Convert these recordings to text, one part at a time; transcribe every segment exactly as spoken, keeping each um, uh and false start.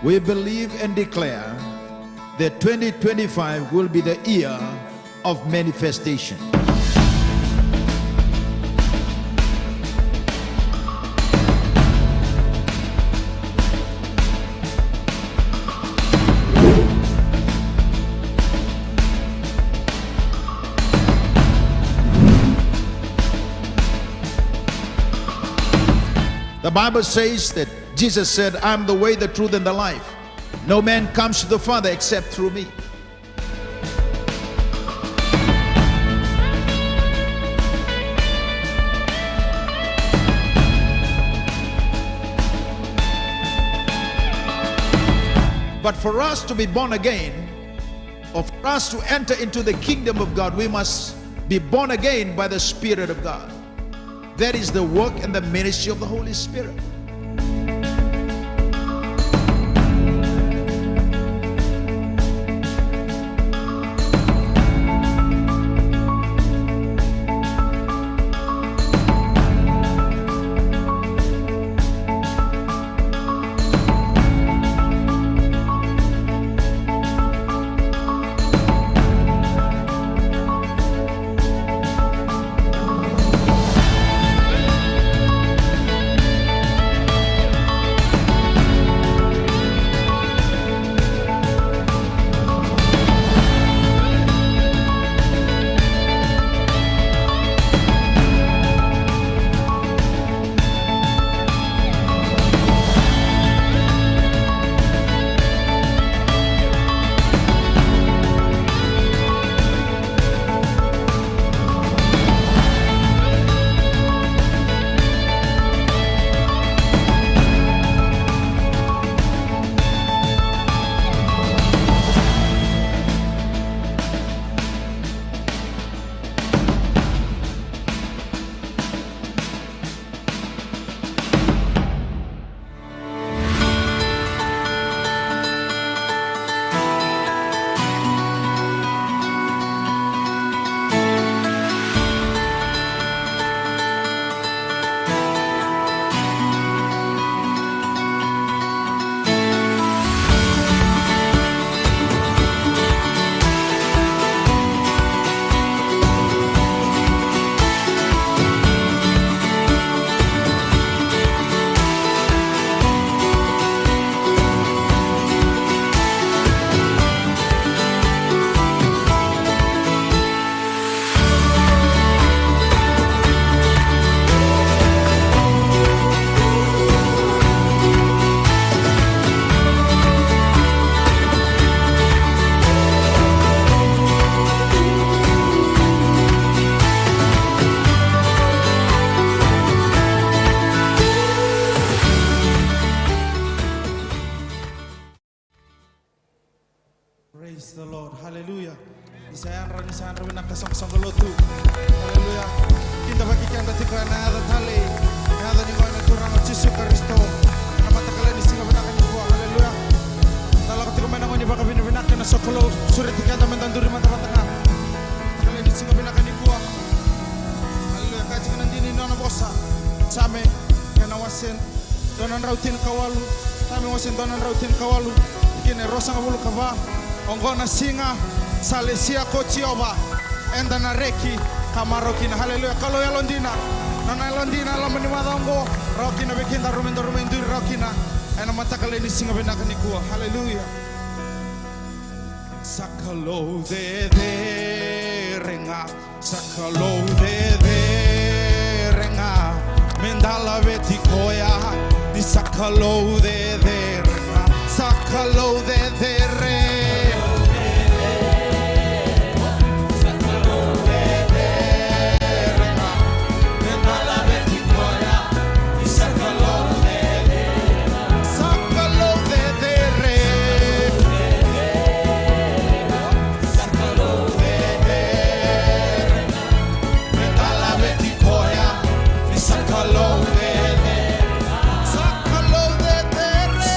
We believe and declare that twenty twenty-five will be the year of manifestation. The Bible says that Jesus said, "I am the way, the truth, and the life. No man comes to the Father except through me." But for us to be born again, or for us to enter into the kingdom of God, we must be born again by the Spirit of God. That is the work and the ministry of the Holy Spirit. Praise the Lord. Hallelujah. Ni sa yadra, ni sa yadra vinaka soqosoqo lotu. Hallelujah. Kidavaki keda tiko ena yaca talei, ena yaca ni Gone Turaga o Jisu Karisito. Ena mataka lailai ni siga vinaka nikua. Hallelujah. Da lako tiko mai na gauna ni vakavinavinaka kei na sokalou. Sureti keda meda duri mada vata ga. Talei ni siga vinaka nikua. Hallelujah. Kaya tiko na dina ni nona vosa. Same, ena wase dua na drau tinikawalu, Same wase dua na drau tinikawalu, tikina e ruasagavulu ka va. Oqo na siga sa lesia ko Jiova, eda na reki ka marau kina. Haleluya. Kalou yalodina, nona yalodina, loma ni macawa oqo, rawa kina vei keda, rawa meda, rawa meda duri rawa kina ena mataka lailai ni siga vinaka nikua. Haleluya. Sa Kalou cecere ga. Sa Kalou cecere ga, meda laveti koya. Ni sa Kalou cecere ga, sa Kalou cecere. Sa Kalou cecere ga, meda laveti koya. Ni sa Kalou cecere ga, sa Kalou cecere. Sa Kalou cecere. Meda laveti koya, ni sa Kalou cecere. Sa Kalou cecere.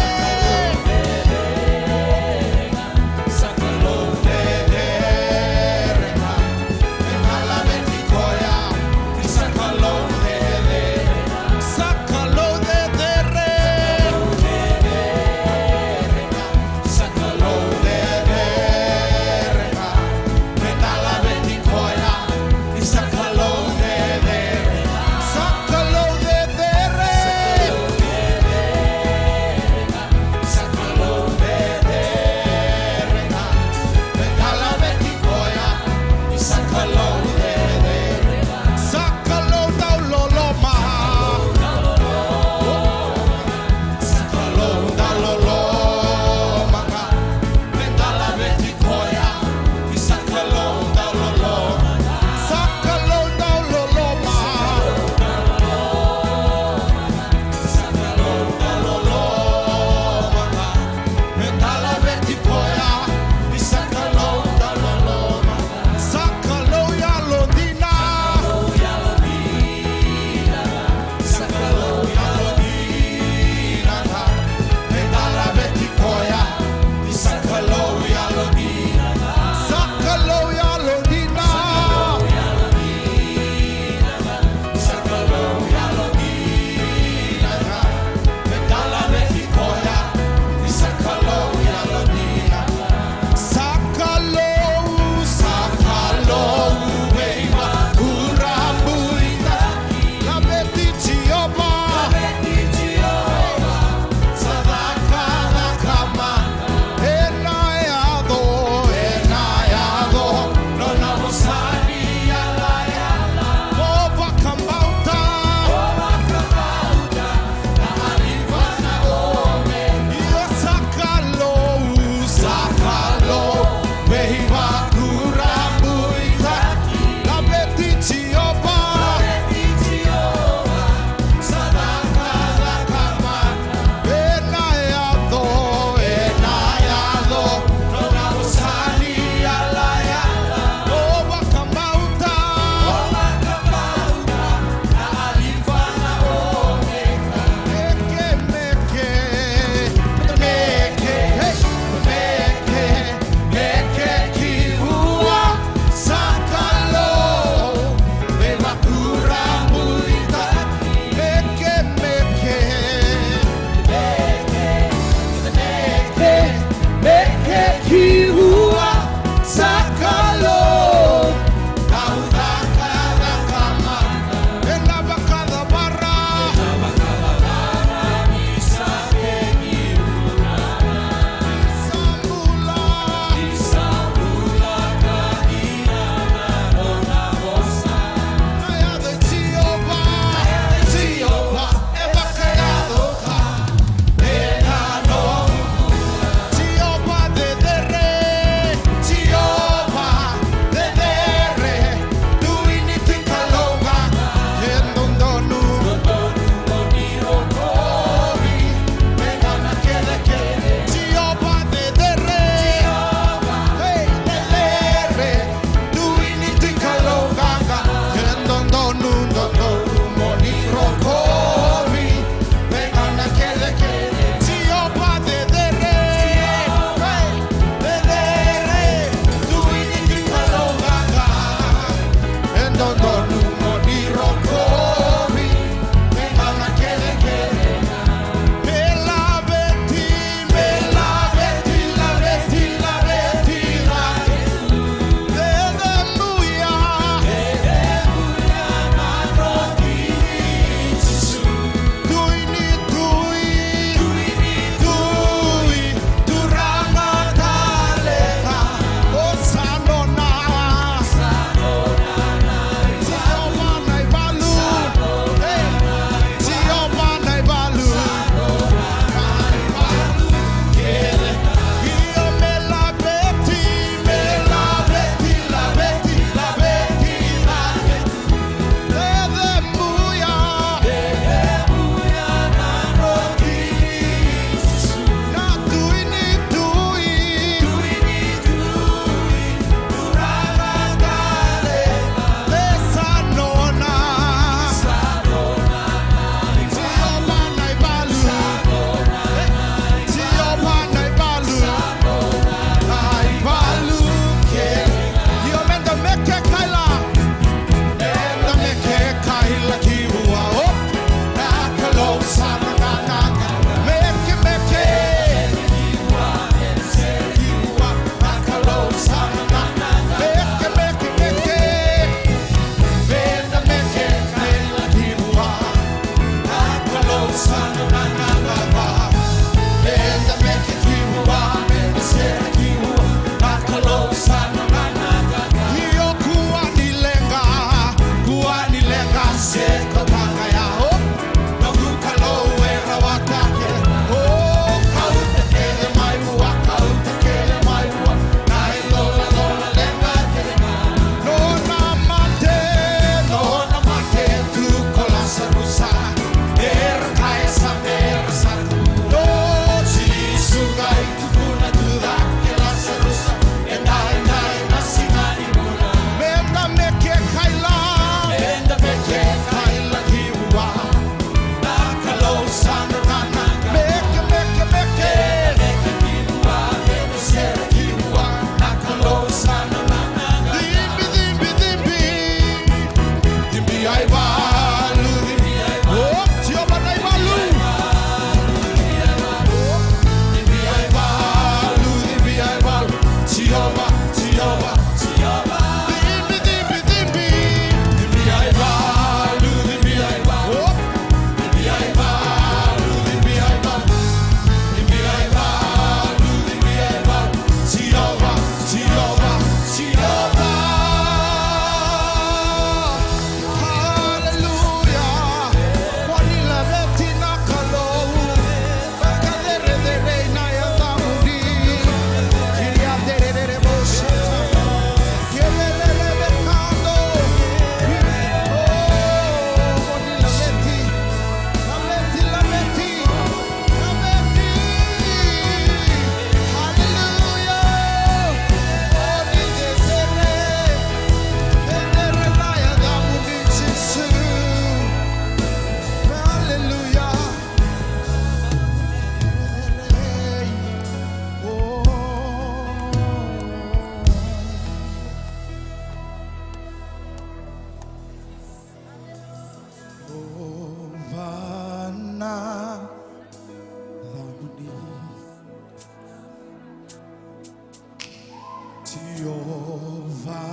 Jiova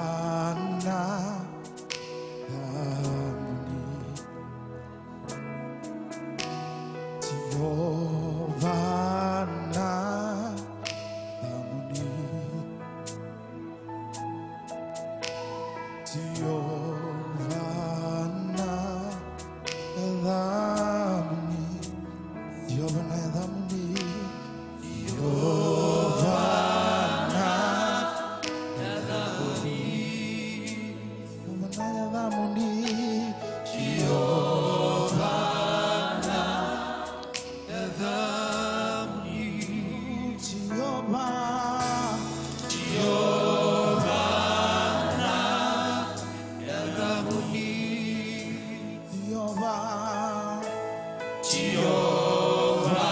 na yacamuni. Jiova na yacamuni. Jiova na yacamuni. Jiova na yacamuni. Jiova na yacamuni. Jiova na yacamuni. Jiova na yacamuni. Jiova. Jiova na yacamuni. Jiova. Jiova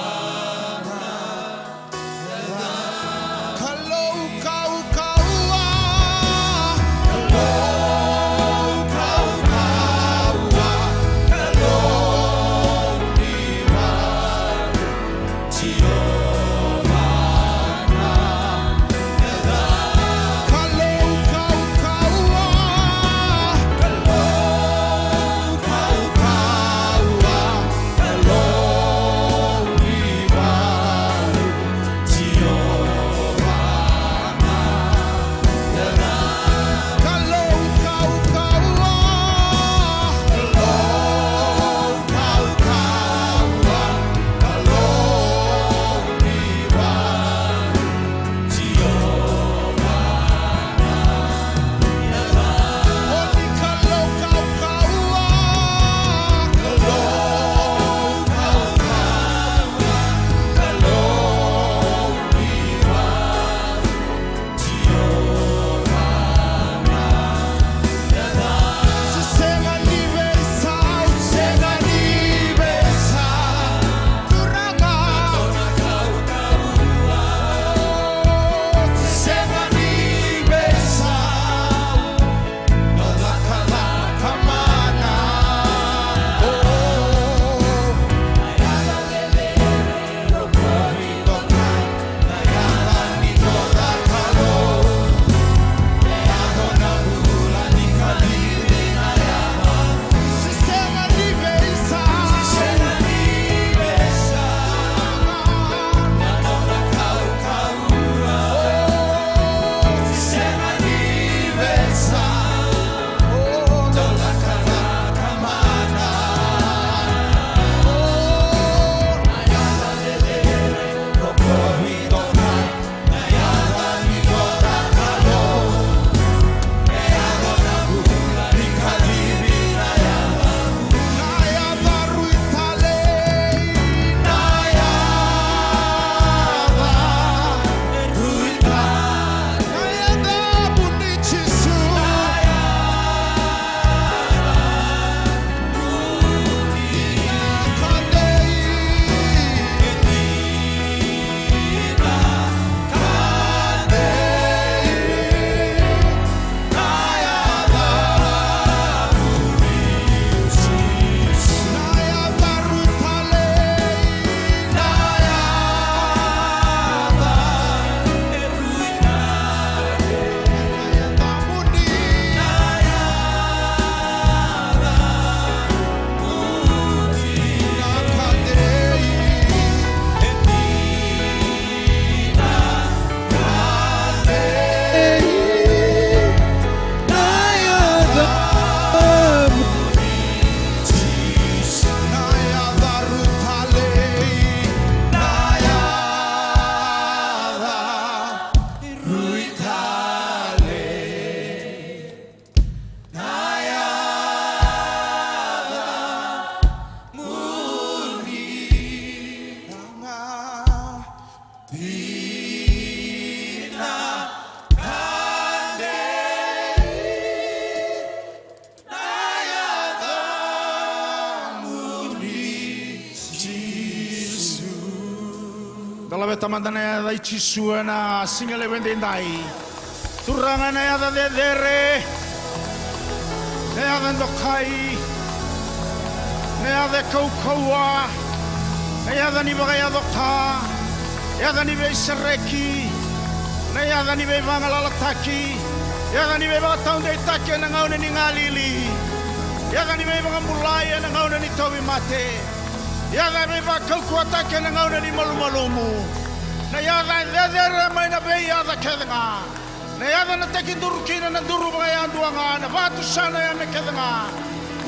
na yacamuni. Kalou kaukauwa. Kalou kaukauwa. Kalou ni vale. Jiova na yacamuni. Kalou kaukauwa. Kalou kaukauwa. Kalou ni vale. Jiova na yacamuni. Kalou kaukauwa. Kalou kaukauwa. Kalou ni vale. Jiova na yacamuni. O ni Kalou kaukauwa. Kalou kaukauwa. Kalou ni vale. Jiova na yacamuni. Se sega ni veisau, sega ni veisau. Turaga. Se sega ni veisau. Da laveta mada na yaca i Jisu ena siga levu edaidai. Turaga, na yaca cecere, na yaca dokai, na yaca e kaukauwa, na yaca ni vakayaco ka, yaca ni veisereki, na Yaca ni veivagalalataki, yaca ni veivakataudeitaki ena gauna ni galili, yaca ni veivakabulai ena gauna ni tauvimate, yaca e veivakaukauwataki ena gauna ni malumalumu. Na yaca e cecere mai na veiyaca kece ga. Na yaca na tekiduru kina na duru vakayadua ga, na vakatusana yame kece ga.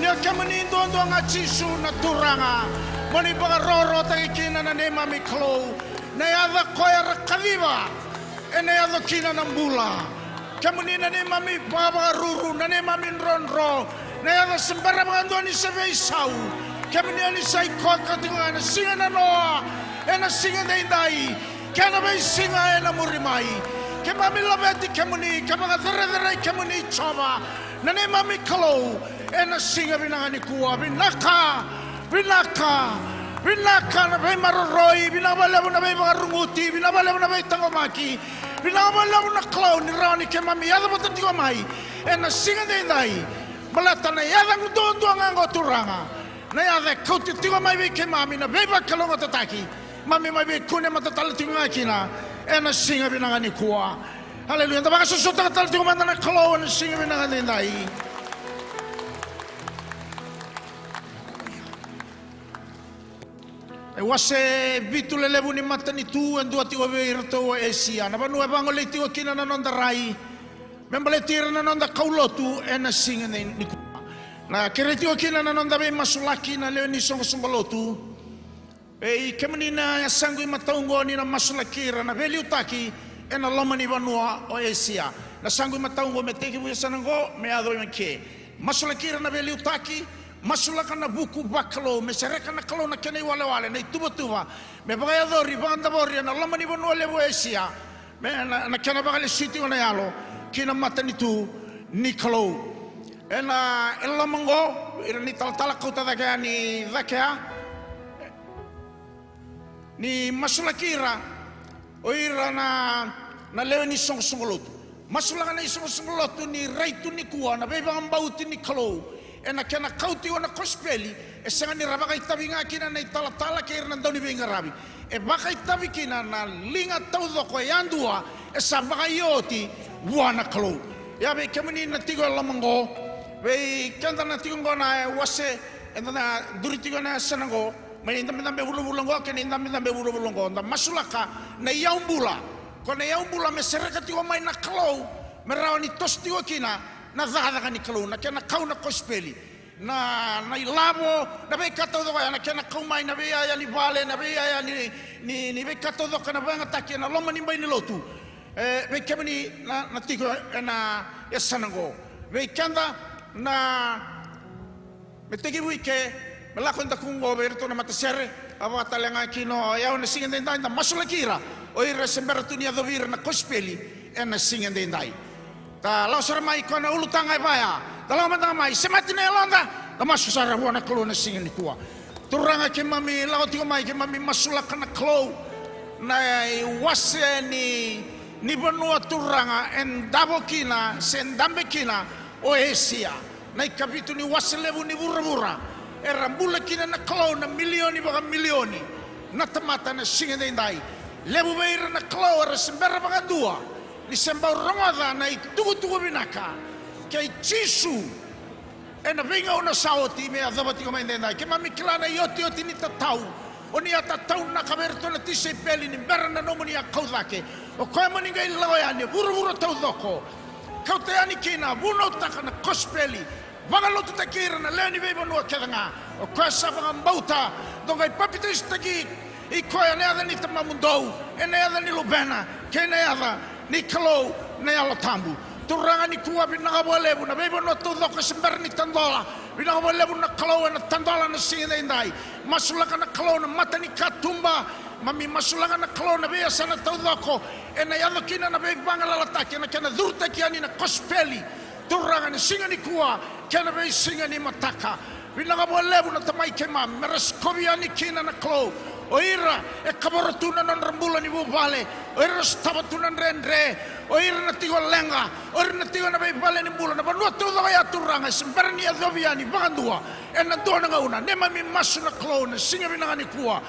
Ni o kemuni duadua ga Jisu na Turaga, mo ni vakarorotaki kina na neimami Kalou. Na yaca koya era kaciva ena yaco kina na bula. Kemuni na neimami vakavakaruru, na neimami drodro. Na yaca se bera vakadua ni se veisau. Kemuni o ni sa ikoya ka tiko ga ena siga nanoa, ena siga daidai, kei na veisiga ena muri mai. Keimami laveti kemuni, ka vakacerecerei kemuni Jiova, na neimami Kalou, ena siga vinaka nikua. Vinaka, vinaka, vinaka na veimaroroi, vinaka vakalevu na veivakaruguti, vinaka vakalevu na veitaqomaki, vinaka vakalevu na Kalou ni rawa ni keimami yaco vata tiko mai ena siga daidai. Baleta na yaca duadua ga oqo Turaga, na yaca e kauta tiko mai vei keimami na veivakalougatataki. Mami mai veikune mata tale tiko ga kina ena siga vinaka nikua. Aleluya. Da vakasosotaka tale tiko mada na Kalou ena siga vinaka daidai. E wase vitu lelevu ni matanitu e dua tiko vei iratou o Esia. Na vanua e vagolei tiko kina na noda rai me baleti ira na noda kaulotu ena siga ni, nikua. Na kerei tiko kina na noda veimasulaki na lewe ni soqosoqo lotu. Ei, kemuni na yasaqu imatau oqo ni na masulaki ira na veiliutaki ena loma ni vanua o Esia. Na yasaqu imatau oqo me tekivu yasana oqo me yaco i ke. Masulaki ira na veiliutaki, masulaka na vuku vakalou, me sereka na Kalou na kena iwalewale, na ituvatuva, me vakayacori, vakadavori ena loma ni vanua levu o Esia. Me na, na kena vakalesui tiko na yalo ki na matanitu ni Kalou. Ena, e loma oqo, ira ni talatala kauta cake yani cake ya. Ni masulaki ira, o ira na, na lewe ni soqosoqo lotu. Masulaka na isoqosoqo lotu ni raitu nikua, na veivakabauti ni Kalou. Ena kena kau tiko na kosipeli, e sega ni ra vakaitavi ga kina na italatala kei ira na dauniveiqaravi. E vakaitavi kina na liga taucoko e yadua, e sa vakaio oti vua na Kalou. Ia vei kemuni na tiko e loma oqo, vei keda na tiko oqo na wase, eda na duri tiko na yasana oqo, mai na idabedabe vulavula oqo kei na idabedabe vulavula oqo, da masulaka na iyau bula. Ko na iyau bula me sereka tiko mai na Kalou, me rawa ni toso tiko kina na cakacaka ni Kalou, na kena kau na kosipeli. Na, na ilavo, na veika taucoko ya, na kena kau mai na veiyaya ni vale, na veiyaya ni, ni, ni veika taucoko na vakayagataki ena loma ni bai ni lotu. E, vei kemuni na, na tiko ena yasana oqo. Vei keda na, me tekivu i ke, me lako e daku oqo vei iratou na matasere, a vakatalega kina o yau ena siga daidai, da masulaki ira, o ira se bera tu ni yacovi ira na kosipeli ena siga daidai. Da lako sara mai ko na ulutaga e vaya. Da lako mada ga mai, semati na yaloda, da masu sara vua na Kalou na siga nikua. Turaga keimami lako tiko mai, keimami masulaka na Kalou. Na iwase ni, ni vanua Turaga, e davo kina, se dabe kina, o Esia. Na ikavitu ni wase levu ni vuravura. Era bula kina na Kalou na milioni vakamilioni. Na tamata na siga daidai. Levu vei ira na Kalou, era se bera vakadua. Ni se bau rogoca na itukutuku vinaka kei Jisu ena veigauna sa oti me yacova tiko mai daidai. Keimami kila na iotioti ni tatau. O ni a tataunaka vei iratou na tisaipeli ni bera na nomuni a kau cake. O koya mo ni qai lako yani e vuravura taucoko. Kauta yani kina, vunautaka na kosipeli. Vakalotutaki ira na lewe ni veivanua kece ga. O koya sa vakabauta, dou qai papitaisotaki i koya ena yaca ni tamamudou, ena yaca ni Luvena, kei na yaca ni Kalou na Yalo Tabu. Turaga nikua vinaka vakalevu na veivanua taucoko e se bera ni tadola. Vinaka vakalevu na Kalou ena tadola na siga daidai. Masulaka na Kalou na mata ni katuba. Mami masulaka na Kalou na veiyasana taucoko ena yaco kina na veivagalalataki ena kena curutaki yani na kosipeli. Turaga na siga nikua kei na veisiga ni mataka. Vinaka vakalevu na Tamai keimami, me ra sikovi yani kina na Kalou. O ira e kavoro tu na nodra bula ni vuvale, o ira e sotava tu na dredre, o ira na tiko leqa, o ira na tiko ena veivale ni bula, na vanua taucoko ya Turaga, e se bera ni yacovi yani vakadua ena dua na gauna. Neimami masu na Kalou na siga vinaka nikua.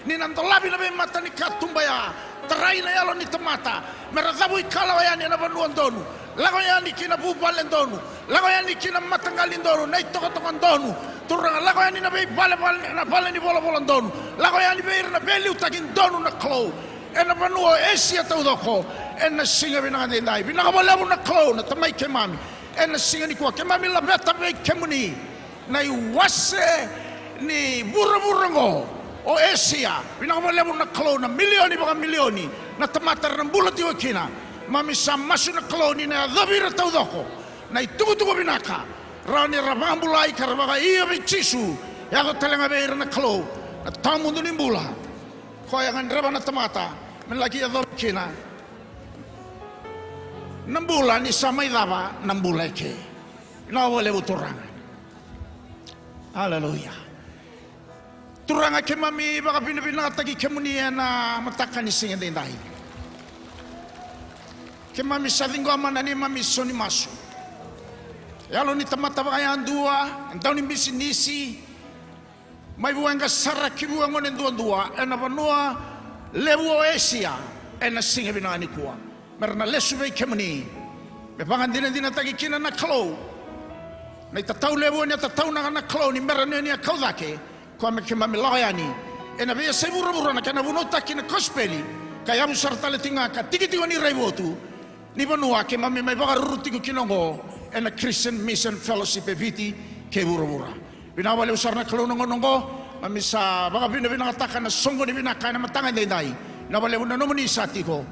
Ni na dolavi na veimata ni katuba ya, tarai na yalo ni tamata, me ra cavuikalawa yani ena vanua donu, lako yani ki na vuvale donu, lako yani ki na mataqali donu, na itokatoka donu. Turaga, lako yani na veivalevale, na vale ni volavola donu, lako yani vei ira na veiliutaki donu na Kalou ena vanua o Esia taucoko. Ena siga vinaka edaidai, vinaka vakalevu na Kalou na Tamai keimami. Ena siga nikua keimami laveta vei kemuni na iwase ni vuravura oqo o Esia. Vinaka vakalevu na Kalou na milioni vakamilioni na tamata era na bula tiko kina. Mami sa masu na Kalou ni na yacovi ira taucoko na itukutuku vinaka, rawa ni ra vakabulai ka ra vakaio vei Jisu. Yaco tale ga vei ira na Kalou na tawamudu ni bula. Koya e gadreva na tamata me laki yacovi kina na bula ni sa mai cava na bula eke. Vinaka vakalevu Turaga. Aleluya. Turaga, keimami vakavinavinakataki kemuni ena mataka ni siga edaidai. Keimami sa ciqoma na neimami sau ni masu. Yalo ni tamata vakayadua, dau ni bisinisi, mai vuqa sara ki vuqa gone duadua ena vanua levu o Esia, ena siga vinaka nikua. Me ra na lesu vei kemuni, me vakadinadinataki kina na Kalou. Na itatau levu ni a tataunaka na Kalou ni bera ni o ni a kau cake, koya me keimami lako yani ena veiyasai vuravura na kena vunautaki na kosipeli, ka yavu sara tale tiko ga ka tikitiki ni raivotu ni vanua keimami mai vakaruru tiko kina oqo, ena Christian Mission Fellowship e Viti kei vuravura. Vinaka vakalevu sara na Kalou na gauna oqo, mami sa vakavinavinakataka na soqoni vinaka ena mataka edaidai. Vinaka vakalevu na nomuni sa tiko.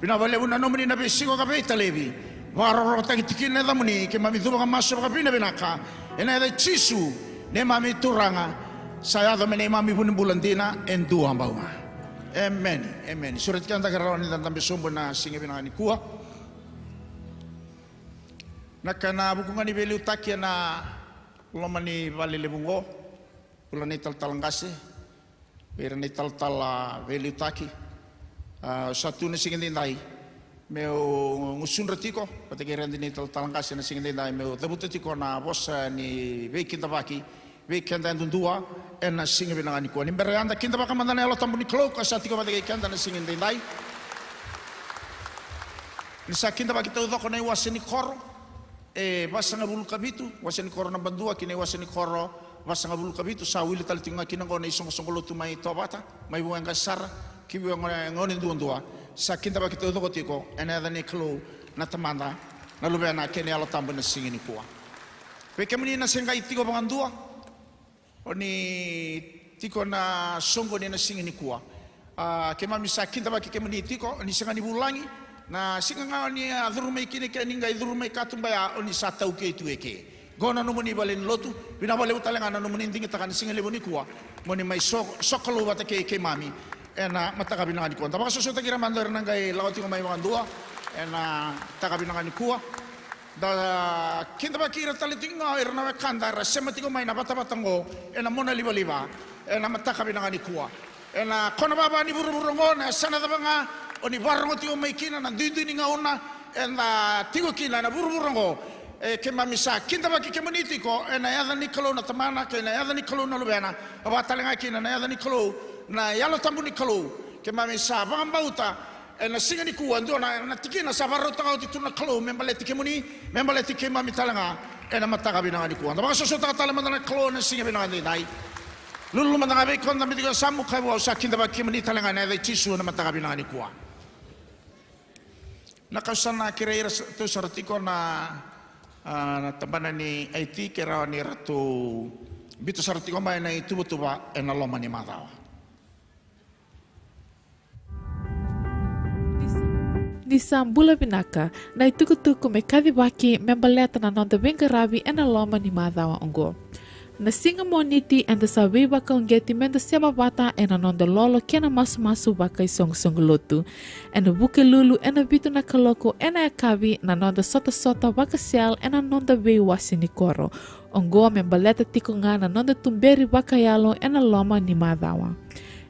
Vinaka vakalevu na nomuni na veisiko ka veitalevi. Vakarokorokotaki tiko kina na yacamuni, keimami cuva ka masu vakavinavinaka ena yaca i Jisu, neimami Turaga, sa yaco me neimami vunibula dina e dua bau ga. Emeni, emeni. Sureti keda ke rawa ni da dabe sobu ena siga vinaka nikua. Na kena vuku ga ni veiliutaki ena loma ni vale levu oqo, vula na italatala qase, vei ira na italatala veiliutaki. A, sa tu na siga edaidai meu gusudra tiko vata kei ira na italatala qase na siga edaidai meu cavuta tiko na vosa ni veikidavaki vei keda yadudua ena siga vinaka nikua. Ni bera eda kidavaka mada na Yalo Tabu ni Kalou ka sa tiko vata kei keda na siga edaidai. Ni sa kidavaki taucoko na iwase ni koro e vasagavulu ka vitu, wase ni koro naba dua ki na iwase ni koro vasagavulu ka vitu, sa wili tale tiko ga kina oqo na isoqosoqo lotu mai Tovata, mai Vuqa sara ki Vuqa gone duadua. Sa kidavaki taucoko tiko ena yaca ni Kalou na Tamada, na Luvena kei na Yalo Tabu ena siga nikua. Vei kemuni na se qai tiko vakadua, o ni tiko na soqoni ena siga nikua. A, keimami sa kidavaki kemuni tiko, o ni sega ni vulagi. Na siga ga o ni a curu mai kina ke ni qai curu mai katuba ya, o ni sa taukei tu eke. Qo na nomuni vale ni lotu. Vinaka vakalevu tale ga na nomuni digitaka na siga levu nikua mo ni mai so, sokalou vata kei keimami ena mataka vinaka nikua. Da vakasosomitaki ira mada ira na qai lako tiko mai vakadua ena mataka vinaka nikua. Da kidavaki ira tale tiko ga o ira na wekada era sema tiko mai na vatavata oqo ena mona livaliva ena mataka vinaka nikua. Ena kona vava ni vuravura oqo, na yasana cava ga o ni vakarogo tiko mai kina, na duidui ni gauna eda tiko kina ena vuravura oqo. E, keimami sa kidavaki kemuni tiko ena yaca ni Kalou na Tamana kei na yaca ni Kalou na Luvena, a vaka tale ga kina na yaca ni Kalou na Yalo Tabu ni Kalou. Keimami sa vakabauta ena siga nikua e dua na, na tikina sa vakarautaka oti tu na Kalou me baleti kemuni, me baleti keimami tale ga ena mataka vinaka nikua. Da vakasosomitaka tale mada na Kalou ena siga vinaka edaidai. Lululu mada ga vei koya na biuti koya yasamu, kaya vua, au sa kidavaki kemuni tale ga ena yaca i Jisu ena mataka vinaka nikua. Na ka au sa na kerei iratou sara tiko na, a, na tabana ni I T ke rawa ni ratou biuta sara tiko mai na ituvatuva ena loma ni macawa. Ni sa bula vinaka, na itukutuku me kacivaki me baleta na noda veiqaravi ena loma ni macawa oqo. Na siga Moniti eda sa veivakauqeti meda sema vata ena noda lolo kei na masumasu vakaisoqosoqo lotu. Ena Vukelulu ena vitu na kaloko ena yakavi na noda sotasota vaka-cell ena noda veiwase ni koro. Oqo me baleta tiko ga na noda tuberi vakayalo ena loma ni macawa.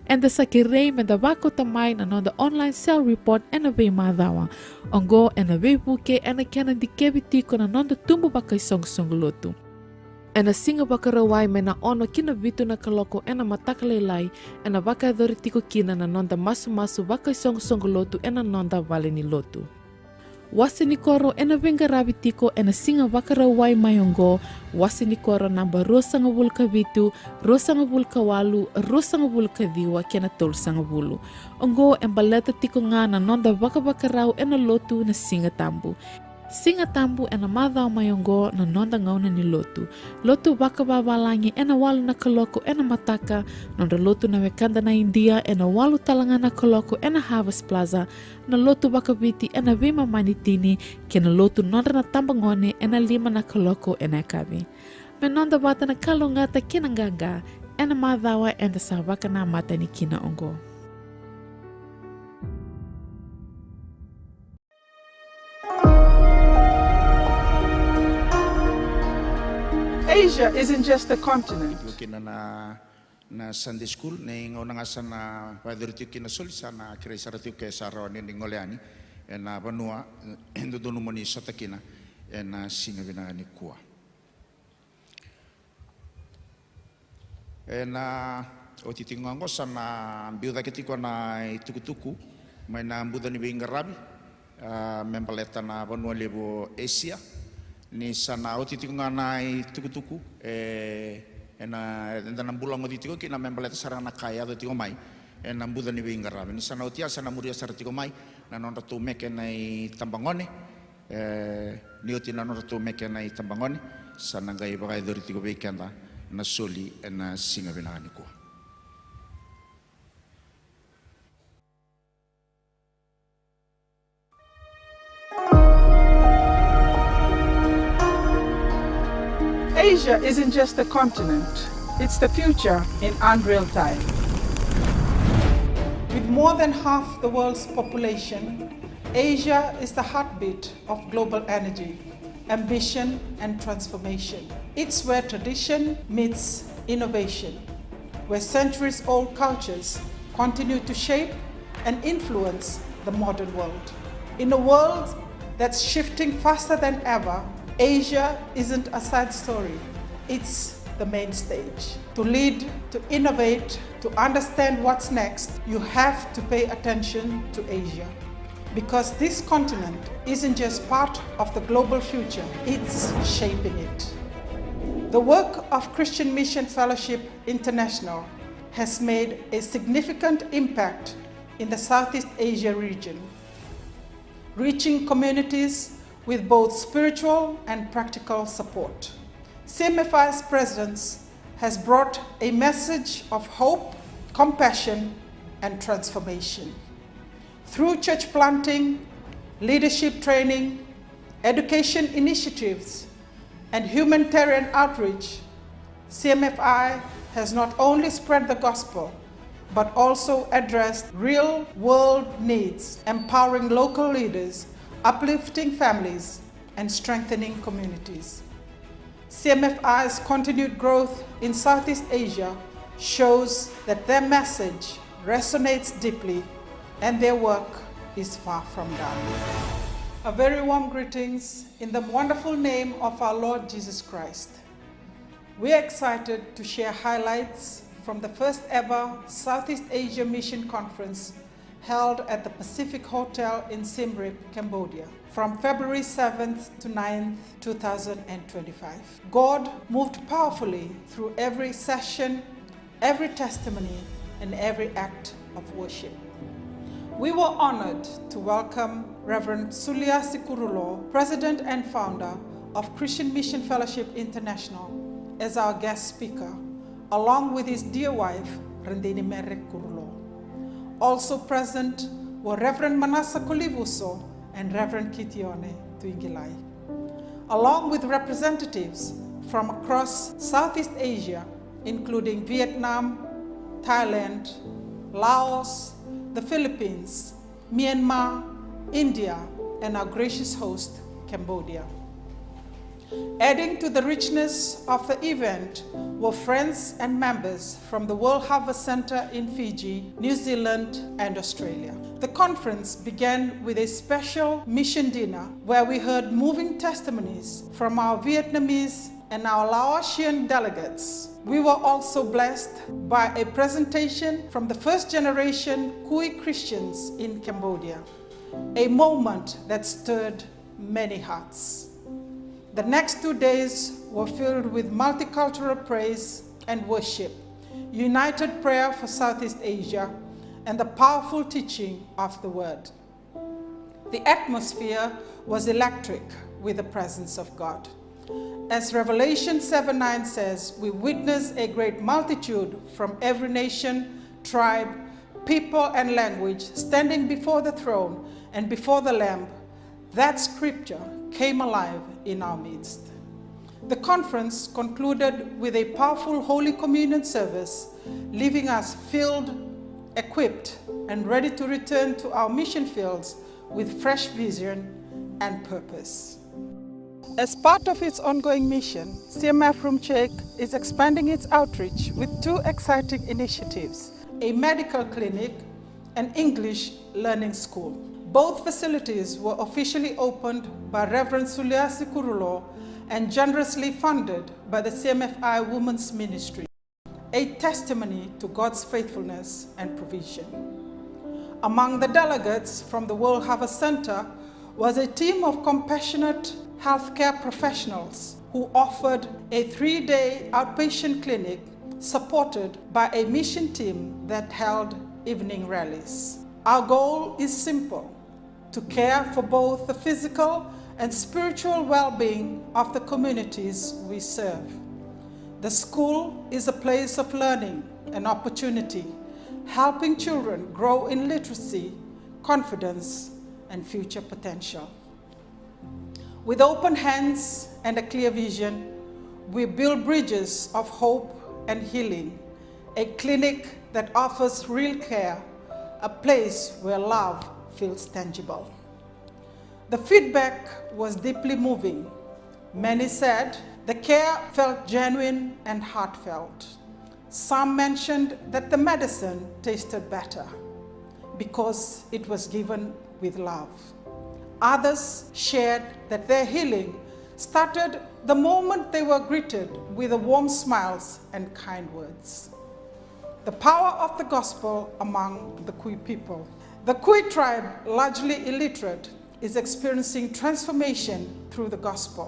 Eda sa kerei meda vakauta mai na noda online cell report ena veimacawa. Oqo ena veivuke ena kena dikevi tiko na noda tubu vakaisoqosoqo lotu. Ena siga Vakarauwai mai na ono ki na vitu na kaloko ena mataka lailai, ena vakayacori tiko kina na noda masumasu vakaisoqosoqo lotu ena noda vale ni lotu. Wase ni koro ena veiqaravi tiko ena siga Vakarauwai mai oqo, wase ni koro naba ruasagavulu ka vitu, ruasagavulu ka walu, ruasagavulu ka ciwa kei na tolusagavulu. Oqo e baleta tiko ga na noda vakavakarau ena lotu na Siga Tabu. Siga Tabu ena macawa mai oqo na noda gauna ni lotu. Lotu vakavavalagi ena walu na kaloko ena mataka, nodra lotu na wekada na Idia ena walu tale ga na kaloko ena Harvest Plaza, na lotu vakaviti ena veimama ni tini, kei na lotu nodra na tabagone ena lima na kaloko ena yakavi. Me noda vata na kalougata kei na qaqa ena macawa eda sa vakanamata yani kina oqo. Asia isn't just a continent. Tiko kina na, na Sunday school, ni gauna ga sa na vakayacori tiko kina na soli, sa na kerei sara tiko ke sa rawa ni, ni gole yani ena vanua e dodonu mo ni sota kina ena siga vinaka nikua. Ena oti tiko ga oqo sa na biu cake tiko na itukutuku mai na buca ni veiqaravi, a, me baleta na vanua levu o Asia. Ni sa na oti tiko ga na itukutuku, e, ena, eda na bulagoci tiko kina me baleta sara na ka e yaco tiko mai ena buca ni veiqaravi. Ni sa na oti ya sa na muria sara tiko mai na nodratou meke na itabagone. E, ni oti na nodratou meke na itabagone, sa na qai vakayacori tiko vei keda na soli ena siga vinaka nikua. Asia isn't just a continent, it's the future in unreal time. With more than half the world's population, Asia is the heartbeat of global energy, ambition, and transformation. It's where tradition meets innovation, where centuries-old cultures continue to shape and influence the modern world. In a world that's shifting faster than ever, Asia isn't a side story, it's the main stage. To lead, to innovate, to understand what's next, you have to pay attention to Asia. Because this continent isn't just part of the global future, it's shaping it. The work of Christian Mission Fellowship International has made a significant impact in the Southeast Asia region, reaching communities with both spiritual and practical support. C M F I's presence has brought a message of hope, compassion, and transformation. Through church planting, leadership training, education initiatives, and humanitarian outreach, C M F I has not only spread the gospel, but also addressed real-world needs, empowering local leaders, uplifting families, and strengthening communities. C M F I's continued growth in Southeast Asia shows that their message resonates deeply and their work is far from done. A very warm greetings in the wonderful name of our Lord Jesus Christ. We are excited to share highlights from the first ever Southeast Asia Mission Conference held at the Pacific Hotel in Siem Reap, Cambodia, from February seventh to ninth, two thousand and twenty-five. God moved powerfully through every session, every testimony, and every act of worship. We were honored to welcome Reverend Suliasi Kurulo, President and founder of Christian Mission Fellowship International, as our guest speaker, along with his dear wife, Radini Mere Kurulo. Also present were Reverend Manasa Kolivuso and Reverend Kitione Tuigilai, along with representatives from across Southeast Asia, including Vietnam, Thailand, Laos, the Philippines, Myanmar, India, and our gracious host, Cambodia. Adding to the richness of the event were friends and members from the World Harvest Centre in Fiji, New Zealand, and Australia. The conference began with a special mission dinner where we heard moving testimonies from our Vietnamese and our Laotian delegates. We were also blessed by a presentation from the first generation Kui Christians in Cambodia, a moment that stirred many hearts. The next two days were filled with multicultural praise and worship, united prayer for Southeast Asia, and the powerful teaching of the Word. The atmosphere was electric with the presence of God. As Revelation seven nine says, we witnessed a great multitude from every nation, tribe, people, and language standing before the throne and before the Lamb. That scripture came alive in our midst. The conference concluded with a powerful Holy Communion service, leaving us filled, equipped, and ready to return to our mission fields with fresh vision and purpose. As part of its ongoing mission, C M F Rumchek is expanding its outreach with two exciting initiatives: a medical clinic and English learning school. Both facilities were officially opened by Reverend Suliasi Kurulo and generously funded by the C M F I Women's Ministry, a testimony to God's faithfulness and provision. Among the delegates from the World Harvest Center was a team of compassionate healthcare professionals who offered a three-day outpatient clinic supported by a mission team that held evening rallies. Our goal is simple: to care for both the physical and spiritual well-being of the communities we serve. The school is a place of learning and opportunity, helping children grow in literacy, confidence, and future potential. With open hands and a clear vision, we build bridges of hope and healing, a clinic that offers real care, a place where love feels tangible. The feedback was deeply moving. Many said the care felt genuine and heartfelt. Some mentioned that the medicine tasted better because it was given with love. Others shared that their healing started the moment they were greeted with the warm smiles and kind words. The power of the gospel among the Kui people. The Kui tribe, largely illiterate, is experiencing transformation through the gospel.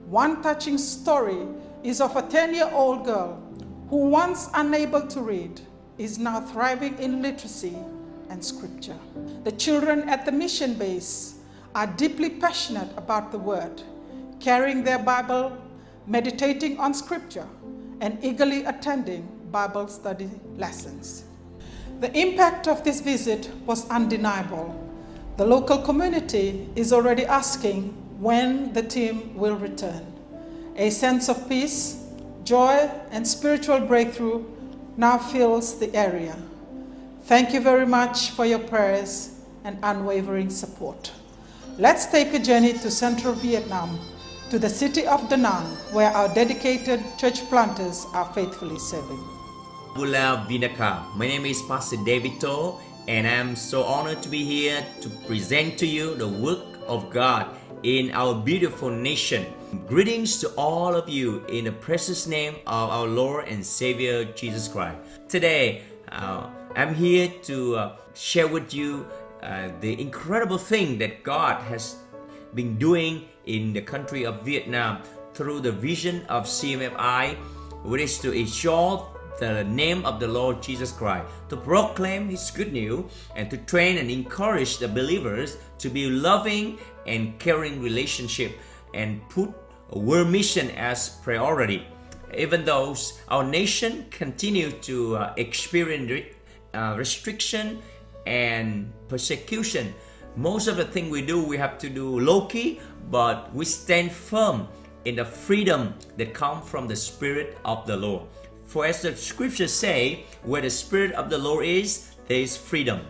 One touching story is of a ten-year-old girl who, once unable to read, is now thriving in literacy and scripture. The children at the mission base are deeply passionate about the word, carrying their Bible, meditating on scripture, and eagerly attending Bible study lessons. The impact of this visit was undeniable. The local community is already asking when the team will return. A sense of peace, joy, and spiritual breakthrough now fills the area. Thank you very much for your prayers and unwavering support. Let's take a journey to central Vietnam, to the city of Da Nang, where our dedicated church planters are faithfully serving. Bula vinaka. My name is Pastor David To, and I'm so honored to be here to present to you the work of God in our beautiful nation. Greetings to all of you in the precious name of our Lord and Savior Jesus Christ. Today, uh, I'm here to uh, share with you uh, the incredible thing that God has been doing in the country of Vietnam through the vision of C M F I, which is to exalt the name of the Lord Jesus Christ, to proclaim His good news, and to train and encourage the believers to be loving and caring relationship and put world mission as priority. Even though our nation continue to uh, experience uh, restriction and persecution. Most of the thing we do, we have to do low key, but we stand firm in the freedom that comes from the Spirit of the Lord. For as the scriptures say, where the Spirit of the Lord is, there is freedom.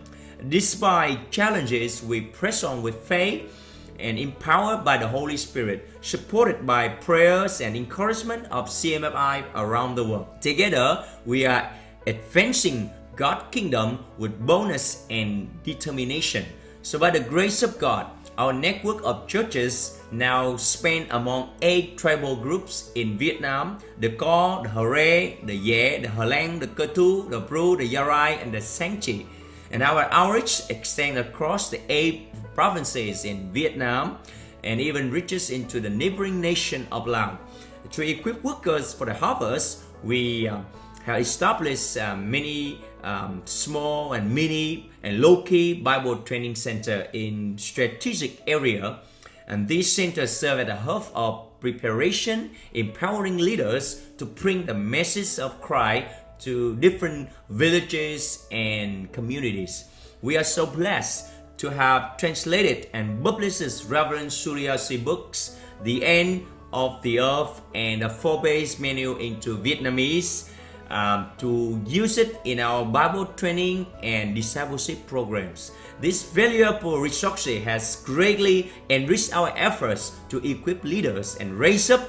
Despite challenges, we press on with faith and empowered by the Holy Spirit, supported by prayers and encouragement of C M F I around the world. Together, we are advancing God's kingdom with boldness and determination. So by the grace of God, Our network of churches now span among eight tribal groups in Vietnam: the Ko, the Hare, the Ye, the Halang, the Katu, the Bru, the Yarai, and the Sangchi. And our outreach extends across the eight provinces in Vietnam and even reaches into the neighboring nation of Laos. To equip workers for the harvest, we um, have established uh, many um, small and mini and low-key Bible training center in strategic area. And these centers serve as a hub of preparation, empowering leaders to bring the message of Christ to different villages and communities. We are so blessed to have translated and published Reverend Surya C. books, The End of the Earth and the Four Base Menu into Vietnamese, um, to use it in our Bible training and discipleship programs. This valuable resource has greatly enriched our efforts to equip leaders and raise up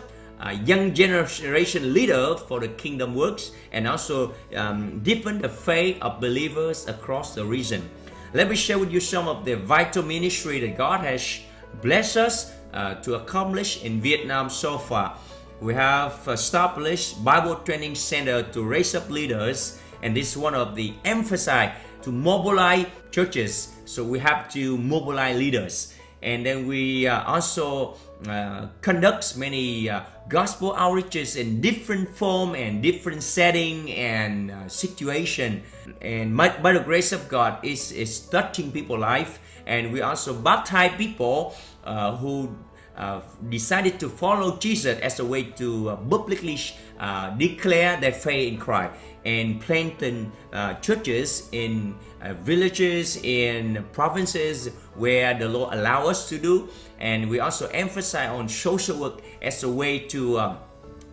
a young generation leader for the kingdom works and also um, deepen the faith of believers across the region. Let me share with you some of the vital ministry that God has blessed us uh, to accomplish in Vietnam so far. We have established Bible Training Center to raise up leaders, and this is one of the emphasize to mobilize churches. So we have to mobilize leaders. And then we uh, also uh, conducts many uh, gospel outreaches in different form and different setting and uh, situation. And by, by the grace of God, is is touching people life. And we also baptize people uh, who uh, decided to follow Jesus as a way to uh, publicly uh, declare their faith in Christ and planting uh, churches in uh, villages, in provinces where the Lord allow us to do. And we also emphasize on social work as a way to um,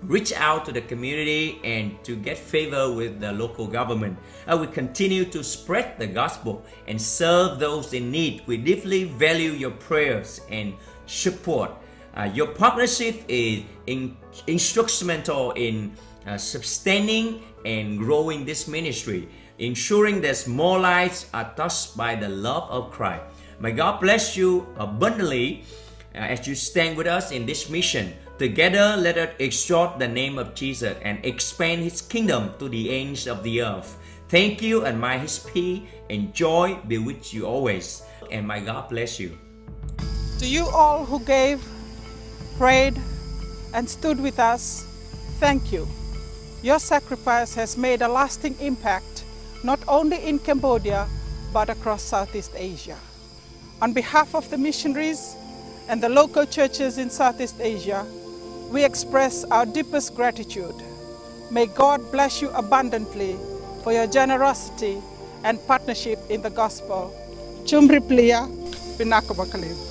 reach out to the community and to get favor with the local government. And we continue to spread the gospel and serve those in need. We deeply value your prayers and support. Uh, your partnership is in, instrumental in uh, sustaining and growing this ministry, ensuring that more lives are touched by the love of Christ. May God bless you abundantly uh, as you stand with us in this mission. Together, let us exalt the name of Jesus and expand his kingdom to the ends of the earth. Thank you, and may his peace and joy be with you always. And may God bless you. To you all who gave, prayed, and stood with us, thank you. Your sacrifice has made a lasting impact not only in Cambodia but across Southeast Asia. On behalf of the missionaries and the local churches in Southeast Asia, we express our deepest gratitude. May God bless you abundantly for your generosity and partnership in the gospel. Chumri plia, vinaka vakalevu.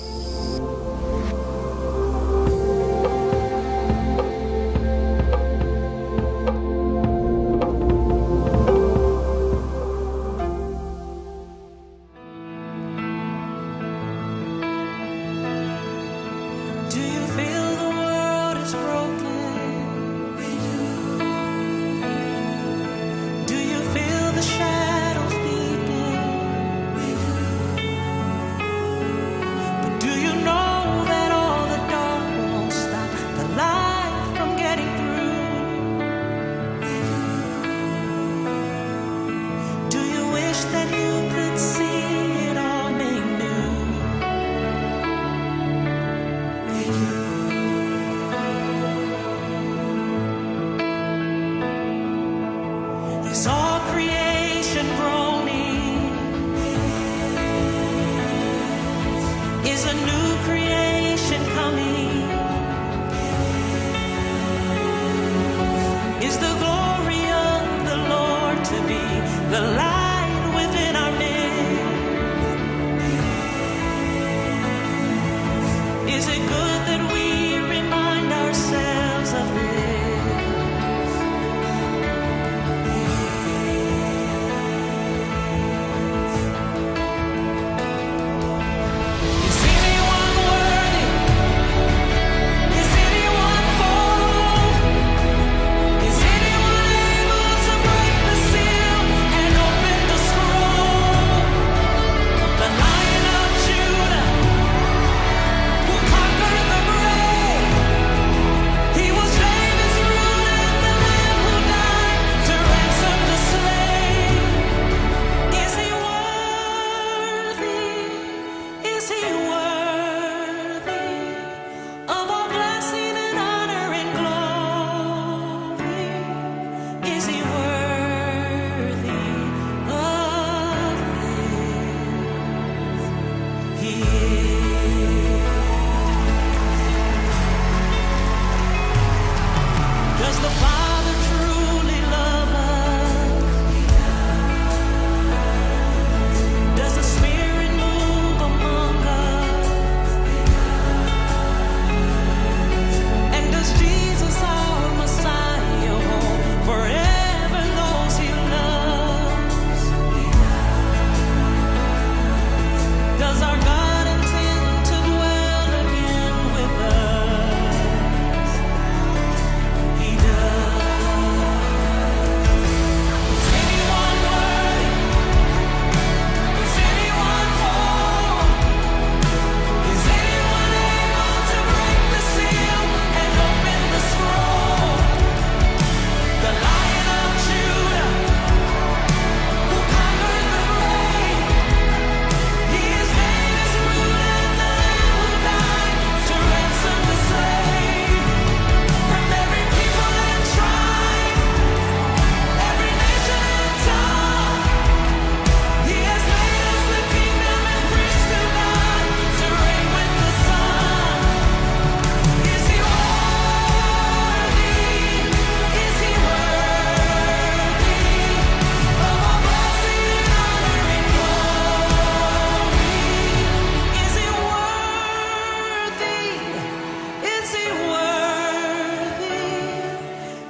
Is he worthy?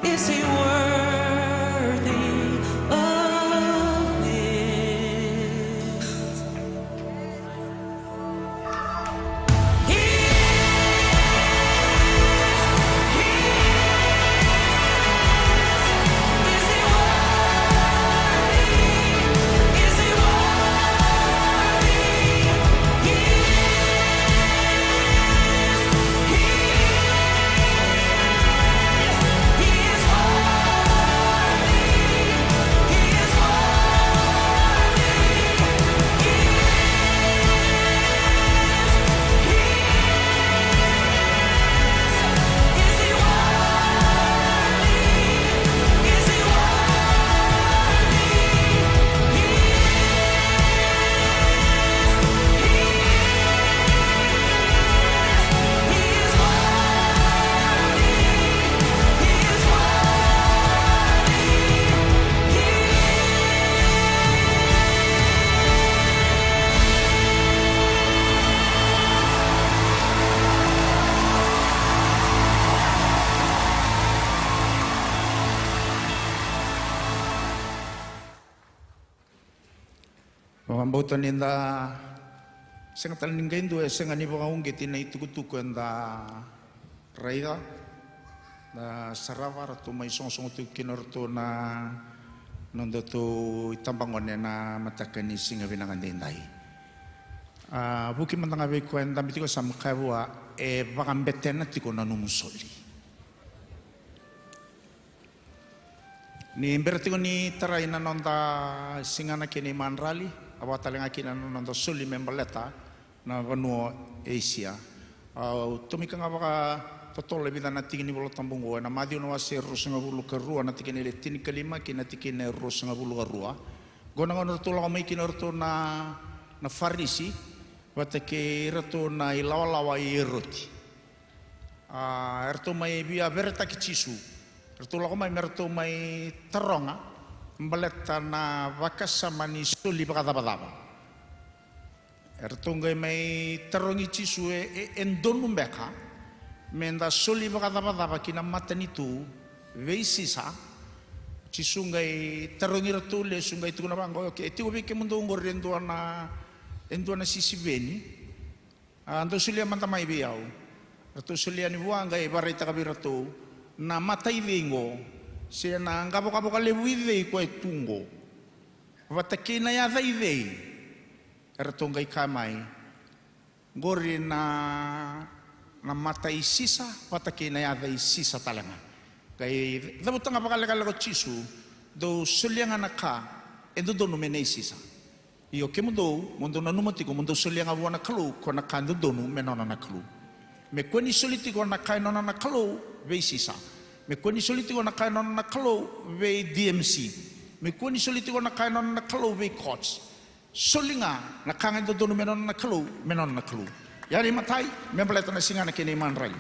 Is he worthy of this? Vakabauta ni da sega tale ni qai dua e sega ni vakauqeti na itukutuku eda raica, da sarava, ratou mai sogosogo tiko kina o ratou na nodatou itabagone na mataka ni siga vinaka daidai. A vuki mada ga vei koya e dabe tiko sa me kaya vua, e vakabetena tiko na nomu soli. Ni bera tiko ni tarai na noda siga na kena imadrali, a vaka tale ga kina na noda soli me baleta na vanua o Esia. Au tomika ga vakatotolo e vica na tiki ni Vola Tabu oqo, ena Maciu na wase e ruasagavulu ka rua, na tikina e tinikalima kei na tikina e ruasagavulu ka rua. Oqo na gauna ratou lako mai kina o ratou na, na Farisi vata kei iratou na ilawalawa i Eroti. A, eratou mai via veretaki Jisu. Eratou lako mai me ratou mai taroga baleta na vakasama ni soli vakacavacava. Eratou qai mai tarogi Jisu, e, e, e donu beka me da soli vakacavacava ki na matanitu vei Sisa? Jisu qai tarogi iratou lesu, qai tukuna vaqo, okay, e tiko vei kemudou oqori e dua na, e dua na sisiveni? A, dou solia mada mai vei au. Ratou solia yani vua, qai vakaraitaka vei iratou na mata i cei oqo, se na qavokavoka levu i cei koya e tu oqo, vata kei na yaca i cei. Eratou qai kaya mai, oqori na, na mata i Sisa vata kei na yaca i Sisa tale ga. Qai cavuta ga vakalekaleka o Jisu, dou solia ga na ka e dodonu me nei Sisa. Io, kemudou, mo dou nanuma tiko mo dou solia ga vua na Kalou ko na ka e dodonu me nona na Kalou. Me kua ni soli tiko na ka e nona na Kalou vei Sisa. Me kua ni soli tiko na ka e nona na Kalou vei D M C. Me kua ni soli tiko na ka e nona na Kalou vei Courts. Soli ga na ka ga e dodonu me nona na Kalou, me nona na Kalou. Ia na imatai, me baleta na siga na kena imadrali.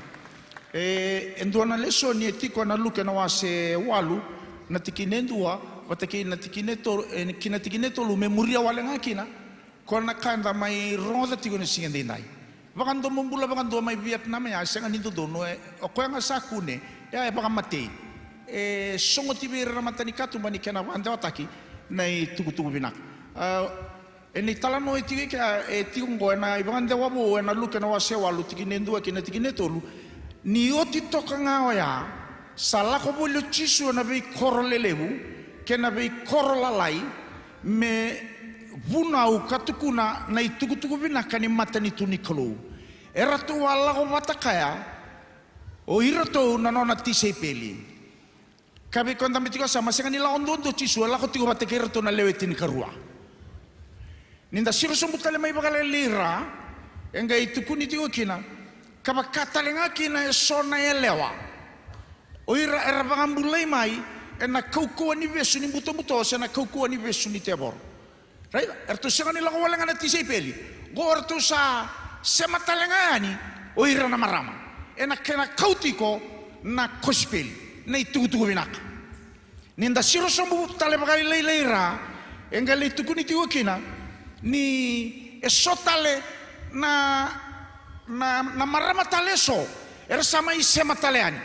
E, e dua na lesoni e tiko ena Luke na wase walu, na tikina e dua vata kei na tikina e tolu, e, ki na tikina e tolu, me muria wale ga kina ko na ka eda mai rogoca tiko ena siga daidai. Vakadomobula vakadua mai Vietnam ya, e sega ni dodonu, e, o koya ga sa kune, e, e vakamatei. E sogoti vei ira na matanikatuba ni kena vakadewataki na itukutuku vinaka. A, ena italanoa e tiko i kea, e tiko oqo ena iVakadewa Vou ena Luke na wase walu, tikina e dua ki na tikina e tolu. Ni oti toka ga oya, sa lako voli o Jisu ena veikoro lelevu kei na veikoro lalai me vunau ka tukuna na itukutuku vinaka ni matanitu ni Kalou. Eratou a lako vata kaya o iratou na nona tisaipeli. Ka vei koya dabe tiko sa, ma sega ni lako duadua o Jisu, e lako tiko vata kei iratou na lewe tinikarua. Ni da siro sobu tale mai vakalailai ira, e qai tukuni tiko kina, ka vaka tale ga kina eso na yalewa, o ira era vakabulai mai ena kaukauwa ni vesu ni butobuto se na kaukauwa ni vesu ni tevoro. Raica, eratou sega ni lako wale ga na tisaipeli. Oqo eratou sa sema tale ga yani o ira na marama ena kena kau tiko na kosipeli, na itukutuku vinaka. Ni da siro sobu tale vakalailai ira, e qai lai tukuni tiko kina ni eso tale na, na, na marama tale eso Era sa mai sema tale yani.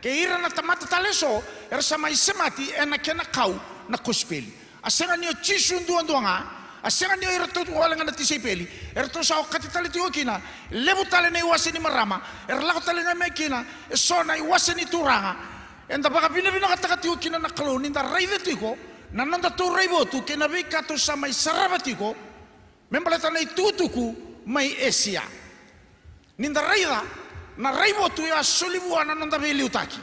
Kei ira na tamata tale eso era sa mai semati ena kena kau na kosipeli. A sega ni o Jisu duadua ga, a sega ni o iratou wale ga na tisaipeli. Eratou sa okati tale tiko kina e levu tale na iwase ni marama era lako tale ga mai kina, eso na iwase ni Turaga. Eda vakavinavinakataka tiko kina na Kalou ni da raica tiko na nodatou raivotu kei na veika tou sa mai sarava tiko me baleta na itukutuku mai Esia. Ni da raica na raivotu e a soli vua na noda veiliutaki.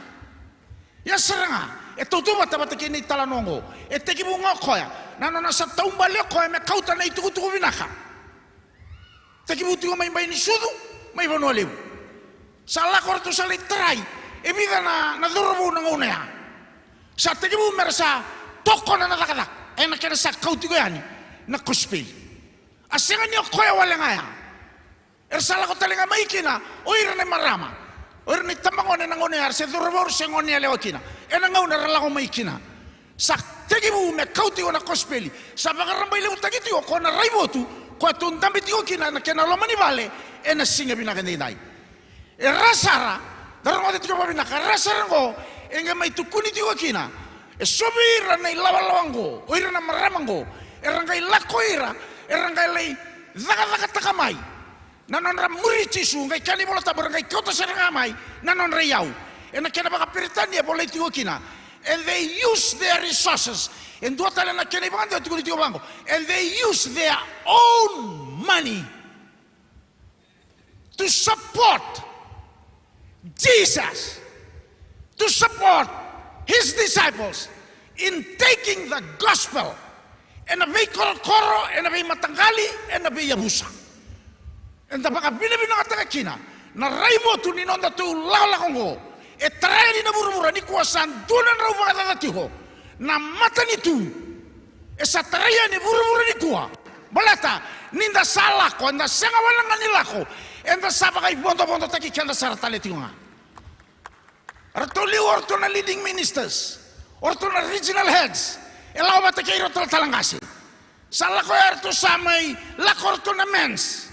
Ia sara ga e tautauvata vata kei na italanoa oqo. E tekivu ga o koya na nona sa taubale o koya me kauta na itukutuku vinaka. Tekivu tiko mai bai ni sucu, mai Vanua Levu. Sa lako ratou sa lai tarai e vica na, na cauravou na gauna ya. Sa tekivu mera sa tokona na cakacaka ena kena sa kau tiko yani na kosipeli. A sega ni o koya wale ga ya. Era sa lako tale ga mai kina o ira na marama, o ira na itabagone ena gauna ya, era se cauravou, era se gone yalewa kina. Ena gauna era lako mai kina sa tekivu me kau tiko na kosipeli. Sa vakarabailevutaki tiko ko na raivotu ko a tou dabe tiko kina na kena loma ni vale ena siga vinaka edaidai. E ra sara, da rogoca tiko vakavinaka, e ra sara oqo e qai mai tukuni tiko kina. E so vei ira na ilawalawa oqo, o ira na marama oqo, era qai lako ira, era qai lai cakacakataka mai na nodra muri Jisu, qai kena iVola Tabu, era qai kauta sara ga mai na nodra iyau. Ena kena vakaperitania e volai tiko kina, and they use their resources. E dua tale na kena ivakadewa tukuni tiko vaqo, and they use their own money to support Jesus, to support his disciples in taking the gospel. Ena veikorokoro, ena veimataqali, ena veiyavusa. Eda vakavinavinakataka kina na raivotu ni nodatou lakolako oqo. E tarai yani na vuravura nikua, sa dua na drau vakacaca tiko na matanitu. E sa tarai yani vuravura nikua. Baleta ni da sa lako, eda sega wale ga ni lako, eda sa vakaivodovodotaki keda sara tale tiko ga. Ratou liu o ratou na leading ministers, o ratou na regional heads, e lako vata kei iratou talatala qase. Sa lako ya ratou sa mai lako ratou na men's.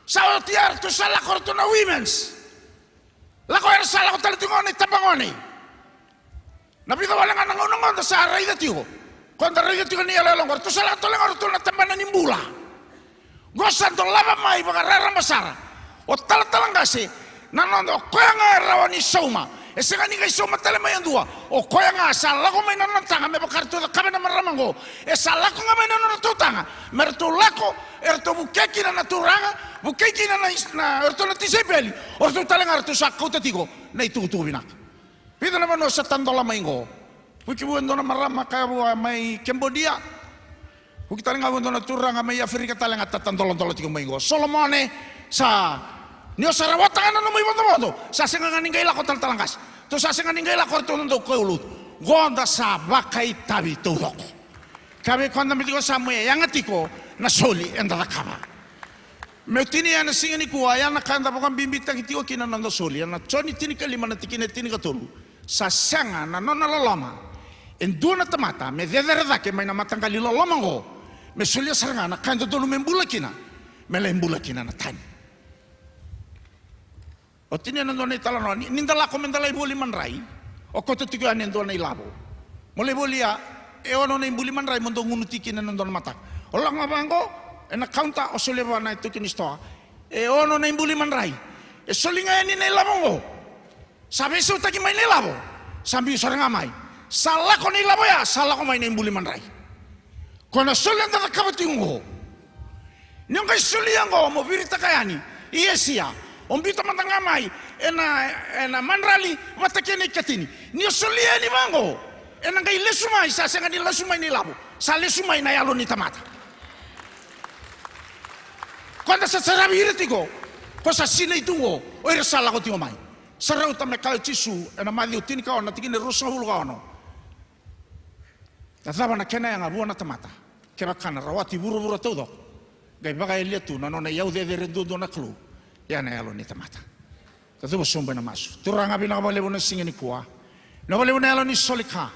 Sa oti ya ratou sa lako ratou na women's. Lako era sa lako tale tiko na itabagone. Na vica wale ga na gauna oqo da sa raica tiko, ko da raica tiko ni yaloyalo oqo, ratou sa lako tale ga o ratou na tabana ni bula. Qo sa dolava mai vakararaba sara o talatala qase, na noda, o koya ga e rawa ni sauma. E sega ni qai sauma tale mai e dua, o koya ga sa lako mai na nona taga me vaka ratou cakava na marama oqo. E sa lako ga mai na nodratou taga me ratou lako, e ratou vukei kina na Turaga, vukei kina na, na, e ratou na tisaipeli, o ratou tale ga ratou sa kauta tiko na itukutuku vinaka. Vica na vanua sa tadola mai qo. Vuki vua e dua na marama kaya vua mai Cambodia. Vuki tale ga vua e dua na turaga mai Aferika tale ga, ta, tadola, tadola tiko mai qo. Solomone, sa, ni o sa rawata ga na nomu ivodovodo, sa sega ga ni qai lako talatala qase. Tou sa sega ni qai lako ratou na dau kaulotu. Qo da sa vakaitavi taucoko. Ka vei koya dabe tiko sa mai yaga tiko na soli eda cakava. Meu tinia ena siga nikua, ya na ka eda vakabibitaki tiko kina na noda soli. Ena Joni tinikalima na tikina e tinikatolu. Sa sega na nona loloma e dua na tamata me cecere cake mai na mataqali loloma oqo, me solia sara ga na ka e dodonu me bula kina, me lai bula kina na tani. O tinia na dua na italanoa, ni, ni da lako me da lai voli madrai, o koto tiko yani e dua na ilavo. Mo lai volia e ono na ibuli madrai mo dau gunuti kina ena dua na mataka. O lako ga vaqo ena kaunta, o solia vua na itaukei ni sitoa, e ono na ibuli madrai. E soli ga yani na ilavo oqo. Sa veisautaki mai na ilavo, sa biu sara ga mai. Sa lako na ilavo ya, sa lako mai na ibuli madrai. Ko na soli eda cakava tiko oqo. Ni o qai solia oqo mo viritaka yani i Esia, o biuta mada ga mai ena, ena madrali vata kei na ikatini. Ni o solia yani vaqo, ena qai lesu mai, sa sega ni lesu mai na ilavo, sa lesu mai na yalo ni tamata. Ko da sa saravi ira tiko, ko sa sinai tu oqo, o ira sa lako tiko mai. Sa rauta me kaya o Jisu ena Maciu tinikaono na tikina e ruasagavulu ka ono. Na cava na kena yaga vua na tamata kevaka na rawati vuravura taucoko, qai vakayalia tu na nona iyau cecere duadua na Kalou, ya na yalo ni tamata. Ka cuva sobu ena masu. Turaga, vinaka vakalevu na siga nikua. Vinaka vakalevu na yalo ni soli ka.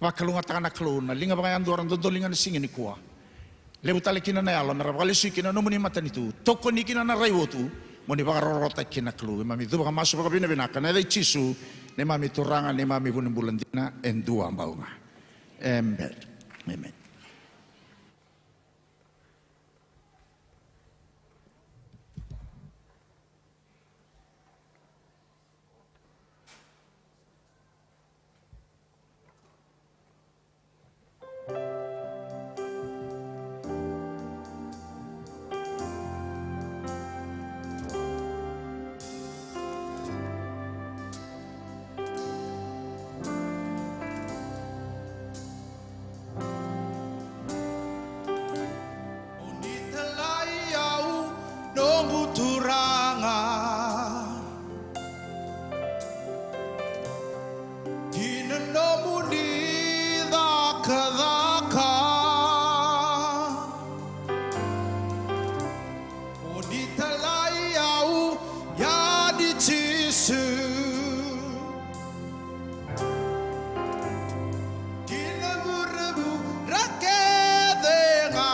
Vakalougatataka na Kalou na liga vakayadua ra dodoliga na siga nikua. Levu tale kina na yalo mera vakalesui kina na nomuni matanitu, tokoni kina na raivotu, mo ni vakarorotaki kina na Kalou. Keimami cuva ka masu vakavinavinaka ena yaca i Jisu, neimami Turaga, neimami vunibula dina e dua bau ga. Emeni. Emeni. O ni talai au, noqu Turaga, ki na nomuni cakacaka. O ni talai au yani Jisu, ki na vuravura kece ga.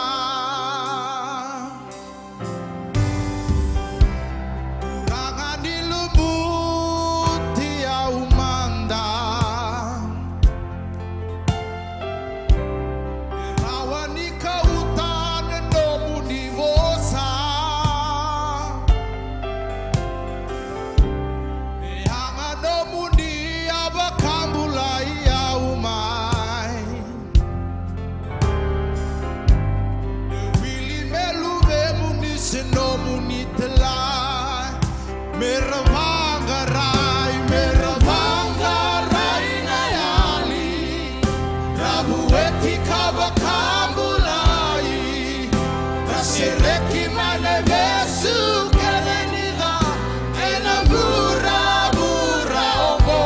Turaga ni lumuti au mada, e rawa ni kauta na nomuni vosa. Me yaga nomuni a vakabulai au mai. E wili me luvemuni se nomuni talai. Me ra vaqarai, me ra vaqarai na yali. Ra vueti ka vakabulai, ra sereki mai na vesu kece ni ca ena vuravura oqo.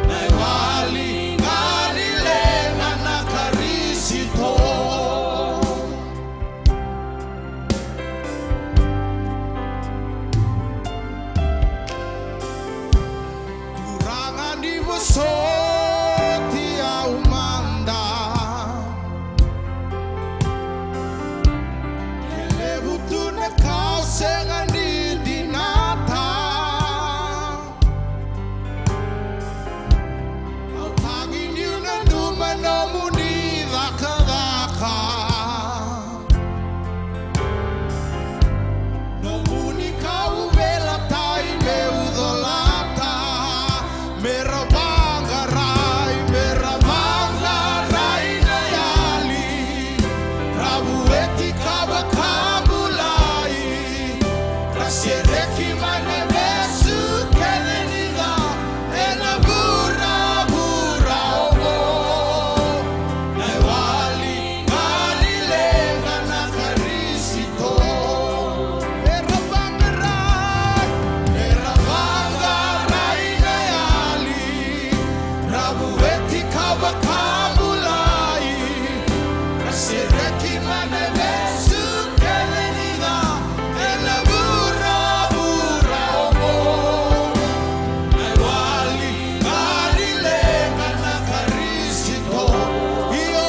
Na iwali ga ni leqa na Karisito. Turaga ni vosoti au mada. Ke levu tu na ka au sega ni dinata. Au tagi niu nanuma nomuni cakacaka. Nomuni kauveilatai meu colata. Me ra vaqarai, me ra vaqarai na yali. Ra vueti ka vakabulai, ra sereki mai na vesu kece ni ca ena vuravura oqo. Na iwali ga ni leqa na Karisito. Me ra vaqarai, me ra vaqarai na yali. Ra vueti ka vakabulai, ra sereki mai na vesu kece ni ca ena vuravura oqo. Na iwali ga ni leqa na Karisito. Io,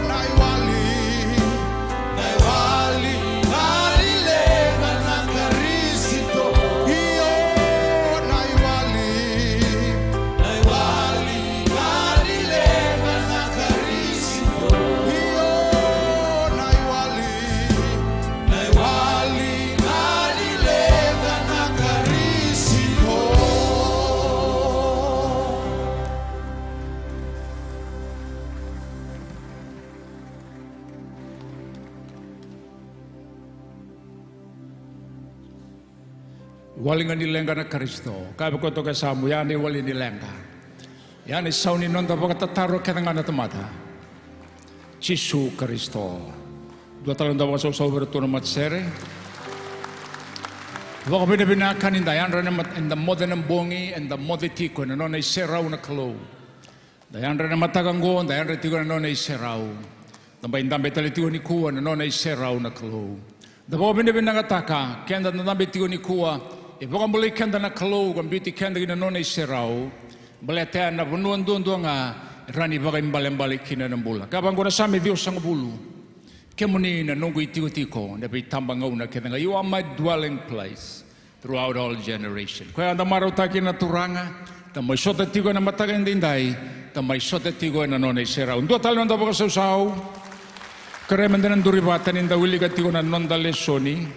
na iwali. Na iwali ga ni leqa na Karisito. Io, na iwali. Na iwali ga ni leqa na Karisito. Io, na iwali. Na iwali ga ni leqa na Karisito. Iwali ga ni leqa na Karisito. Kaya vei koya toka e yasamu, ya na iwali ni leqa. Ya na isau ni noda vakatataro kece ga na tamata. Jisu Karisito. Dua tale na noda vakasausau vei iratou na matasere. Vakavinavinaka ni da yadra ena mat-, eda moce ena bogi, eda moce tiko ena nona iserau na Kalou. Da yadra ena mataka oqo, da yadra tiko ena nona iserau. Da bai dabe tale tiko nikua ena nona iserau na Kalou. Da vakavinavinakataka keda da dabe tiko nikua, e vakabulai keda na Kalou ka biuti keda ki na nona iserau. Baleta ya na vanua duadua ga e rawa ni vakaibalebale kina na bula. Ka vaqo na Same ciwasagavulu. Kemuni na noqu itikotiko na veitabagauna kece ga. You are my dwelling place throughout all generation. Koya eda marautaki na Turaga, da mai sota tiko ena mataka edaidai, da mai sota tiko ena nona iserau. Dua tale noda vakasausau. Kerea meda na duri vata ni da wilika tiko na noda lesoni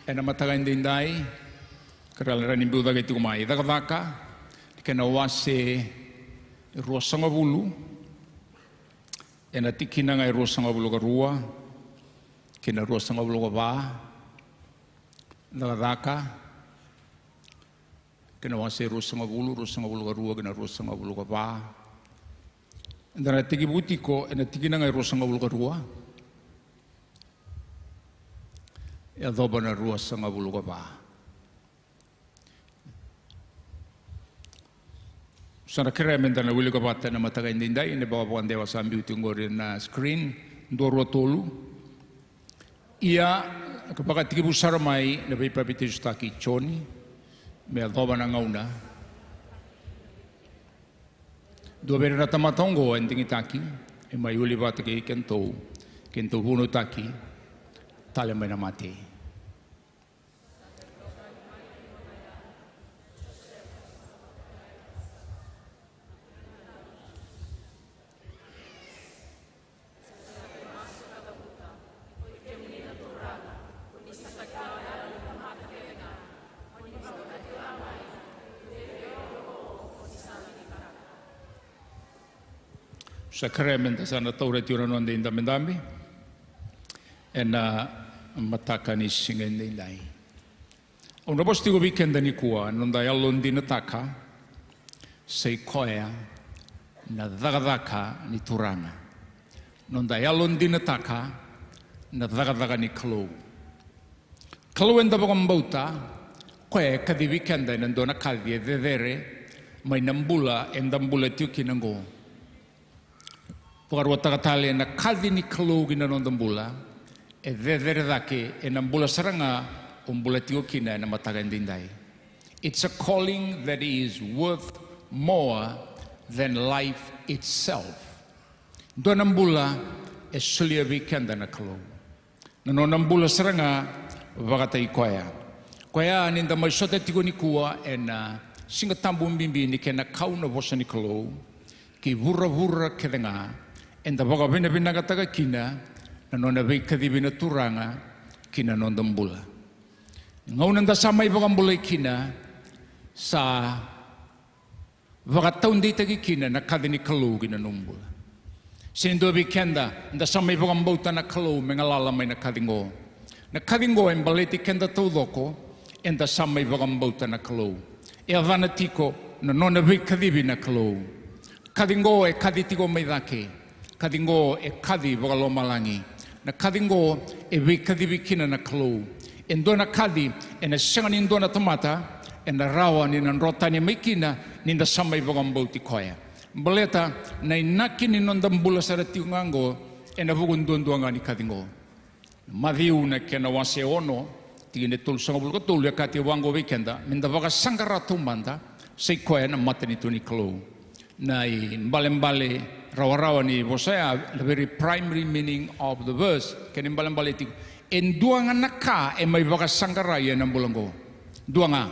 ena mataka edaidai. Kerea ni biu cake tiko mai Cakacaka, kena wase ruasagavulu, ena tikina ga e ruasagavulu ka rua kei na ruasagavulu ka va. Cakacaka, kena wase ruasagavulu, ruasagavulu ka rua kei na ruasagavulu ka va. Eda na tekivu tiko ena tikina ga e ruasagavulu ka rua, yacova na ruasagavulu ka va. Sa na kerea meda na wilika vata ena mataka edaidai, ena vakavakadewa sa biu tiko qori ena screen, dua, rua, tolu. Ia, ka vakatekivu sara mai na veipapitaisotaki i Joni, me yacova na gauna. Dua vei ira na tamata oqo e digitaki, e mai uli vata kei kedatou, kedatou vunautaki tale mai na mate. Sa kerea meda sa na taura tiko na noda idabedabe ena mataka ni siga edaidai. Au na vosa tiko vei keda nikua, noda yalodinataka sa i koya na cakacaka ni Turaga. Noda yalodinataka na cakacaka ni Kalou. Kalou eda vakabauta, koya e kacivi keda ena dua na kaci e cecere mai na bula eda bula tiko kina oqo. Vakaruataka tale, na kaci ni Kalou ki na noda bula e cecere cake ena bula sara ga o bula tiko kina ena mataka edaidai. It's a calling that is worth more than life itself. Dua na bula e solia vei keda na Kalou. Na nona bula sara ga vakataki koya. Koya ni da mai sota tiko nikua ena Siga Tabu bibi ni kena kau na vosa ni Kalou ki vuravura kece ga, eda vakavinavinakataka kina na nona veikacivi na Turaga ki na noda bula. Gauna da sa mai vakabulai kina, sa vakataudeitaki kina na kaci ni Kalou ki na nomu bula. Se dua vei keda, da sa mai vakabauta na Kalou me galala mai na kaci qo. Na kaci qo e baleti keda taucoko, eda sa mai vakabauta na Kalou. E yacana tiko na nona veikacivi na Kalou. Kaci qo e kaci tiko mai cake. Kaci qo e kaci vakalomalagi. Na kaci qo e veikacivi kina na Kalou. E dua na kaci ena sega ni dua na tamata ena rawa ni na dro tani mai kina ni da sa mai vakabauti koya. Baleta na inaki ni noda bula sara tiko ga qo ena vuku duadua ga ni kaci qo. Maciu na kena wase ono, tikina e tolusagavulu ka tolu, e kaya vaqo vei keda, me da vakasaqara taumada, sa i koya na matanitu ni Kalou. Na ibalebale rawarawa ni vosa ya, the very primary meaning of the verse, kena ibalebale tiko, e dua ga na ka e mai vakasaqarai ena bula qo. Dua ga.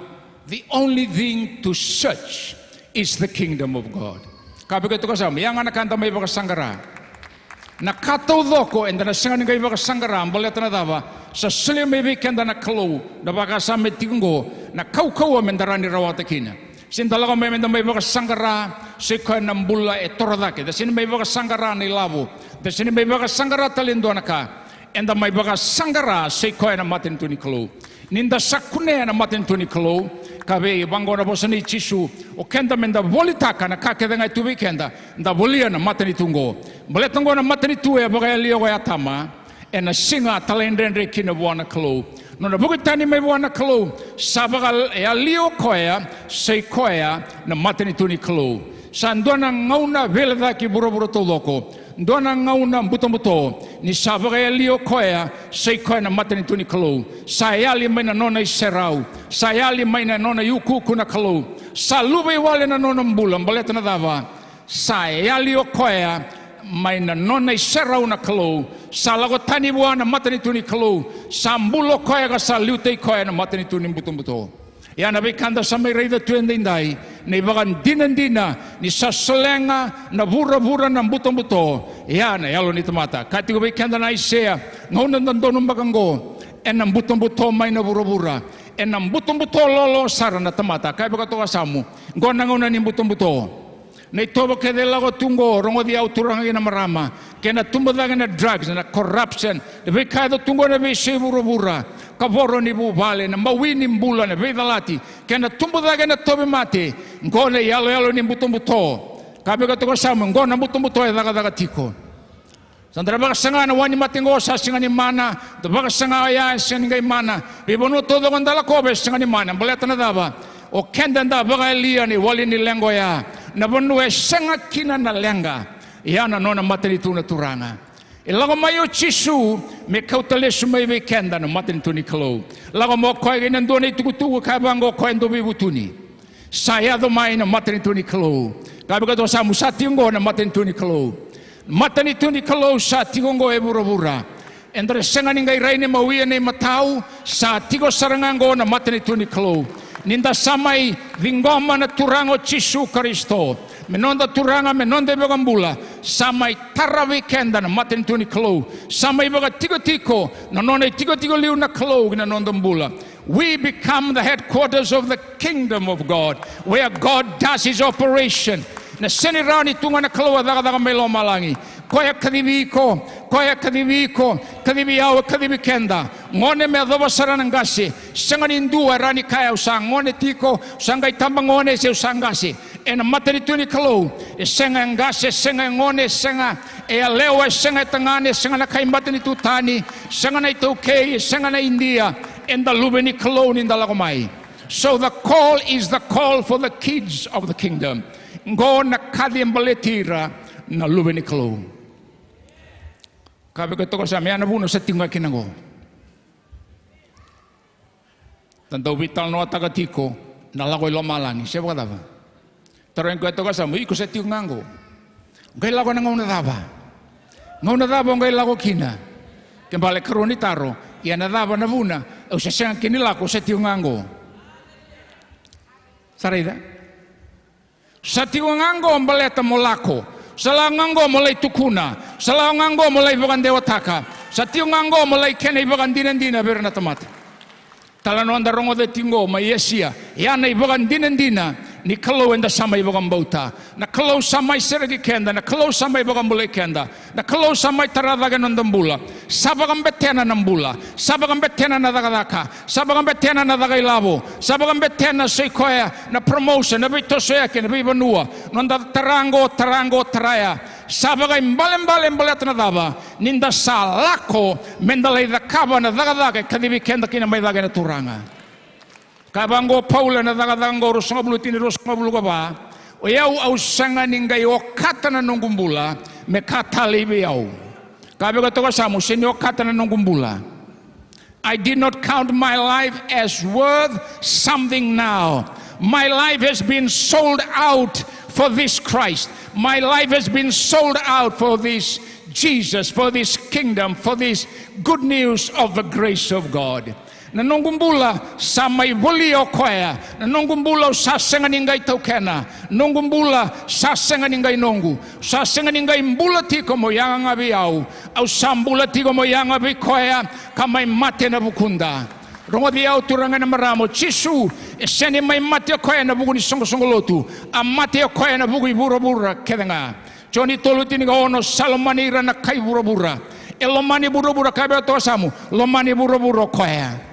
The only thing to search is the kingdom of God. Ka vei keda toka sa, ya ga na ka da mai vakasaqara. Na ka taucoko eda na sega ni qai vakasaqara, baleta na cava? Sa solia mai vei keda na Kalou, na vakasama tiko qo, na kaukauwa me da rawa ni rawata kina. Se da lako mai me da mai vakasaqara, sa i koya na bula e toro cake. Da sega ni mai vakasaqara na ilavo. Da sega ni mai vakasaqara tale e dua na ka. Eda mai vakasaqara, sa i koya na matanitu ni Kalou. Ni da sa kunea na matanitu ni Kalou, ka vei vaqo na vosa nei Jisu, o keda me da volitaka na ka kece ga e tu vei keda, da volia na matanitu qo. Baleta qo na matanitu e vakayalia ko Atama ena siga talaidredre kina vua na Kalou. Nona vuki tani mai vua na Kalou, sa vakayali o koya, sa i koya na matanitu ni Kalou. Sa dua na gauna veilecaki vuravura taucoko. Dua na gauna butobuto, ni sa vakayali o koya, sa i koya na matanitu ni Kalou. Sa yali mai na nona iserau, sa yali mai na nona iukuuku na Kalou. Sa luvaiwale na nona bula, baleta na cava? Sa yali o koya mai na nona iserau na Kalou, Sa lako tani vua na matanitu ni Kalou. Sa bula o koya ka sa liutaki koya na matanitu ni butobuto. Ia na veika da sa mai raica tu edaidai, na ivakadinadina ni sa solega na vuravura na butobuto. Ia na yalo ni tamata. Ka tiko vei keda na Aisea, gauna da donu baka oqo, ena butobuto mai na vuravura. Ena butobuto lolo sara na tamata. Ka vakatoka samu, oqo na gauna ni butobuto. Na itovo kece e lako tu oqo, rogoci au turaga kei na marama, kei na tubu cake na drugs, na corruption, na veika e tu oqo na veisei vuravura, kavoro ni vuvale, na mawi ni bula, na veicalati, kei na tubu cake na tauvimate, oqo na iyaloyalo ni butobuto. Ka vei ka toka samu, oqo na butobuto e cakacaka tiko. Sa da vakasaga na wa ni mate oqo sa sega ni mana, da vakasaga oya e sega ni qai mana. Veivanua taucoko da lakova e sega ni mana, baleta na cava? O keda da vakayalia na iwali ni leqa oya, na vanua e sega kina na leqa. Ia na nona matanitu na Turaga. E lako mai o Jisu me kauta lesu mai vei keda na matanitu ni Kalou. Lako mai o koya kei na dua na itukutuku ka vaqo o koya e dau veivutuni. Sa yaco mai na matanitu ni Kalou. Ka vei ka toka samu, sa tiko oqo na matanitu ni Kalou. Matanitu ni Kalou sa tiko oqo e vuravura. Eda sega ni qai rai ni mawia na imatau, sa tiko sara ga oqo na matanitu ni Kalou. Ni da sa mai ciqoma na Turaga o Jisu Karisito me noda Turaga, me noda iVakabula, sa mai tara vei keda na matanitu ni Kalou. Sa mai vakatikotiko na nona itikotiko liu na Kalou ki na noda bula. We become the headquarters of the kingdom of God, where God does his operation. Na sega ni rawa ni tu ga na Kalou a cakacaka mai lomalagi. Koya kacivi iko, koya kacivi iko, kacivi au, e kacivi keda. Gone me yacova sara na qase, sega ni dua e rawa ni kaya au sa gone tiko, au sa qai tabagone se au sa qase. Ena matanitu ni Kalou, e sega e qase, e sega e gone, e sega e yalewa, e sega e tagane, e sega na kai matanitu tani, sega na iTaukei, e sega na Idia. Eda luve ni Kalou ni da lako mai. So the call is the call for the kids of the kingdom. Qo na kaci e baleti ira na luve ni Kalou. Ka vei ka toka samu, ya na vuna sa tiko ga kina qo. Da dau veitalanoataka tiko na lako i lomalagi se vakacava. Tarogi koya toka samu, iko sa tiko ga qo? Qai lako ena gauna cava? Gauna cava o qai lako kina? Ke bale karua ni taro, ia na cava na vuna au sa sega kina ni lako, au sa tiko ga qo? Sa raica? Sa tiko ga qo baleta mo lako. Sa lako ga qo mo lai tukuna. Sa lako ga qo mo lai vakadewataka. Sa tiko ga qo mo lai kena ivakadinadina vei ira na tamata. Talanoa da rogoca tiko qo mai Esia. Ia na ivakadinadina ni Kalou eda sa mai vakabauta. Na Kalou sa mai sereki keda, na Kalou sa mai vakabulai keda. Na Kalou sa mai tara cake na noda bula. Sa vakabetena na bula. Sa vakabetena na cakacaka. Sa vakabetena na caka ilavo. Sa vakabetena, sa i koya na promotion, na veitosoyaki ena veivanua. Noda tara qo, tara qo, tara ya. Sa vakaibalebale baleta na cava? Ni da sa lako me da lai cakava na cakacaka e kacivi keda kina mai cake na Turaga. Ka vaqo o Paula ena Cakacaka qo ruasagavulu, tikina ruasagavulu ka va: O yau au sega ni qai okata na noqu bula me ka talei vei au. Ka vei ka toka samu, sega ni okata na noqu bula. I did not count my life as worth something now. My life has been sold out for this Christ. My life has been sold out for this Jesus, for this kingdom, for this good news of the grace of God. Na noqu bula sa mai volia o koya. Na noqu bula au sa sega ni qai taukena. Noqu bula sa sega ni qai noqu. Sa sega ni qai bula tiko mo yaga ga vei au. Au sa bula tiko mo yaga vei koya ka mai mate ena vukuda. Rogoci au turaga na marama, o Jisu e sega ni mai mate o koya ena vuku ni soqosoqo lotu. A mate o koya ena vuku i vuravura kece ga. Joni tolu, tinikaono, sa lomani ira na kai vuravura. E lomani vuravura, ka vei ka toka samu, lomani vuravura o koya.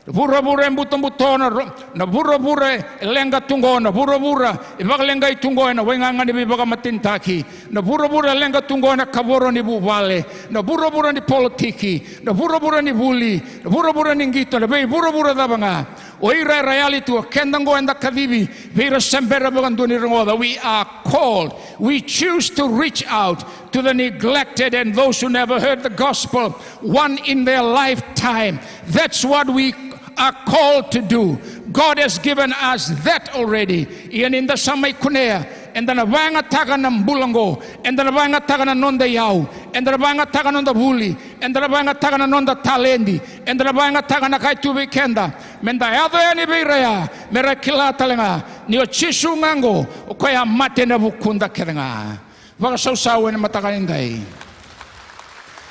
Vuravura e butobuto, na ro-, na vuravura e leqa tu qo, na vuravura e vakaleqai tu qo ena waigaga ni veivakamatenitaki, na vuravura e leqa tu qo ena kavoro ni vuvale, na vuravura ni politiki, na vuravura ni vuli, na vuravura ni qito, na veivuravura cava ga. O ira era yali tu, o keda qo eda kacivi vei ira se bera vakadua ni rogoca. We are called. We choose to reach out to the neglected and those who never heard the gospel one in their lifetime. That's what we are called to do. God has given us that already. Ia ni da sa mai kunea Eda na vakayagataka na bula oqo, eda na vakayagataka na noda iyau, eda na vakayagataka na noda vuli, eda na vakayagataka na noda taledi, eda na vakayagataka na ka e tu vei keda, meda yaco yani vei ira ya, me ra kila tale ga ni o Jisu ga oqo, o koya a mate ena vukuda kece ga. Vakasausau ena mataka nidai.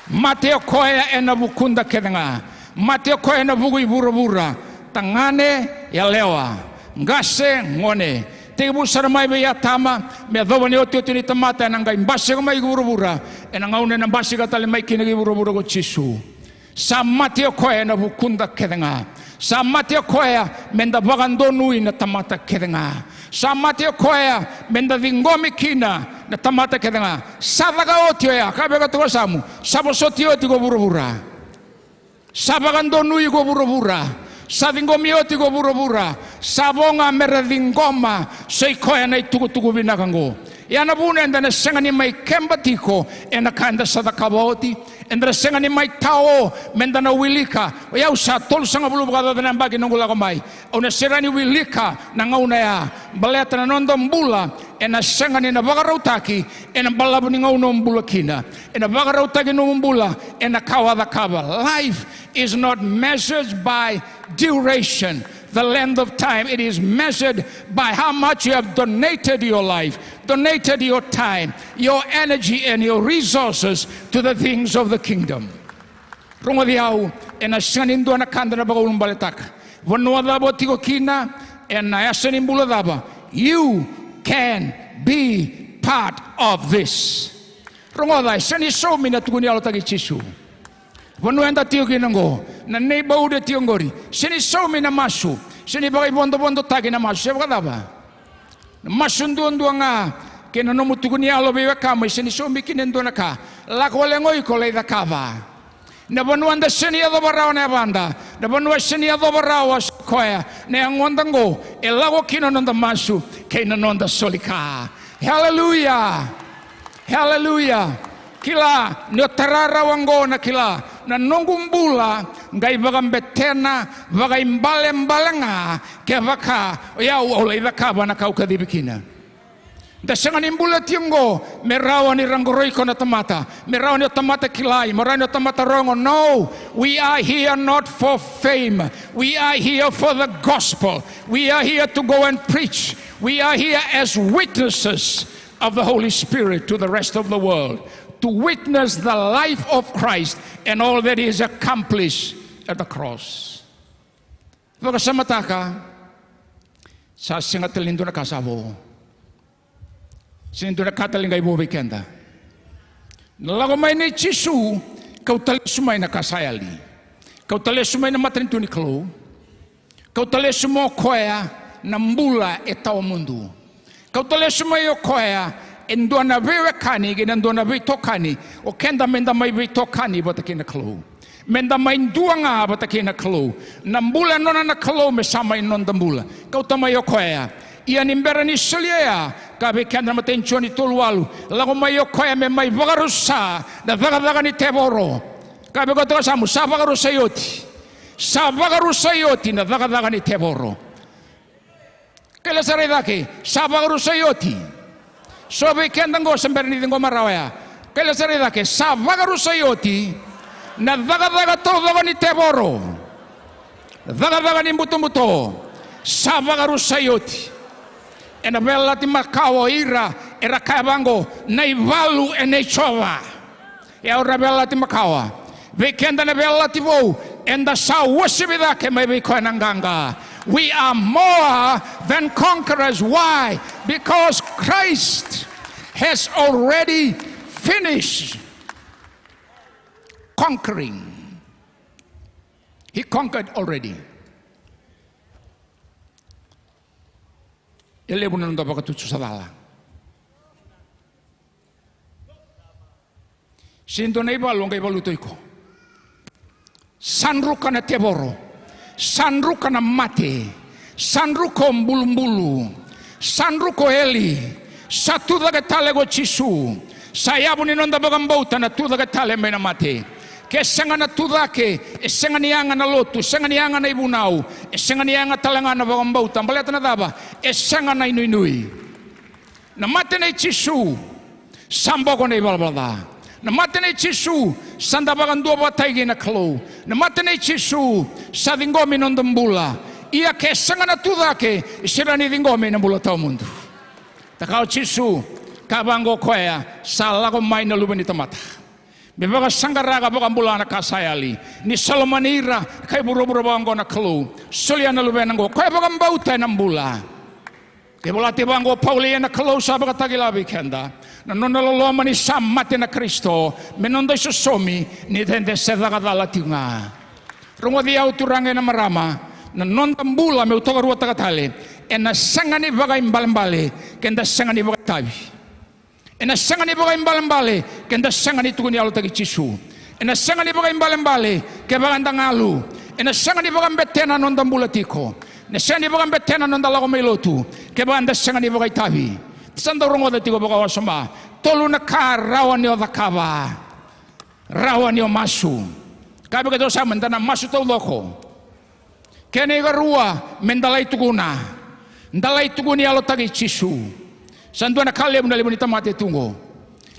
Mate o koya ena vukuda kece ga. Mate o koya ena vuku i vuravura. Tagane, yalewa, qase, gone. Tekivu sara mai vei Atama me yacova na iotioti ni tamata ena qai basika mai ki vuravura. Ena gauna ena basika tale mai kina ki vuravura ko Jisu. Sa mate o koya ena vukuda kece ga. Sa mate o koya meda vakadonui na tamata kece ga. Sa mate o koya meda ciqomi kina na tamata kece ga. Sa caka oti oya, kaya vei koya toka samu, sa vosoti oti ko vuravura. Sa vakadonui ko vuravura. Sa ciqomi oti ko vuravura. Sa vo ga mera ciqoma, sa i koya na itukutuku vinaka oqo. Ia na vuna eda na sega ni mai keba tiko ena ka eda sa cakava oti, eda na sega ni mai tao meda na wilika. O yau sa tolusagavulu vakacaca na yabaki noqu lako mai. Au na sega ni wilika na gauna ya, baleta na noda bula ena sega ni na vakarautaki ena balavu ni gauna o bula kina. Ena vakarautaki nomu bula ena ka o a cakava. Life is not measured by duration, the length of time. It is measured by how much you have donated your life, donated your time, your energy, and your resources to the things of the kingdom. Rogoci au, ena sega ni dua na ka da na vakaulubaletaka. Vanua cava o tiko kina, ena yasa ni bula cava, you can be part of this. Rogoca, e sega ni saumi na tukuni yalotaki Jisu. Vanua eda tiko kina oqo, na neighborhood e tiko oqori, sega ni saumi na masu, sega ni vakaivodovodotaki na masu, se vakacava? Na masu duadua ga kei na nomu tukuni yalo vei wekamu, e sega ni saumi kina e dua na ka. Lako wale ga o iko lai cakava. Na vanua da sega ni yacova rawa na yavada, na vanua e sega ni yacova rawa o koya, na yagoda oqo e lako kina na noda masu kei na noda soli ka. Haleluya. Haleluya. Kila ni o tara rawa oqo na kila, na noqu bula qai vakabetena vakaibalebale ga kevaka o yau au lai cakava na ka au kacivi kina. Da sega ni bula tiko oqo me rawa ni ra qoroi iko na tamata, me rawa ni o tamata kilai, me rawa ni o tamata rogo. No, we are here not for fame. We are here for the gospel. We are here to go and preach. We are here as witnesses of the Holy Spirit to the rest of the world, to witness the life of Christ and all that is accomplished at the cross. Vakasamataka, sa sega tale ni dua na ka sa vo. Sega ni dua na ka tale qai vo vei keda. Na lako mai nei Jisu, kauta lesu mai na ka sa yali. Kauta lesu mai na matanitu ni Kalou. Kauta lesu mai o koya na bula e tawamudu. Kauta lesu mai o koya e dua na veiwekani kei na dua na veitokani. O keda meda mai veitokani vata kei na Kalou. Meda mai dua ga vata kei na Kalou. Na bula e nona na Kalou me sa mai noda bula. Kauta mai o koya. Ia ni bera ni solia ya, ka vei keda na matai ni Joni tolu walu, lako mai o koya me mai vakarusa na cakacaka ni tevoro. Ka vei koya toka samu, sa vakarusai oti. Sa vakarusai oti na cakacaka ni tevoro. Kaila sara i cake, sa vakarusai oti. So vei keda qo sa bera ni ciqoma rawa ya. Kaila sara i cake, sa vakarusai oti na cakacaka taucoko ni tevoro. Cakacaka ni butobuto sa vakarusai oti. Ena veiyalayalati makawa o ira era kaya vaqo, na ivalu e nei Jiova. E au na veiyalayalati makawa. Vei keda na veiyalayalati vou, eda sa uasivi cake mai vei koya na qaqa. We are more than conquerors. Why? Because Christ has already finished conquering. He conquered already. E levu na noda vakatutu sa cala. Se dua na ivalu o qai valuta o iko. Sa druka na tevoro. Sa druka na mate. Sa druka o bulubulu. Sa druka o eli. Sa tucake tale ko Jisu. Sa yavu ni noda vakabauta na tucake tale mai na mate. Ke sega na tucake, e sega ni yaga na lotu, sega ni yaga na ivunau, e sega ni yaga tale ga na vakabauta. Baleta na cava? E sega na inuinui. Na mate nei Jisu sa boko na ivalavala ca. Na mate nei Jisu sa da vakaduavatataki kei na Kalou. Na mate nei Jisu sa ciqomi noda bula. Ia ke sega na tucake, e sega ni ciqomi na bula tawamudu. Taka o Jisu, ka vaqo o koya, sa lako mai na Luve ni tamata me vakasaqara ka vakabula na ka sa yali. Ni sa lomani ira na kai vuravura vaqo na Kalou, solia na Luvena oqo, koya vakabauta ena bula. Ke volati vaqo o Paula, ia na Kalou sa vakatakila vei keda na nona loloma ni sa mate na Karisito me noda isosomi, ni da se caka cala tiko ga. Rogoci au turaga kei na marama, na noda bula, meu tokaruataka tale, ena sega ni vakaibalebale ke da sega ni vakaitavi. Ena sega ni vakaibalebale ke da sega ni tukuni yalotaki Jisu. Ena sega ni vakaibalebale kevaka eda galu. Ena sega ni vakabetena na noda bula tiko. Ena sega ni vakabetena na noda lako mai lotu kevaka eda sega ni vakaitavi. Sa dau rogoca tiko vakawasoma. Tolu na ka rawa ni o cakava. Rawa ni o masu. Ka vei keitou sa mada na masu taucoko. Kena ikarua, me da lai tukuna. Da lai tukuni yalotaki Jisu. Sa dua na ka levu na levu ni tamata e tu oqo.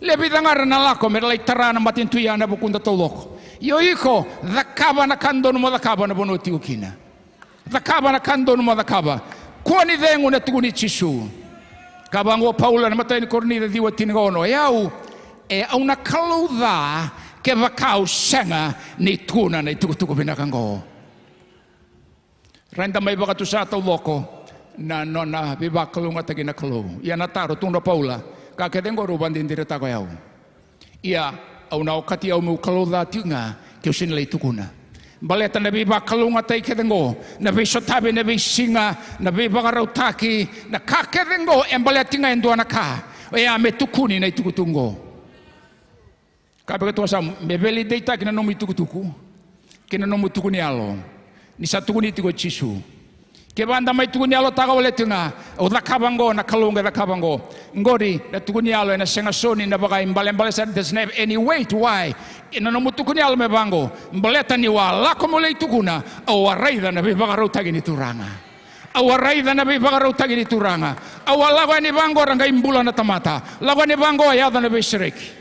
Levu i cagara na lako me ra lai tara na matanitu ya na vukuda taucoko. Io iko, cakava na ka donu mo cakava na vanua tiko kina. Cakava na ka donu mo cakava. Kua ni cegu na tukuni Jisu. Ka vaqo o Paula na matai ni Korinica ciwa tinikaono. E au, e au na kalou ca kevaka au sega ni tukuna na itukutuku vinaka oqo. Ra da mai vakatusa taucoko na nona veivakalougatataki na Kalou. Ia na taro tukuna o Paula, ka kece oqo rau vakadinadinataka o yau. Ia au na okati au meu kalou ca tiko ga keu sega ni lai tukuna. Baleta na veivakalougatataki kece oqo, na veisotavi, na veisiga, na veivakarautaki, na ka kece oqo e baleti ga e dua na ka. Oya me tukuni na itukutuku oqo. Ka vei keitou sa me veideitaki na nomu itukutuku kei na nomu tuku ni yalo. Ni sa tukuni tiko o Jisu. Kevaka da mai tukuni yalotaka wale tiko ga, au cakava oqo, na Kalou qai cakava oqo. Oqori na tuku ni yalo ena sega soti ni na vakaibalebale sara, doesn't have any weight. Why? Ena nomu tuku ni yalo me vaqo, baleta niu a lako meu lai tukuna, au a raica na veivakarautaki ni Turaga. Au a raica na veivakarautaki ni Turaga. Au a lako yani vaqo ra qai bula na tamata. Lako yani vaqo yaco na veisereki.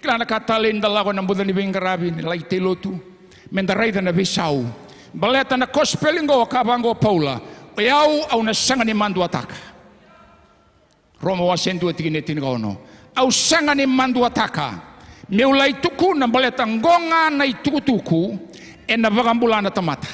Kila na ka talei ni da lako ena buca ni veiqaravi ni lai tei lotu, me da raica na veisau. Baleta na kosipeli oqo ka vaqo o Paula, o yau au na sega ni maduataka. Roma wase dua tikina e tinikaono. Au sega ni maduataka meu lai tukuna baleta oqo ga na itukutuku ena vakabula na tamata.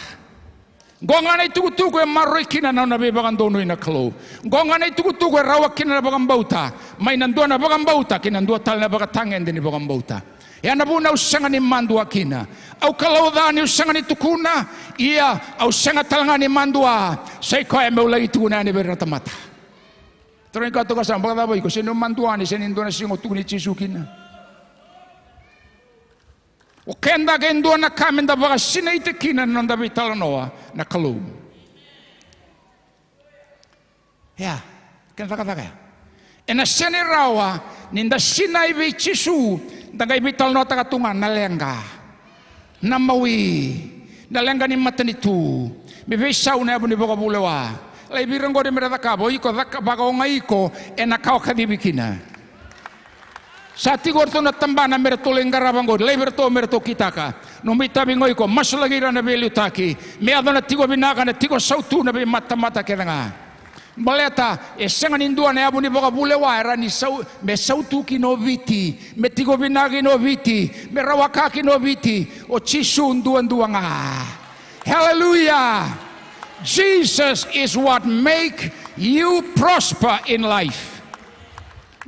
Oqo ga na itukutuku e maroroi kina na nona veivakadonui na Kalou. Oqo ga na itukutuku e rawa kina na vakabauta mai na dua na vakabauta ki na dua tale na vakatagede ni vakabauta. Ia na vuna au sega ni madua kina. Au kalou ca niu sega ni tukuna. Ia au sega tale ga ni madua. Sa i koya meu lai tukuna yani vei ira na tamata. Tarogi koya toka sa, vakacava iko, sega ni madua ni sega ni dua na siga o tukuni Jisu kina? O keda ke dua na ka me da vakasinaita kina na noda veitalanoa na Kalou. Ia, kena cakacaka ya. Ena sega ni rawa ni da sinai vei Jisu, da qai veitalanoataka tu ga na leqa, na mawi, na leqa ni matanitu, me veisau na yavu ni vakavulewa. Lai vei ira oqori me ra cakava, o iko caka vakaogai iko ena ka o kacivi kina. Sa tiko o ratou na tabana me ratou lai qarava oqori, lai vei ratou me ratou kitaka. Nomu itavi ga o iko, masulaki ira na veiliutaki. Me yaco na tiko vinaka, na tiko sautu na veimatamata kece ga. Baleta e sega ni dua na yavu ni vakavulewa e rawa ni sau, me sautu kina o Viti, me tiko vinaka kina o Viti, me rawa ka kina o Viti. O Jisu duadua ga. Hallelujah. Jesus is what make you prosper in life.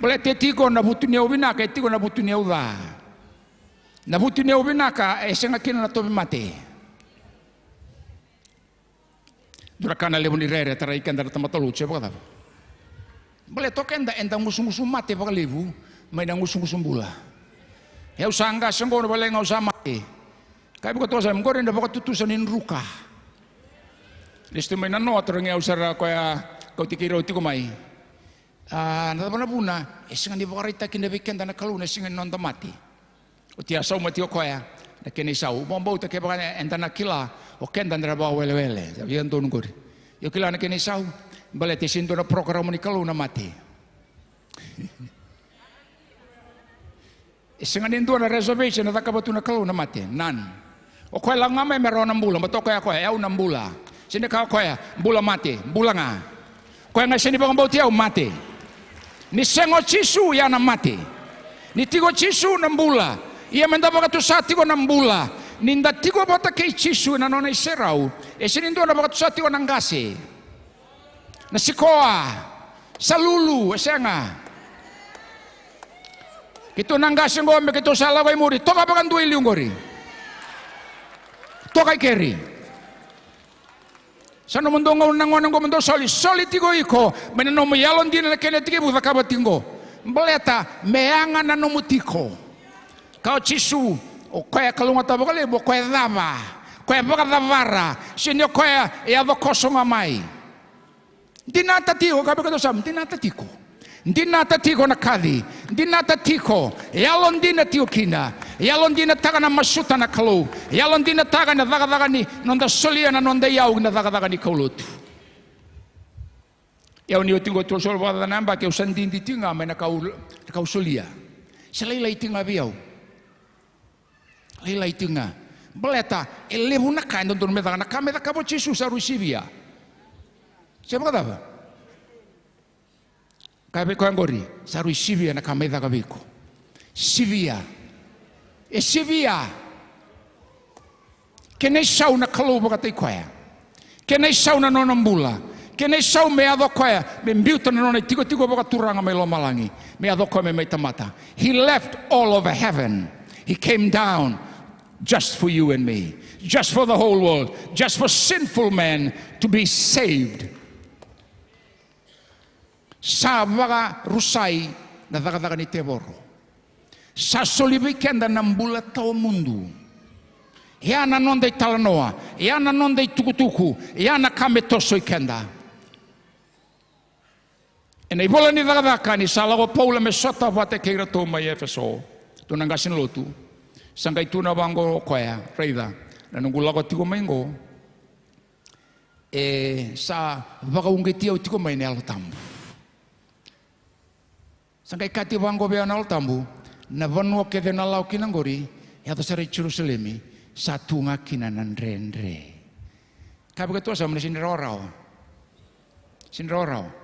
Baleta e tiko na vutuniyau vinaka, e tiko na vutuniyau ca. Na vutuniyau vinaka e sega kina na tauvimate. Dua na ka na levu ni rere e tarai keda na tamata lotu se vakacava? Baleta o keda eda gusugusu mate vakalevu mai na gusugusu bula. E au sa qase oqo, na vale ga au sa mate. Ka vei koya toka sa, oqori na vakatutusa ni druka. Lesu tu mai na noa, tarogi au sara koya kauti keirau tiko mai. A, na cava na vuna e sega ni vakaraitaki kina vei keda na Kalou na siga ni noda mate? Oti a sauma tiko o koya na kena isau. Vakabauta kevaka eda na kila o keda da na vakawelewele, sa via donu qori. Io, kila na kena isau, baleta e sega ni dua na porokaramu ni Kalou na mate. E sega ni dua na reservation e cakava tu na Kalou na mate. None. O koya lako ga mai me rawa na bula, baleta o koya, koya, e au na bula. Sega ni kaya o koya, bula mate, bula ga. Koya ga sega ni vakabauti au, mate. Ni sega o Jisu, ia na mate. Ni tiko o Jisu, na bula. Ia meda vakatusa tiko na bula. Ni da tiko vata kei Jisu ena nona iserau. E sega ni dua na vakatusa tiko na qase, na sikoa, salulu, e sega. Keitou na qase qo, me keitou sa lako i muri, toka vakadua i liu qori. Toka i keri. Sa nomudou gauna na gone qo mo dou soli, soli tiko iko mai na nomu yalodina na kena tekivu, cakava tiko qo. Baleta me yaga na nomu tiko. Ka o Jisu, o koya e kalougata vakalevu, o koya e cava, o koya e vakacavara, sega ni o koya e yaco koso ga mai. Dinata tiko, ka vaka dou sa, dinata tiko. Dinata tiko na kaci, dinata tiko, yalodina tiko kina, yalodinataka na masuta na Kalou, yalodinataka na cakacaka ni noda solia na noda iyau ki na cakacaka ni kaulotu. Iyau ni oti qo tolusagavulu vakacaca na yabaki, au sa didi tiko ga mai na kau, na kau solia. Sa lailai tiko ga vei au. Lailai tiko ga. Baleta e levu na ka e dodonu me caka, na ka me cakava o Jisu sa rui sivia. Se vakacava? Kaya vei koya qori, sa rui sivia na ka mai caka vei iko. Sivia. E sivia. Kena isau na Kalou vakataki koya. Kena isau na nona bula. Kena isau me yaco koya me biuta na nona itikotiko vakaturaga mai lomalagi, me yaco koya me mai tamata. He left all over heaven. He came down just for you and me, just for the whole world, just for sinful man to be saved. Sa vakarusai na cakacaka ni tevoro. Sa soli vei keda na bula tawamudu. Ya na noda italanoa, ya na noda itukutuku, ya na ka me tosoi keda. Ena ivola ni Cakacaka, ni sa lako o Paula me sota vata kei iratou mai Efeso, tou na qase ni lotu, sa qai tukuna vaqo o koya, raica, na noqu lako tiko mai qo, e sa vakauqeti au tiko mai na Yalo Tabu. Sa qai kaya vaqo vei au na Yalo Tabu, na vanua kece na lako kina qori, yaco sara i Jerusalemi, sa tu ga kina na dredre. Ka vaka tu sa mani sini rawarawa. Sini rawarawa.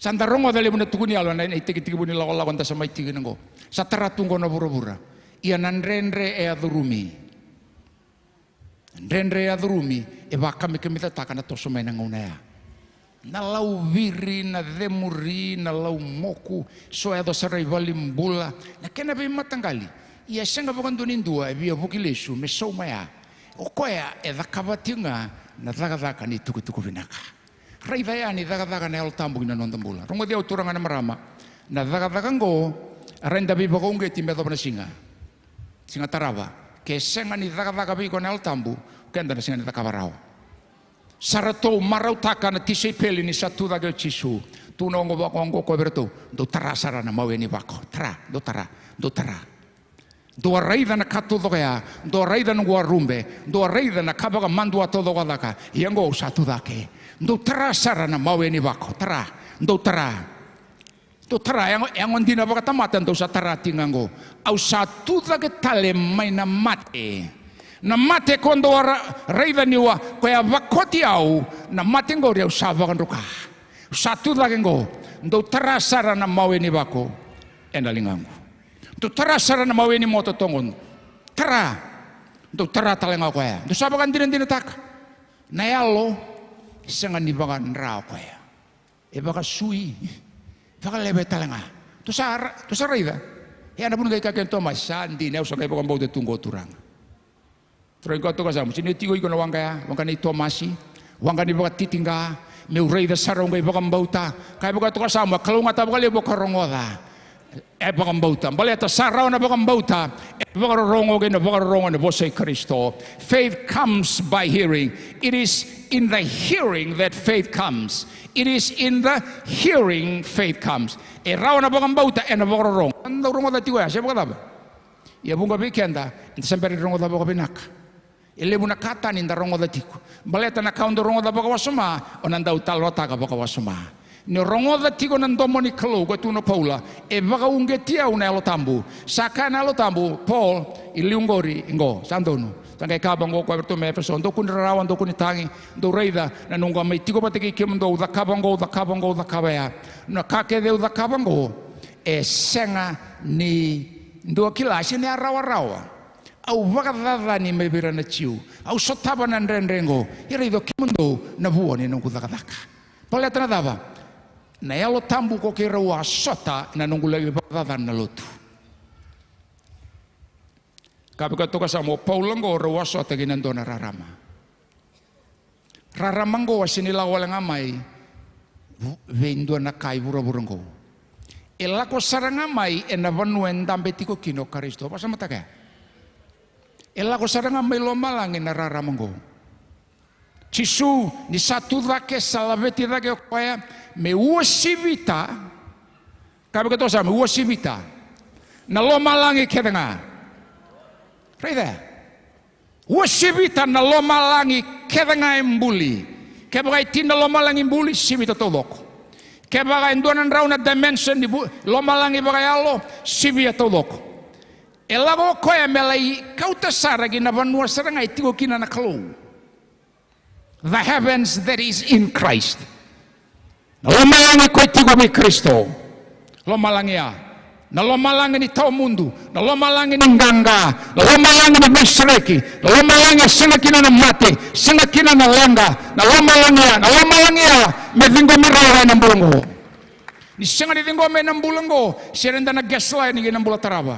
Sa da rogoca levu na tukuni yalo na itekitekivu ni lakolako da sa mai tiko kina qo. Sa tara tu qo na vuravura. Ia na dredre e a curumi. Dredre e a curumi, e vakamikamicataka na toso mai na gauna ya. Na lauviri, na cemuri, na laumoku, so yaco sara i valenibula, na kena veimataqali. Ia sega vakadua ni dua e via vuki lesu me sauma ya. O koya e cakava tiko ga na cakacaka ni tukutuku vinaka. Raica yani cakacaka na Yalo Tabu ki na noda bula. Rogoci au turaga na marama. Na cakacaka qo, a rawa ni da veivakauqeti me yacova na siga. Siga tarava. Ke sega ni cakacaka vei iko na Yalo Tabu, keda na sega ni cakava rawa. Sa ratou marautaka na tisaipeli ni sa tu cake o Jisu. Tu na oqo vako oqo ko vei iratou. Dou tara sara na mawe ni vako. Tara, dou tara, dou tara. Dou a raica na ka taucoko ya, dou a raica noqu a rube, dou a raica na ka vakamadua taucoko a caka, ia oqo au sa tu cake. Dou tara sara na mawe ni vako, tara, dou tara. Dou tara, yago, yago dina vakatamata, dou sa tara tiko ga oqo. Au sa tu cake tale mai na mate. Na mate ko dou a ra-, raica niu a, ko ya vakoti au, na mate qori au sa vakadruka. Au sa tu cake oqo, dou tara sara na mawe ni vako ena ligaqu. Dou tara sara na mawe ni moto toqo. Tara. Dou tara tale ga o koya. Dou sa vakadinadinataka. Na yalo, sega ni vakadra o koya. E vakasui. Vakaleve tale ga. Dou sa ra-, dou sa raica. E a na vuna qai kaya kei Tomasi, sa dina, au sa qai vakabauta tu qo Turaga. Turaga, toka sa mo, sini tiko iko na waqa ya, waqa nei Tomasi, waqa ni vakatitiqa, meu raica sara au qai vakabauta. Kaya vaka toka sa mo, kalougata vakalevu ka rogoca. E vakabauta, baleta sa rawa na vakabauta, e vakarorogo kei na vakarorogo na vosa i Karisito. Faith comes by hearing. It is in the hearing that faith comes. It is in the hearing faith comes. E rawa na vakabauta, ena vakarorogo. Eda rogoca tiko ya, se vakacava? Ia vuqa vei keda, eda sa bera ni rogoca vakavinaka. E levu na ka tani da rogoca tiko. Baleta na ka o dau rogoca vakawasoma, o na dau talanoataka vakawasoma. Ni rogoca tiko na domo ni Kalou, ko tukuna o Paula, e vakauqeti au na Yalo Tabu. Sa kaya na Yalo Tabu, Paul, i liu qori qo, sa donu. Sa qai kaya vaqo ko vei iratou mai Efeso, dou kua ni rarawa, dou kua ni tagi, dou raica na noqu a mai tiko vata kei kemudou, au cakava qo, au cakava qo, au cakava ya. Na ka kece au cakava qo, e sega ni dua kila, e sega ni a rawarawa. Au vakacacani mai vei ira na Jiu. Au sotava na dredre qo. Ia raica o kemudou na vua ni noqu cakacaka. Baleta na cava? Na Yalo Tabu ko keirau a sota ena noqu laki vakacacana na lotu. Ka vaka toka sa mo Paula qo rau a sota kei na dua na rarama. Rarama qo a sega ni lako wale ga mai vu-, vei dua na ka i vuravura qo. E lako sara ga mai ena vanua e dabe tiko kina o Karisito. Vakasamataka ya. E lako sara ga mai lomalagi na rarama qo. Jisu, ni sa tu cake, sa laveti cake o koya, me uasivita, ka vaka toka sa, me uasivita na lomalagi kece ga. Raica. Uasivita na lomalagi kece ga e buli. Kevaka e tini na lomalagi buli, sivita taucoko. Kevaka e dua na drau na dimension ni vu-, lomalagi vakayalo, sivia taucoko. E lako o koya me lai kauta sara ki na vanua sara ga e tiko kina na Kalou. The heavens that is in Christ. Na lomalagi ko e tiko vei Karisito. Lomalagi ya. Na lomalagi ni tawamudu. Na lomalagi ni qaqa. Na lomalagi ni veisereki. Na lomalagi e sega kina na mate. Sega kina na leqa. Na lomalagi ya. Na lomalagi ya. Me ciqomi rawa ena bula qo. Ni sega ni ciqomi ena bula qo, sega ni da na gaslight ni kei na bula tarava.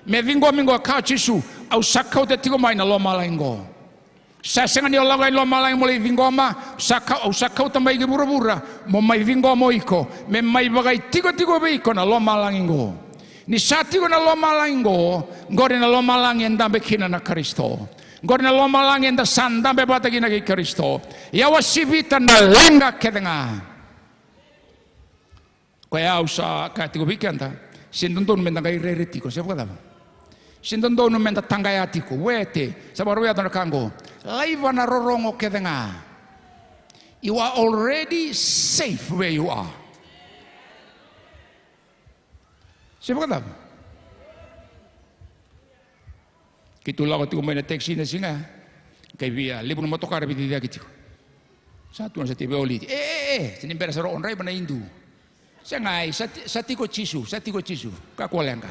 Me ciqomi qo, kaya o Jisu, au sa kauta tiko mai na lomalagi qo. Sa sega ni o lako i lomalagi mo lai ciqoma, sa ka-, au sa kauta mai ki vuravura, mo mai ciqoma o iko, me mai vakaitikotiko vei iko na lomalagi qo. Ni sa tiko na lomalagi qo, qori na lomalagi e dabe kina na Karisito. Qori na lomalagi eda sa dabe vata kina kei Karisito. Ia au a sivita na leqa kece ga. Koya au sa kaya tiko vei keda, se dodonu meda qai rere tiko, se vakacava? Se dodonu meda taqaya tiko, wete, sa vakarau yaco na ka qo. Laiva na rorogo kece ga. You are already safe where you are. Se vakacava? Keitou lako tiko mai na taxi na siga. Kai via levu na motokara veiciciyaki tiko. Sa tu na sa tiko veioliti. E, e, e, se ni bera sara o draiva na Idu. Segai, sa ti-, sa tiko Jisu, sa tiko Jisu. Kakua leqa.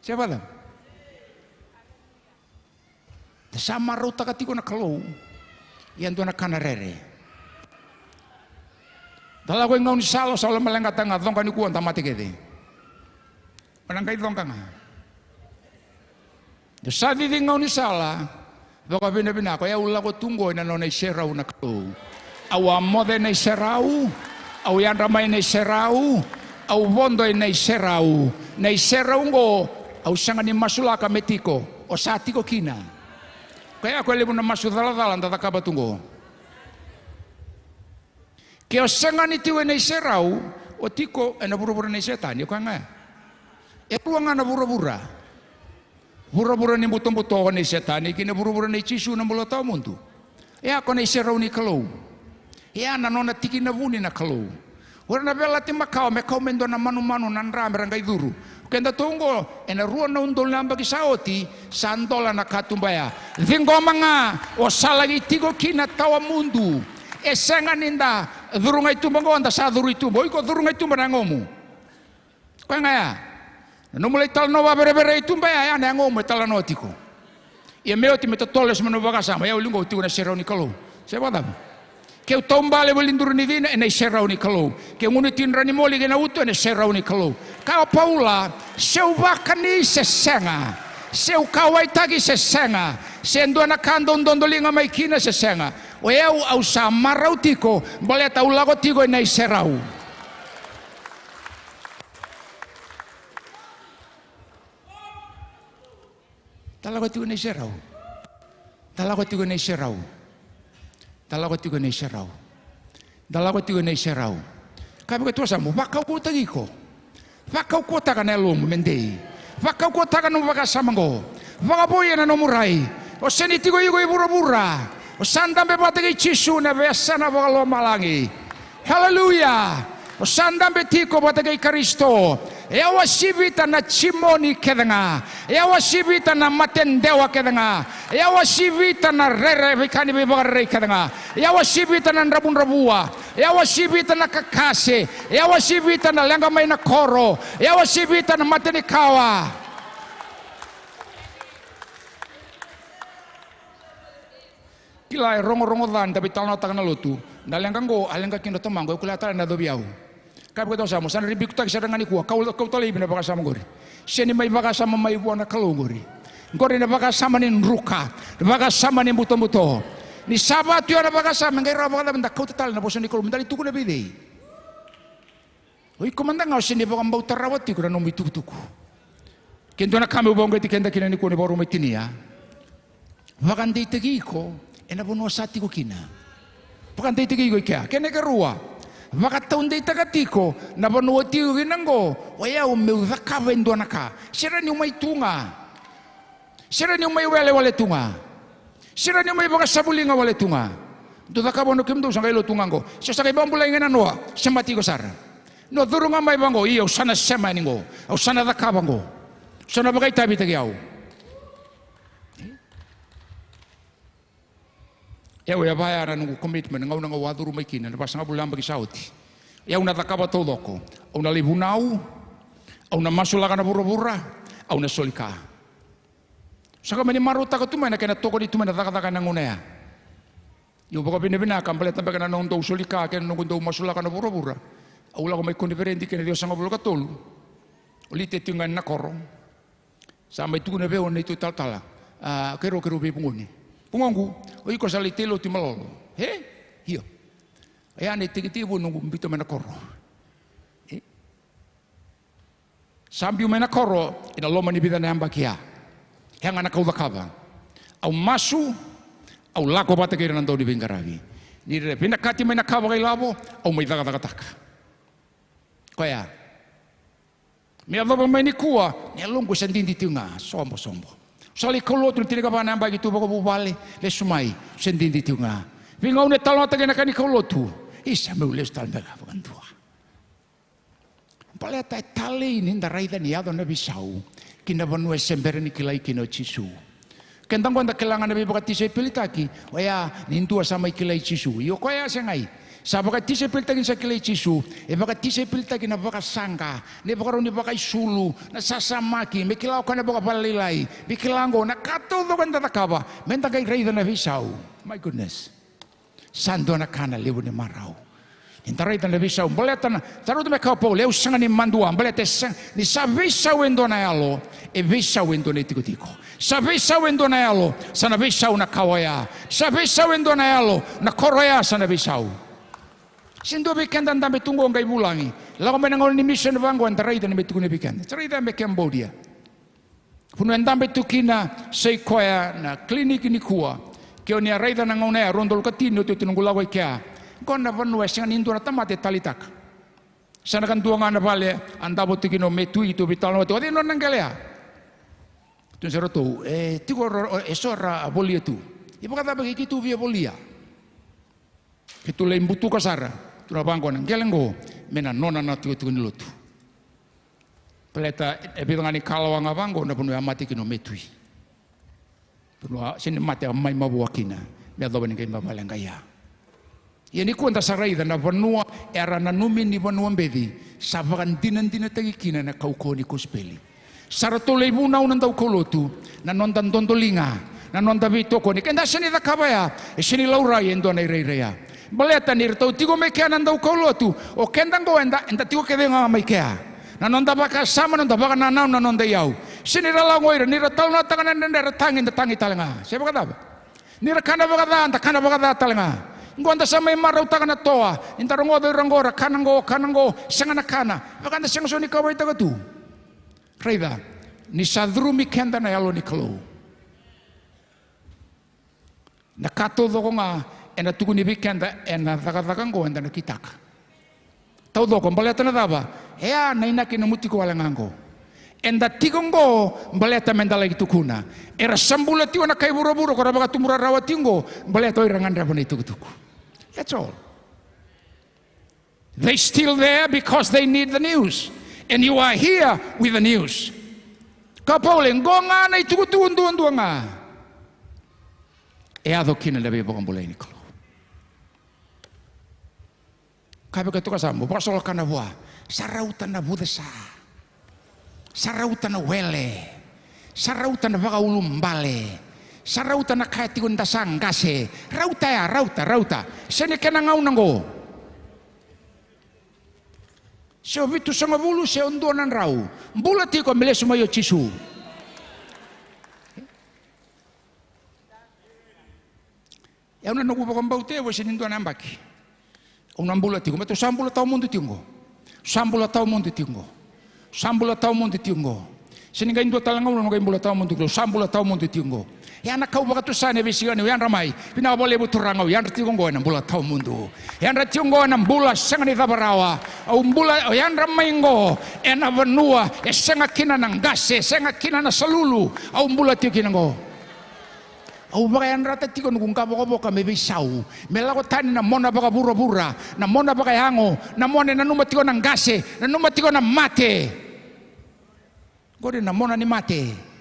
Se vakacava? Da sa marautaka tiko na Kalou. Ia dua na ka na rere. Da lako i gaunisala, sa lomaleqataka ga, coqa nikua da mate kece. O na qai coqa ga. Da sa cici gaunisala, vakavinavinaka, o yau lako tu qo ena nona iserau na Kalou. Au a moce ena iserau, au yadra mai ena iserau, au vodo ena iserau. Na iserau qo, au sega ni masulaka me tiko, o sa tiko kina. Koya ko e levu na masu calacala da cakava tu qo. Ke o sega ni tiko ena iserau, o tiko ena vuravura nei Setani, o koya ga ya. E rua ga na vuravura. Vuravura ni butobuto nei Setani, kei na vuravura nei Jisu na bula tawamudu. E a ko na iserau ni Kalou. E a na nona tikina vuni na Kalou. O ira na veiyalayalati makawa me kau me dua na manumanu na dra me ra qai curu. Kedatou oqo, ena rua na udolu na yabaki sa oti, sa dola na katuba ya. Ciqoma ga, o sa laki tiko kina tawamudu. E sega ni da curu ga i tuba oqo, da sa curu i tuba. O iko curu ga i tuba na yagomu. Koya ga ya. Na nomu lai talanoa vaverevere i tuba ya, ya na yagomu e talanoa tiko. Ia me oti me totolo eso mai na vakasama, ia au liu qo au tiko ena iserau ni Kalou. Se vakacava? Keu taubale voli duru ni cina, ena iserau ni Kalou. Keu gunu tini dra ni moli kei na uto, ena iserau ni Kalou. Kaya o Paula, se u vakani se sega, se u kauwaitaki se sega, se dua na ka dau dodoliga mai kina se sega, o yau au sa marau tiko, baleta au lako tiko ena iserau. Da lako tiko ena iserau. Da lako tiko ena iserau. Da lako tiko ena iserau. Da lako tiko ena iserau. Ka vaka tu sa mo vakaukauataki iko. Vakaukauataka na yalomu me dei. Vakaukauataka na nomu vakasama oqo. Vakavoui ena nomu rai. O sega ni tiko iko i vuravura. O sa dabe vata kei Jisu na veiyasana vakalomalagi. Haleluya. O sa dabe tiko vata kei Karisito. E a wasivita na jimoni kece ga. E a wasivita na matedewa kece ga. E a wasivita na rere, veika ni veivakarerei kece ga. E a wasivita na dravudravua. E a wasivita na kakase. E a wasivita na leqa mai na koro. E a wasivita na mate ni kawa. Kila, e rogorogo ca ni da veitalanoataka na lotu. Na leqa qo a leqa kina o tamaqu, e kila tale na yacovi au. Kaya vei koya tale, sa mo sa na ribikutaki sara ga nikua, kau, kau tale ivi na vakasama qori. Se ni mai vakasama mai vua na Kalou qori. Qori na vakasama ni druka, na vakasama ni butobuto. Ni sa va tu ya na vakasama, e qai rawa vakacava me da kauta tale na vosa ni Kalou, me da lai tukuna vei cei? O iko mada ga o se ni vakabauta rawa tiko na nomu itukutuku. Ke dua na ka meu vakauqeti keda kina nikua ni vakarau mai tinia. Vakadeitaki iko ena vanua sa tiko kina. Vakadeitaki iko i kea. Kena ikarua, vakataudeitaka tiko na vanua o tiko kina oqo, o yau meu cakava e dua na ka. Sega ni o mai tu ga. Sega ni o mai welewele tu ga. Sega ni o mai vakasavuliga wale tu ga. Dou cakava o kemudou sa qai lotu ga oqo. Se o sa qai vakabulai ga na noa, se mate iko sara. Ni o curu ga mai vaqo, ia au sa na sema yani qo. Au sa na cakava qo. Au sa na vakaitavitaki au. Au, e vaya na noqu commitment, na gauna ga au a curu mai kina, na vasagavulu na yabaki sa oti. Au na cakava taucoko. Au na lai vunau. Au na masulaka na vuravura. Au na soli ka. Saka mani marautaka tu mai na kena tokoni tu mai na cakacaka ena gauna ya. Io, vakavinavinaka baleta beka na noqu dau soli ka kei na noqu dau masulaka na vuravura. Au lako mai koniferedi kei na ciwasagavulu ka tolu. O Lite tiko ga ena koro. Sa mai tukuna vei au na neitou talatala. A, keirau, keirau veivugoni. Vugoqu, o iko sa lai tei lotu i Malolo. E? Io. Oya na itekitekivu noqu biuta mai na koro. E? Sa biu mai na koro ena loma ni vica na yabaki ya. Ya ga na ka au cakava. Au masu, au lako vata kei ira na dauniveiqaravi. Ni ra vinakati mai na ka vakailavo, au mai cakacakataka. Koya. Me yacova mai nikua, na yaloqu e sa didi tiko ga, sobosobo. Au sa lai kaulotu na tinikava na yabaki tu vakavuvale, lesu mai, au sa didi tiko ga. Veigauna e talanoataki na ka ni kaulotu, isa, meu lesu tale beka vakadua. Baleta e talei ni da raica ni yaco na veisau ki na vanua e se bera ni kilai kina o Jisu. Keda qo da kila ga na veivakatisaipelitaki, oya ni dua sa mai kilai Jisu. Io, koya segai. Sa vakatisaipelitaki ni sa kilai Jisu, e vakatisaipelitaki na vakasaqa, na ivakarau ni vakaisulu, na sasamaki, me kila o koya na vakavale lailai, me kila qo na ka taucoko eda cakava, me da qai raica na veisau. My goodness. Sa dua na ka na levu ni marau. Ni da raica na veisau, baleta na, sa rauta me kaya o Paula, au sega ni madua, baleta e sega, ni sa veisau e dua na yalo, e veisau e dua na itikotiko. Sa veisau e dua na yalo, sa na veisau na kawa oya. Sa veisau e dua na yalo, na koro oya sa na veisau. Se dua vei keda dabe tu qo qai vulagi, lako mai na gauna ni mission vaqo, eda raica ni me tukuni vei keda. Sa raica me Cambodia. Vanua e dabe tu kina, sa i koya na kiliniki nikua. Ke o ni a raica na gauna ya, rua na udolu ka tini, oti, oti noqu lako i kea. Qo na vanua e sega ni dua na tamata e taleitaka. Sa na kadua ga na vale a davo tu kina o Metui, keitou veitalanoa tu, o cei nona qele ya? Tukuna sara ratou, e tiko, e so era a volia tu. I vakacava ke keitou via volia? Keitou lai butuka sara, tukuna vaqo, na qele qo me na nona na tikotiko ni lotu. Baleta e vica ga na ikalawa ga vaqo na vanua e a mate kina o Metui. Vanua se ni mate a mai mavoa kina me yacova ni qai mai vale qai ya. Ia nikua da sa raica na vanua era nanumi ni vanua beci, sa vakadinadinataki kina na kaukauwa ni kosipeli. Sa ratou lai vunau na daukaulotu, na noda dodoliga, na noda veitokoni. Keda sega ni cakava ya, e sega ni laurai e dua na irairai ya. Baleta ni ratou tiko mai kea na daukaulotu, o keda qo eda, eda tiko kece ga mai kea. Na noda vakasama, na noda vakanananu, na noda iyau. Sega ni ra lako o ira, ni ra talanoataka na dredre, ra tagi, da tagi tale ga. Se vakacava? Ni ra kana vakaca, da kana vakaca tale ga. Qo da sa mai marautaka na toa, ni da rogoca o ira qo, ra kana qo, kana qo, sega na kana. Vaka da sega so ni kauwaitaka tu. Raica, ni sa curumi keda na Yalo ni Kalou, na ka taucoko ga ena tukuni vei keda ena cakacaka oqo eda na kitaka. Taucoko, baleta na cava? E a na inaki nomu tiko wale ga oqo. Eda tiko oqo baleta meda lai tukuna. Era sa bula tiko na kai vuravura ko ra vakatubura rawa tiko oqo baleta o ira gadreva na itukutuku. That's all. They still there because they need the news. And you are here with the news. Ka Paule, qo ga na itukutuku duadua ga e yaco kina na veivakabulai ni Kalou. Ka vei ka toka sa mo vakasolo kana vua. Sa rauta na vucesa. Sa rauta na wele. Sa rauta na vakaulubale. Sa rauta na kaya tiko ni da sa qase. Rauta ya, rauta, rauta. Se ni kena gauna qo. Se o vitusagavulu, se o dua na drau. Bula tiko me lesu mai o Jisu. E au na noqu vakabauta e vosa ni dua na yabaki. Au na bula tiko, baleta au sa bula tawamudu tiko qo. Sa bula tawamudu tiko qo. Sa bula tawamudu tiko qo. Se ni qai dua tale gauna au na qai bula tawamudu tiko qo. Sa bula tawamudu tiko qo. E a na kau vakatusa ni veisiga ni au yadra mai. Vinaka vakalevu Turaga, au yadra tiko qo ena bula tawamudu. Yadra tiko qo ena bula sega ni cava rawa. Au bula, au yadra mai qo ena vanua e sega kina na qase, e sega kina na salulu. Au bula tiko kina qo. Au vakayadrata tiko noqu qavokavoka me veisau, me lako tani na mona vakavuravura, na mona vakayago, na mona e nanuma tiko na qase, nanuma tiko na mate. Qori na mona ni mate.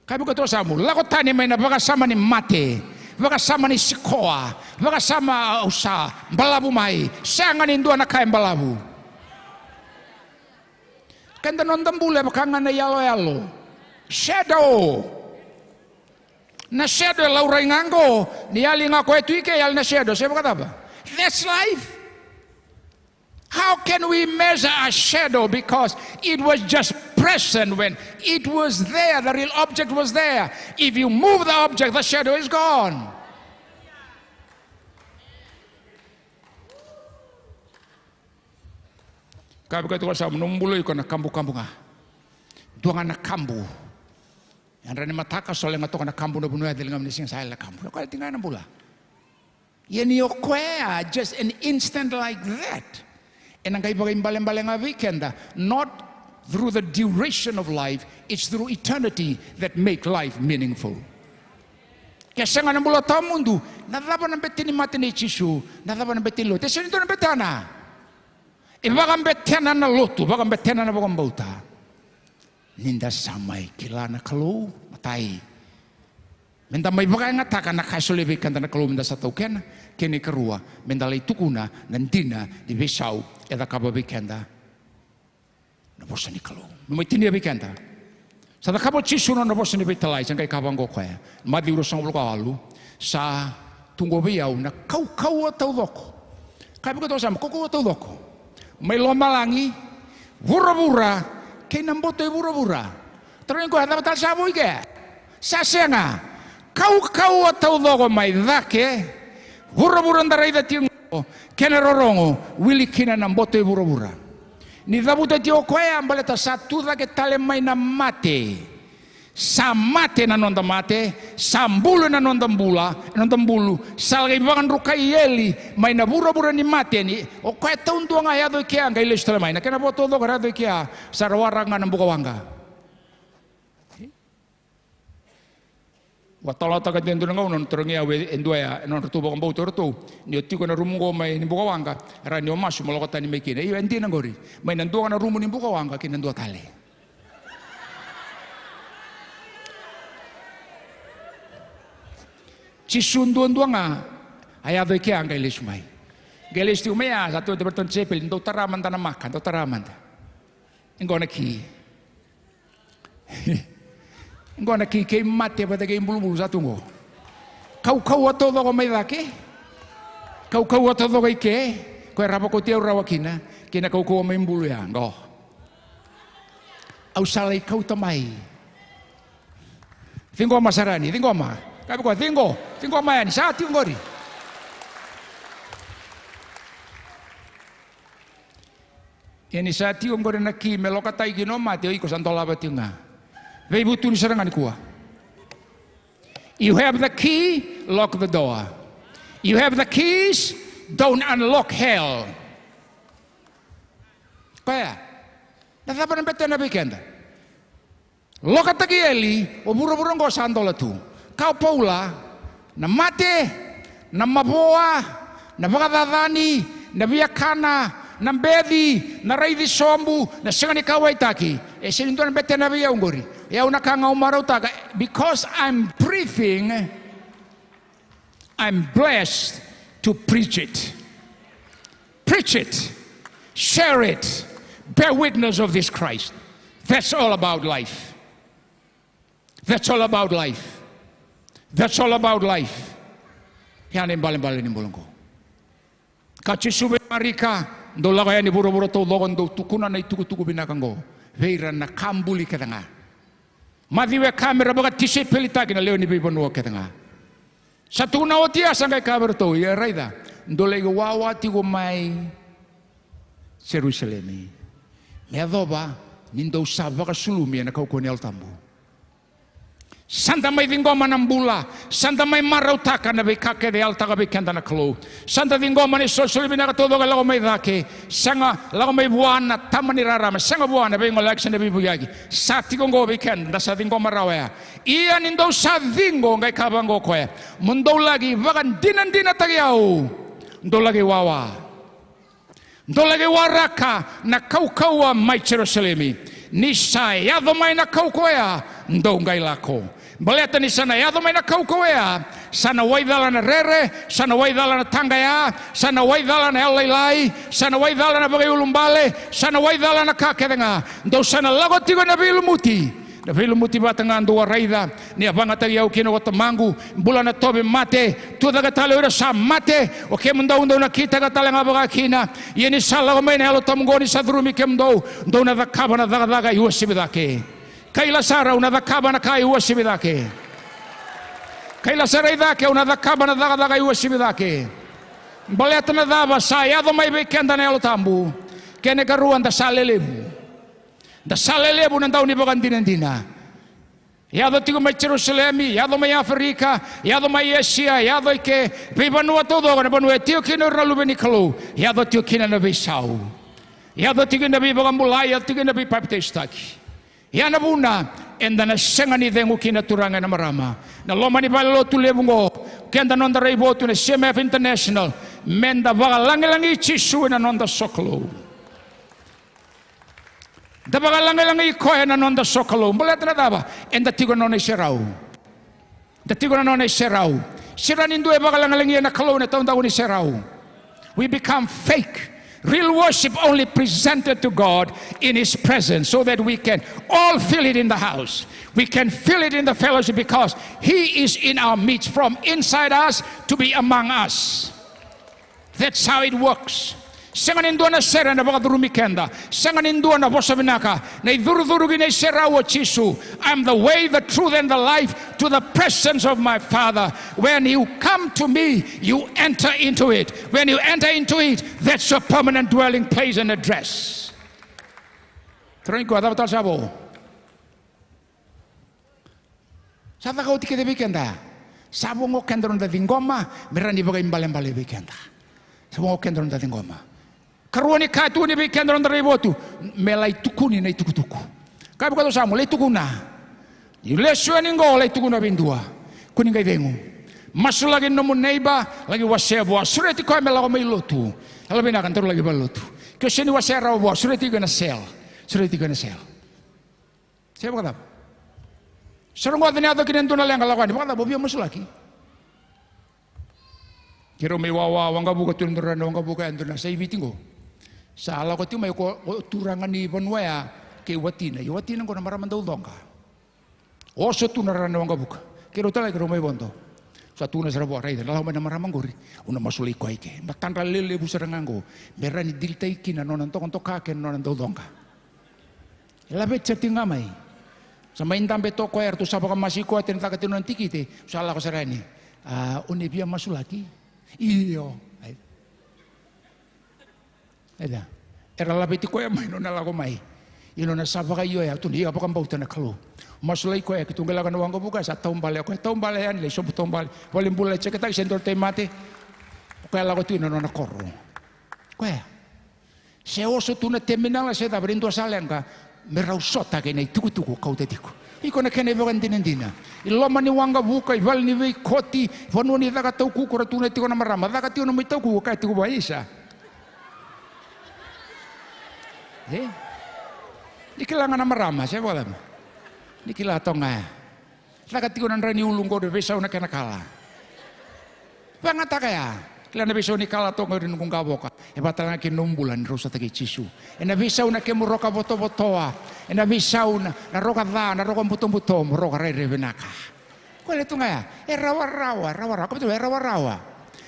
Ka vei ka toka sa mo lako tani mai na vakasama ni mate, vakasama ni sikoa, vakasama au sa balavu mai, sega ni dua na ka e balavu. Keda noda bula e vaka ga na iyaloyalo. Shadow. Na shadow e laurai ga qo, ni yali ga koya tu i ke, yali na shadow, se vakacava? That's life. How can we measure a shadow? Because it was just present when it was there, the real object was there. If you move the object, the shadow is gone. Ka vei ka toka sa mo nomu bula iko na kabukabu ga. Dua ga na kabu. Yadra ni mataka, solega toka na kabu na vanua ya, cili ga mai na siga sa yali na kabu. O koya tiko ga na bula. Ia ni o koya, just an instant like that. Ena qai vakaibalebale ga vei keda, not through the duration of life, it's through eternity that make life meaningful. Ke sega na bula tawamudu, na cava na bete ni mate nei Jisu, na cava na bete ni lotu? E sega ni dua na betena. E vakabetena na lotu, vakabetena na vakabauta. Ni da sa mai kila na Kalou, matai. Meda mai vakayagataka na ka e solia vei keda na Kalou meda sa taukena, kei na ikarua, meda lai tukuna na dina ni veisau e cakava vei keda na vosa ni Kalou. Meu mai tinia vei keda. Sa cakava o Jisu na nona vosa ni veitalai, sa qai kaya vaqo o koya. Maciu ruasagavulu ka walu, sa tu qo vei au na kaukauwa taucoko. Ka vei ka toka sa mo kaukauwa taucoko. Mai lomalagi, vuravura, kei na boto i vuravura. Tarogi koya, cava tale sa vo i ke? Sa sega. Kaukauwa taucoko mai cake, vuravura da raica tiko, kena rorogo, wili kina na boto i vuravura. Ni cavuta tiko o koya, baleta sa tu cake tale mai na mate. Sa mate na noda mate, sa bulu na noda bula, na noda bulu, sa lai vakadrukai eli mai na vuravura ni mate ni, o koya taudua ga e yaco i kea, qai lesu tale mai. Na kena vo taucoko era yaco i kea, sa ra waraka ga na bukawaqa. Vakatalanoataka e dua na gauna, nona tarogi au e dua ya, e nodratou vakabauta o ratou. Ni o tiko na rumu qo mai ni bukawaqa, e rawa ni o masu mo lako tani mai kina. Io, e dina qori. Mai na dua ga na rumu ni bukawaqa ki na dua tale. Jisu duadua ga a yaco i kea, qai lesu mai. Qai lesu tiko mai ya, sa tu e dua vei iratou na disipeli, dou tara mada na maka, dou tara mada. Qo na ki. Qo na ki kei mate vata kei bulubulu sa tu qo. Kaukauwa taucoko mai cake. Kaukauwa taucoko i ke. Koya e rawa kauti au rawa kina. Kei na kaukauwa mai bulu ya qo. Au sa lai kauta mai. Ciqoma sara yani, ciqoma. Ka vei koya, ciqo, ciqoma yani, sa tiko qori. Ia ni sa tiko qori na ki me lokataki kina o mate, o iko sa dolava tiko ga. Veivutuni sara ga nikua. You have the key, lock the door. You have the keys, don't unlock hell. Koya. Na cava na betena vei keda? Lokataki eli, o vuravura oqo sa dola tu. Kaya o Paula, na mate, na mavoa, na vakacacani, na viakana, na beci, na raici sobu, na sega ni kauwaitaki. E sega ni dua na betena vei au oqori. E au na ka ga au marautaka, because I'm breathing, I'm blessed to preach it. Preach it. Share it. Bear witness of this Christ. That's all about life. That's all about life. That's all about life. Ya na ibalebale ni bula oqo. Ka Jisu vei Marika, dou lako yani vuravura taucoko, dou tukuna na itukutuku vinaka oqo vei ira na ka buli kece ga. Maciu e kaya me ra vakatisaipelitaki na lewe ni veivanua kece ga. Sa tukuna oti ya, sa qai kaya vei iratou, ia raica, dou laki wawa tiko mai Jerusalemi me yacova ni dou sa vakasulumi ena kaukauwa ni Yalo Tabu. Sa da mai ciqoma na bula, sa da mai marautaka na veika kece e yalataka vei keda na Kalou. Sa da ciqoma na isolisoli vinaka taucoko e lako mai cake, sega lako mai vua na tama ni rarama, sega vua na veigoleyaki se na veivukiyaki. Sa tiko oqo vei keda, da sa ciqoma rawa ya. Ia ni dou sa ciqo, qai kaya vaqo o koya, mo dou laki vakadinadinataki au, dou laki wawa. Dou laki waraka na kaukauwa mai Jerusalemi. Ni sa yaco mai na kaukauwa ya, dou qai lako. Baleta ni sa na yaco mai na kaukauwa ya, sa na waicala na rere, sa na waicala na taqaya, sa na waicala na yalolailai, sa na waicala na vakaiulubale, sa na waicala na ka kece ga. Dou sa na lako tiko ena veilumuti. Na veilumuti vata ga dou a raica ni a vagataki au kina ko Tamaqu, bula na tauvimate, tu cake tale o ira sa mate, o kemudou dou na kitaka tale ga vakakina. Ia ni sa lako mai na Yalo Tabu oqo, ni sa curumi kemudou, dou na cakava na cakacaka e uasivi cake. Kaila sara, au na cakava na ka e uasivi cake. Kaila sara i cake, au na cakava na cakacaka e uasivi cake. Baleta na cava? Sa yaco mai vei keda na Yalo Tabu. Kena ikarua, da sa lelevu. Da sa lelevu na dau ni vakadinadina. Yaco tiko mai Jerusalemi, yaco mai Aferika, yaco mai Esia, yaco i ke, veivanua taucoko, na vanua e tiko kina o ira na luve ni Kalou, yaco tiko kina na veisau. Yaco tiko kina na veivakabulai, yaco tiko kina na veipapitaisotaki. Ia na vuna eda na sega ni cegu kina, turaga, na marama, na loma ni valelotu levu oqo, keda noda raivotu na C M F International, meda vakalagilagi Jisu ena noda sokalou. Da vakalagilagi koya na noda sokalou. Baleta na cava? Eda tiko na nona iserau. Da tiko na nona iserau. Sega ni dua e vakalagilagia na Kalou ena taudaku ni serau. We become fake. Real worship only presented to God in His presence, so that we can all feel it in the house. We can feel it in the fellowship because He is in our midst, from inside us to be among us. That's how it works. Sega ni dua na sere na vakacurumi keda. Sega ni dua na vosa vinaka. Na icurucuru ki na iserau o Jisu. I am the way, the truth, and the life to the presence of my Father. When you come to me, you enter into it. When you enter into it, that's your permanent dwelling place and address. Turaga, ni koya cava tale sa vo? Sa caka oti kece vei keda. Sa vo ga o keda na noda ciqoma me rawa ni vakaibalebale vei keda. Sa vo ga o keda na noda ciqoma. Karua ni ka e tukuni vei keda na noda raivotu, me lai tukuni na itukutuku. Kaya vei koya, sa mo lai tukuna. Ni lesu yani qo, lai tukuna vei dua. Kua ni qai cegu. Masulaki na nomu neighbor, laki wasea vua, sureti koya me lako mai lotu. Yalovinaka, daru laki valelotu. Ke o sega ni wasea rawa vua, sureti iko ena cell. Sureti iko ena cell. Se vakacava? Se rogoca ni yaco kina e dua na leqa, lako yani, vakacava, o via masulaki? Keirau mai wawa, waqavuka tu na dua na rara ni waqavuka, e dua na sa i Viti qo. Sa lako tiko mai ko, ko turaga ni vanua ya kei watina. Ia watina qo na marama dau coqa. Oso tu na rara ni waqavuka. Keirau tale, keirau mai vodo. Sa tukuna sara vua, raica, na lako mai na marama qori, au na masulaki koya i ke. Matadra lelevu sara ga qo. Me rawa ni dilitaki kina na nona dokadoka kei na nona dau coqa. E laveti sara tiko ga mai. Sa mai dabe toka o koya, eratou sa vakamasi koya, tena caka tiko na nona tikite, sa lako sara yani. A, o ni via masulaki? Io. Ai. Aia. Era laveti koya mai nona lako mai. Ia nona sa vakaio ya, tukuna, io, vakabauta na Kalou. Masulaki koya, keitou qai lako na waqavuka, sa taubale o koya, taubale yani, lai sobu taubale. Valenibula lai jeketaki, se dua na tauvimate. O koya lako tu ina nona koro. Koya. Se oso tu na terminal se cava, ni dua sa leqa, me rau sota kei na itukutuku kauta tiko. Iko na kena ivakadinadina. I loma ni waqavuka, i vale ni veikoti, vanua ni caka taukuku, ra tukuna tiko na marama, caka tiko nomu itaukuku, kaya tiko vua, isa. E? Ni kila ga na marama, se vakacava? Ni kila toka ga ya. Caka tiko na dra ni ulu qori, veisau na kena kala. Vagataka ya. Kila na veisau ni kala toka qori, noqu qavoka. E vaka tale ga kina nomu bula ni rau sota kei Jisu. Ena veisau na kemu roka votovotoa. Ena veisau na, na roka ca, na roka butobuto, mo roka rairai vinaka. Koya le tu ga ya. E rawarawa, rawarawa. Ka vei tu e rawarawa.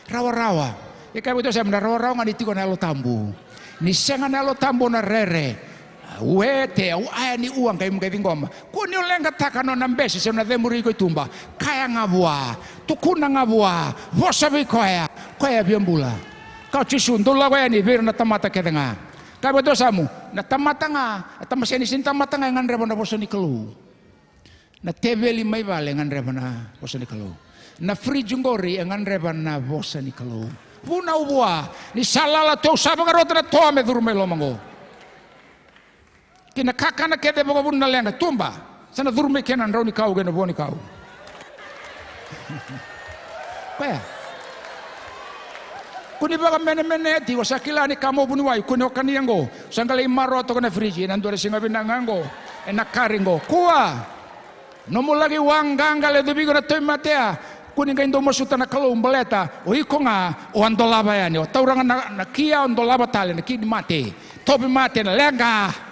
Rawarawa. E kaya vei tu sa, na rawarawa ga ni tiko na Yalo Tabu. Ni sega na Yalo Tabu na rere. Wete, au aya ni ua qai, qai ciqoma. Kua ni o leqataka nona bese se na cemuri iko i tuba. Kaya ga vua, tukuna ga vua, vosa vei koya, koya via bula. Ka o Jisu, dou lako yani vei ira na tamata kece ga. Ka vei tou samu, na tamata ga, na tamata sega ni tamata ga e gadreva na vosa ni Kalou. Na teveli mai vale e gadreva na vosa ni Kalou. Na fridge qori e gadreva na vosa ni Kalou. Vunau vua, ni sa lala tu au sa vakarota na toa me curu mai loma qo. Kei na kakana kece e vakavuna na leqa, tuba. Sa na curu mai kina na drau ni kau kei na vua ni kau. Koya. Kua ni vakamenemenea tiko, sa kila ni ka mo vuniwai, kua ni o kania qo. Sa qai lai maroroya toka na firiji, ena dua na siga vinaka ga qo. Ena kari qo. Kua. Nomu laki waqaqa, lewe cake vei iko na tauvimate ya. Kua ni qai dau masuta na Kalou baleta o iko ga o a dolava yani, o taura ga na, na ki ya, o dolava tale na ki ni mate. Tauvimate na leqa.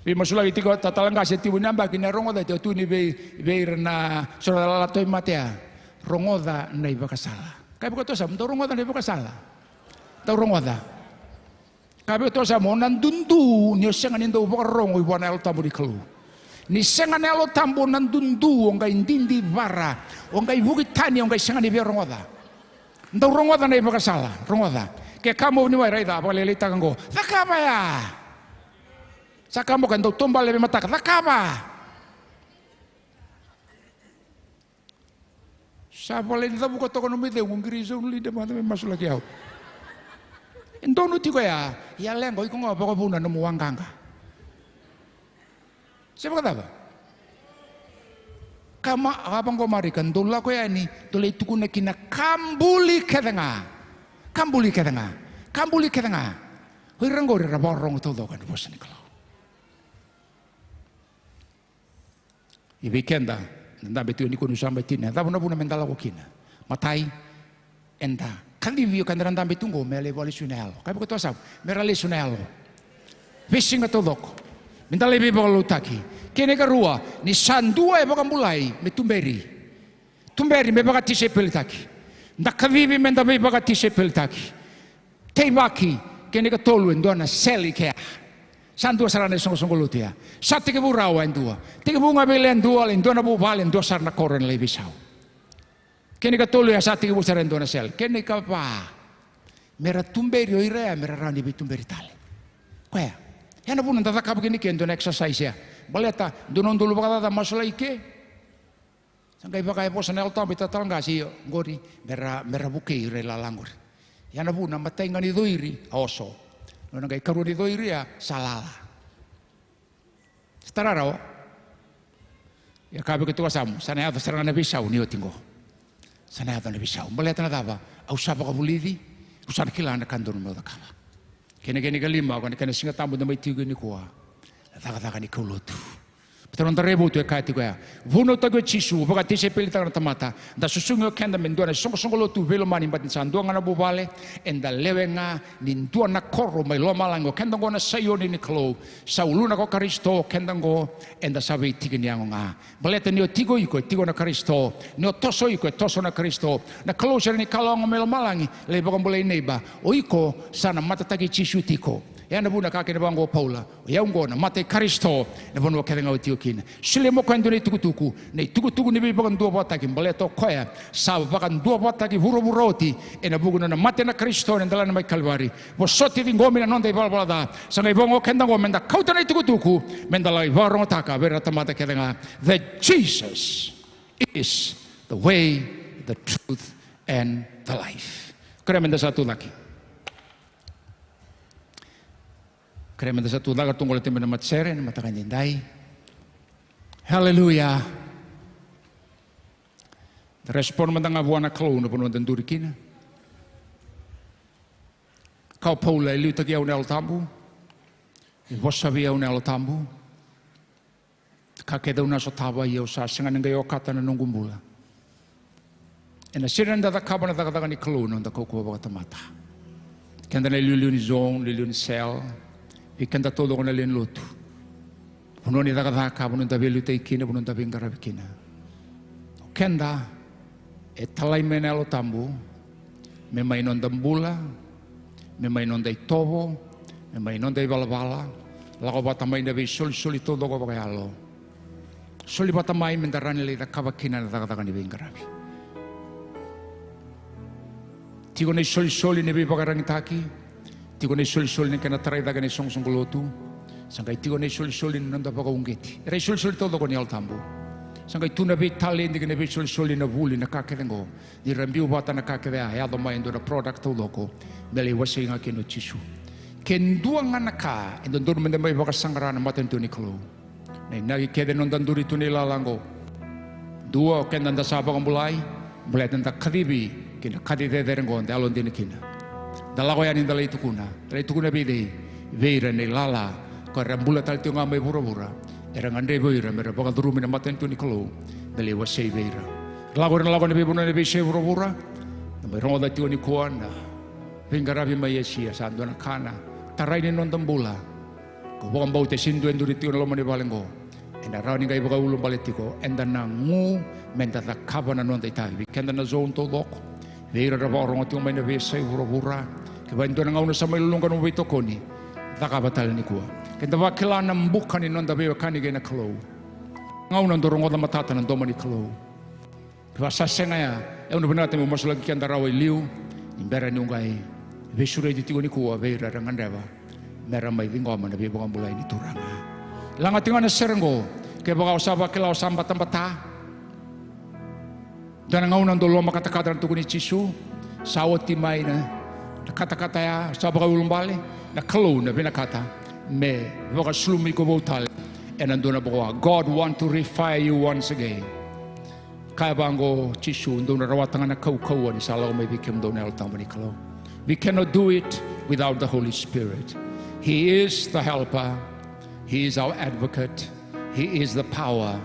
Veimasulaki tiko, tatalega se tiko ni yabaki, ni a rogoca tiko tu ni vei, vei ira na so na lala tauvimate ya. Rogoca na ivakasala. Ka vei koto sa, dau rogoca na ivakasala. Dau rogoca. Ka vei tou sa mo na dudu ni o sega ni dau vakarorogo i vua na Yalo Tabu ni Kalou. Ni sega na Yalo Tabu na dudu, o qai didivara, o qai vuki tani, o qai sega ni via rogoca. Dau rogoca na ivakasala, rogoca. Ke ka mo ni wai raica, vakalailaitaka qo. Cakava ya. Sa ka mo ka dau tobale vei mataka. Cakava. Sa volai ni cavuka toka nomu icegu, qiri sau na lide mada me masulaki au. E donu tiko ya, ia leqa o iko ga vakavuna nomu waqaqa. Se vakacava? Ka ma, a vaqo Marika, dou lako yani, dou lai tukuna kina ka buli kece ga. Ka buli kece ga. Ka buli kece ga. O ira qori era vakarorogo taucoko ena vosa ni Kalou. I vei keda, da dabe tu nikua ni sa mai tini, cava na vuna meda lako kina? Matai, eda kacivi o keda na dabe tu qo me lai vakalesu na yalo. Ka vei koto sa, me ra lesu na yalo. Veisiga taucoko. Meda lai veivakalotutaki. Kena ikarua, ni sa dua e vakabulai, me tuberi. Tuberi me vakatisaipelitaki. Da kacivi meda veivakatisaipelitaki. Teivaki, kena ikatolu e dua na seli kea. Sa dua sara na isoqosoqo lotu ya. Sa tekivu rawa e dua. Tekivu ga vei le dua, le dua na vuvale, e dua sara na koro ena lai veisau. Kena ikatolu ya sa tekivu sara e dua na seli. Kena ikava. Me ra tuberi o ira ya, me ra rawa ni veituberi tale. Koya. Ya na vuna da cakava kina ke dua na exercise ya. Baleta, dua na udolu vakacaca masulaki ke. Sa qai vaka e vosa na Yalo Tabu i tatalega se io, qori, me ra, me ra vukei ira i lala qori. Ia na vuna, matai ga ni coiri, a oso. Nona qai karua ni coiri, a sa lala. Sa tara rawa. Ia ka vei koto sa mo, sa na yaco sara ga na veisau ni oti qo. Sa na yaco na veisau. Baleta na cava, au sa vakavulici, au sa na kila na ka donu meu cakava. Kena, kena ikalima, ko na kena Siga Tabu da mai tiko nikua. Na cakacaka ni kaulotu. Baleta na noda raivotu e kaya tiko ya. Vunautaki o Jisu, vakatisaipelitaka na tamata. Da susugi o keda me dua na isoqosoqo lotu veilomani, baleta ni sa dua ga na vuvale, eda lewe ga ni dua na koro mai lomalagi, o keda qo na Saioni ni Kalou. Sa uluna ko Karisito, o keda qo, eda sa veitiki ni yago ga. Baleta ni o tiko iko, e tiko na Karisito. Ni o toso iko, e toso na Karisito. Na Kalou sara ni kaloaga mai lomalagi, lai vakabulai neiba. O iko, sa na matataki Jisu tiko. E a na vuna ka kena vaqo o Paula. O yau qo na mata i Karisito, na vanua kece ga au tiko kina. Solia mo koya e dua na itukutuku, na itukutuku ni veivakaduavatataki, baleta o koya, sa vakaduavatataki vuravura oti, ena vuku ni nona mate na Karisito, ena delana mai Kalivari. Vosoti, ciqomi na noda ivalavala ca. Sa qai vaqo keda qo meda kauta na itukutuku, meda lai vakarogotaka vei ira na tamata kece ga. That Jesus is the way, the truth, and the life. Kerea meda sa tucake. Kerea meda sa tucake, tu qo lati mai na matasere ena mataka edaidai. Haleluya. Da respond mada ga vua na Kalou na vanua da duri kina. Kaya o Paula, e liutaki au na Yalo Tabu, e vosa vei au na Yalo Tabu. Ka kece au na sotava, ia au sa sega ni qai okata na noqu bula. Ena sega ni da cakava na cakacaka ni Kalou na noda kaukauwa vakatamata. Keda na iliuliu ni zone, iliuliu ni cell, vei keda taucoko na lewe ni lotu. Vanua ni cakacaka, vanua da veiliutaki kina, vanua da veiqaravi kina. O keda e talai mai na Yalo Tabu me mai noda bula, me mai noda itovo, me mai noda ivalavala, lako vata mai na veisolisoli taucoko vakayalo. Soli vata mai meda rawa ni lai cakava kina na cakacaka ni veiqaravi. Tiko na isolisoli ni veivakaragitaki, tiko na isolisoli ni kena tarai cake na isoqosoqo lotu, sa qai tiko na isolisoli ni noda vakauqeti. Era isolisoli taucoko ni Yalo Tabu. Sa qai tu na veitaledi kei na veisolisoli, na vuli, na ka kece qo. Ni ra biu vata na ka kece ya, e yaco mai e dua na product taucoko me lai wasei ga kina o Jisu. Ke dua ga na ka e dodonu meda mai vakasaqara na matanitu ni Kalou, na inaki kece ni noda duri tu na ilala qo. Dua, o keda da sa vakabulai, baleta da kacivi ki na kaci cecere qo, da yalodina kina. Da lako yani da lai tukuna, da lai tukuna vei cei? Vei ira na ilala ko era bula tale tiko ga mai vuravura, era gadrevi o ira me ra vakacurumi na matanitu ni Kalou me lai wasei vei ira. Lako, era lako ena veivanua, ena veiyasai vuravura. Da mai rogoca tiko nikua na veiqaravi mai Esia, sa dua na ka na tarai ni noda bula. Ko vakabauta e sega ni dua e duri tiko na loma ni vale qo ena rawa ni qai vakaulubale tiko. Eda na gu meda cakava na noda itavi. Vei keda na zone taucoko, vei ira ra vakarorogo tiko mai na veiyasai vuravura. Kevaka e dua na gauna sa mai luluqa nomu veitokoni, cakava tale nikua. Keda vakila na buka ni noda veiwekani kei na Kalou. Gauna dau rogoca matata na domo ni Kalou. Kevaka sa sega ya, e au na vinakata meu masulaki keda rawa e liu, ni bera niu qai veisureti tiko nikua vei ira era gadreva me ra mai ciqoma na veivakabulai ni Turaga. Laga tiko ga na sere qo, kevaka o sa vakila o sa batabata. Dua na gauna dau lomakatakata na tukuni Jisu, sa oti mai na, na katakata ya, sa vakaulubale, na Kalou na vinakata me vakasulumi iko vou tale ena dua na vakawa. God want to refire you once again. Kaya vaqo o Jisu, dou na rawata ga na kaukauwa ni sa lako mai vei kemudou na Yalo Tabu ni Kalou. We cannot do it without the Holy Spirit. He is the helper. He is our advocate. He is the power.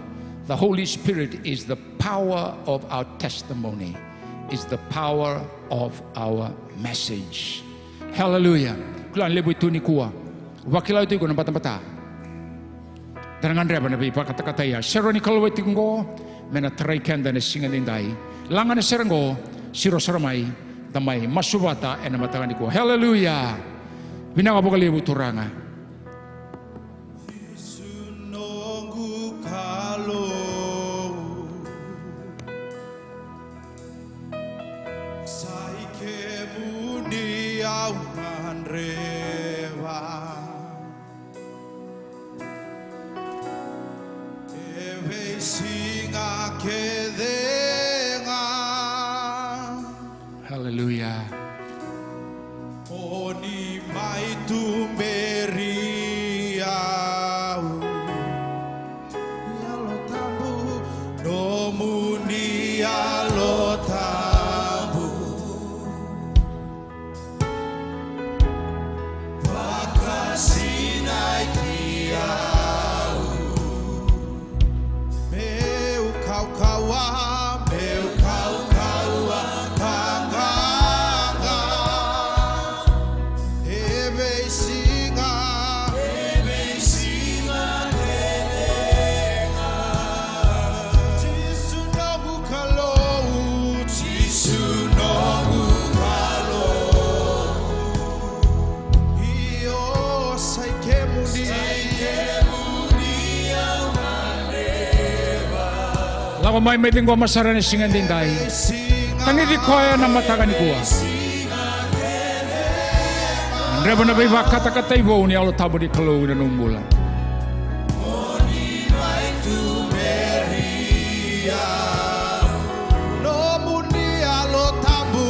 The Holy Spirit is the power of our testimony, is the power of our message. Hallelujah. Kila ni levu e tu nikua. Vakila tu iko na batabata. Da na gadreva na veivakatakata ya. Sero ni Kalou e tiko qo me na tarai keda ena siga edaidai. Laga na sere qo, siro sara mai, da mai masu vata ena mataka nikua. Hallelujah. Vinaka vakalevu Turaga. Jisu noqu Kalou, sa i kemuni au gadreva. E veisiga kece ga. Hallelujah. Oni mai tuberi au. Yalo Tabu, nomuni Yalo Tabu. Vakasinaiti au. Meu kaukauwa, meu kaukauwa ka qaqa. E veisiga, e veisiga kece ga. Jisu noqu Kalou, Jisu noqu Kalou. Io, sa i kemuni. Sa i kemuni au gadreva. Lako mai, mai ciqoma sara ena siga edaidai. Tagici koya ena mataka nikua. Gadreva na veivakatakata vou ni Yalo Tabu ni Kalou ena nomu bula. Nomuni Yalo Tabu.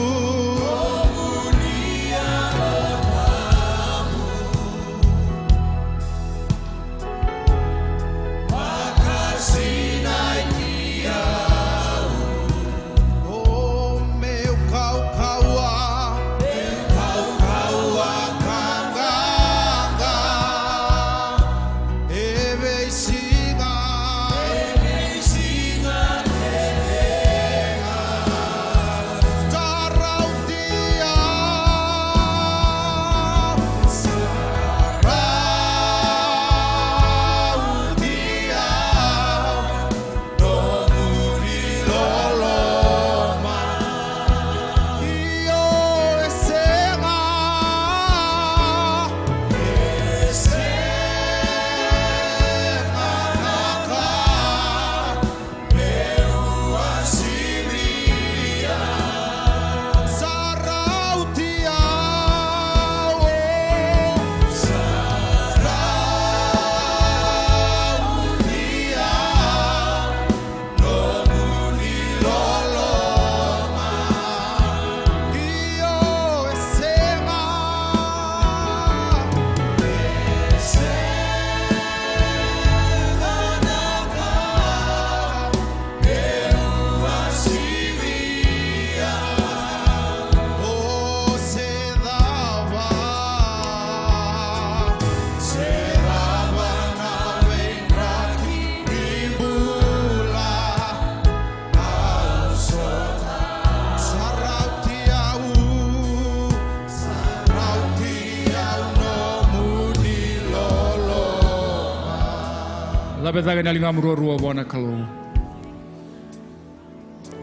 Cake na ligamu ruarua vua na Kalou.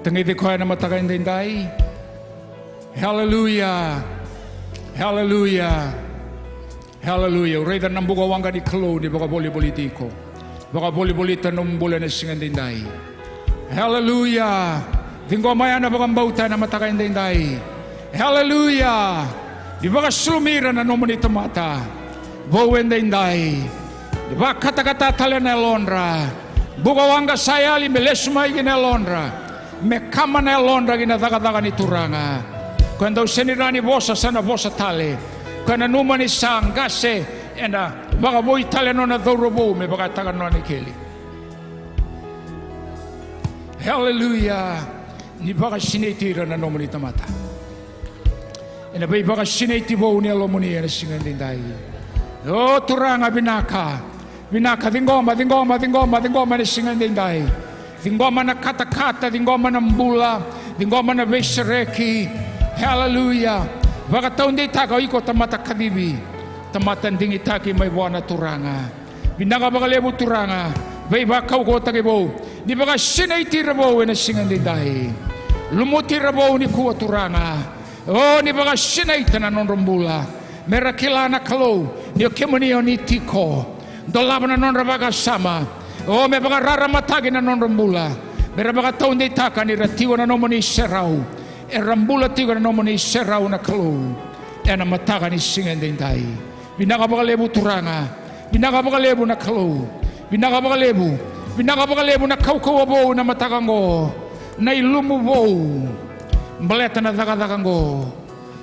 Tagici koya na mataka edaidai. Haleluya. Haleluya. Haleluya. Au raica na buka waqa ni Kalou ni vakavolivoliti iko. Vakavolivolita na nomu bula ena siga edaidai. Haleluya. Ciqoma ya na vakabauta ena mataka edaidai. Haleluya. Ni vakasulumi ira na nomuni tamata vou edaidai. Ni vakatakata tale na yalodra. Buka waqa sa yali me lesu mai ki na yalodra. Me kama na yalodra ki na cakacaka ni Turaga. Koya dau sega ni rawa ni vosa, sa na vosa tale. Koya nanuma ni sa qase, ena vakavoui tale na nona cauravou me vakataka na nona ikeli. Haleluya. Ni vakasinaiti ira na nomuni tamata ena veivakasinaiti vou ni yalomuni ena siga edaidai. O Turaga, vinaka. Vinaka, ciqoma, ciqoma, ciqoma, ciqoma ena siga edaidai. Ciqoma na katakata, ciqoma na bula, ciqoma na veisereki. Haleluya. Vakataudeitaka o iko tamata kacivi, tamata digitaki mai vua na Turaga. Vinaka vakalevu Turaga, veivakaukauwataki vou. Ni vakasinaiti ira vou ena siga edaidai. Lumuti ira vou nikua Turaga. O ni vakasinaita na nodra bula. Me ra kila na Kalou, ni o kemuni o ni tiko. Dolava na nodra vakasama. O me vakararamataki na nodra bula. Me ra vakataudeitaka ni ra tiko na nomuni serau. Era bula tiko na nomuni serau na Kalou. Ena mataka ni siga edaidai. Vinaka vakalevu Turaga. Vinaka vakalevu na Kalou. Vinaka vakalevu. Vinaka vakalevu na kaukauwa vou na mataka oqo. Na ilumu vou. Baleta na cakacaka oqo.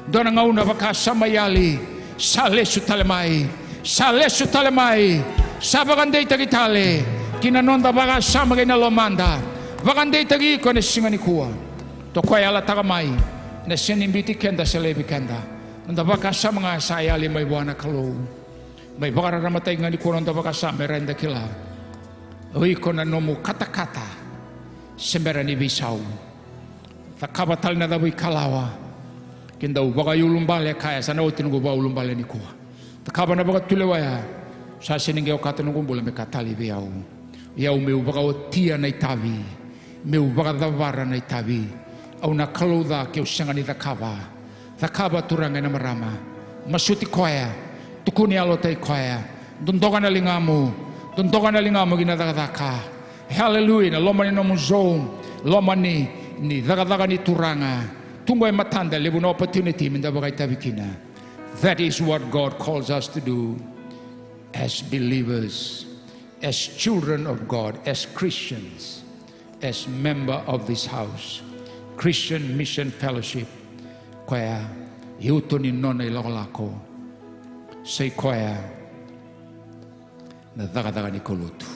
Dua na gauna vakasama yali. Sa lesu tale mai. Sa lesu tale mai. Sa vakadeitaki tale. Ki na noda vakasama kei na lomada. Vakadeitaki iko ena siga nikua. Toka yalataka mai. Ena sega ni biuti keda se laivi keda. Noda vakasama ga sa yali mai vua na Kalou. Mai vakararamataki ga nikua noda vakasama me ra da kila. O iko na nomu katakata. Se bera ni veisau. Cakava tale na cava ikalawa. Ke dau vakaiulubale kaya sa na oti noqu vakaulubale nikua. Cakava na vakatulewa ya. Sa sega ni qai okata noqu bula me ka tale vei au. Ia au meu vakaotia na itavi. Meu vakacavara na itavi. Au na kalou ca keu sega ni cakava. Cakava Turaga ena marama. Masuti koya. Tukuni yalotaki koya. Dodoka na ligamu. Dodoka na ligamu ki na cakacaka. Haleluya. Na loma ni nomu Zoom. Loma ni, ni cakacaka ni Turaga. Tu qo e matada levu na opportunity me da vakaitavi kina. That is what God calls us to do as believers. As children of God, as Christians, as member of this house, Christian Mission Fellowship, koya e uto ni nona ilakolako, sai koya na cakacaka ni kaulotu.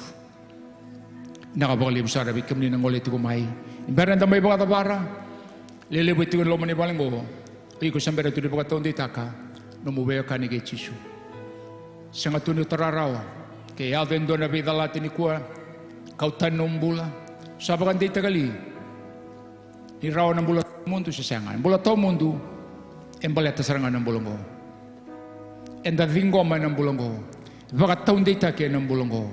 Vinaka vakalevu sara vei kemuni na gole tiko mai. Ni bera eda mai vakacavara, lelevu e tiko e loma ni vale oqo. Iko sa bera tu ni vakataudeitaka nomu veiwekani kei Jisu. Sega tu ni o tara rawa. Ke yaco e dua na veicalati nikua, kau tani nomu bula. Sa vakadeitaka li ni rawa na bula tawamudu se sega? Na bula tawamudu e baleta sara ga na bula oqo. Eda ciqoma ena bula oqo. Vakataudeitaki ena bula oqo.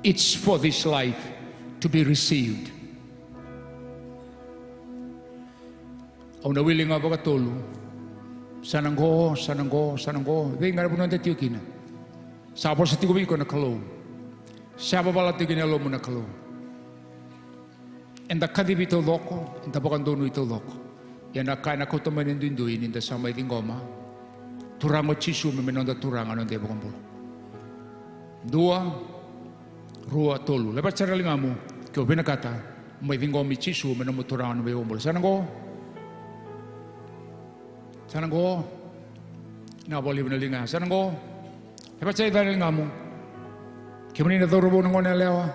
It's for this life to be received. Au na wili ga vakatolu. Sa na qo, sa na qo, sa na qo. Vei ga na vanua eda tiko kina. Sa vosa tiko vei iko na Kalou. Sa vavala tiko kina e lomamu na Kalou. Eda kacivi taucoko, eda vakadonui taucoko. Ia na ka ena kauta mai na duidui ni da sa mai ciqoma Turaga o Jisu me, me noda Turaga, noda iVakabula. Dua, rua, tolu. Leva sara na ligamu, ke o vinakata, mai ciqomi Jisu me nomu Turaga, nomu iVakabula. Sa na qo? Sa na qo? Na vakalevu na liga. Sa na qo? Leva sara na ligamu. Kemuni na cauravou, na gone yalewa.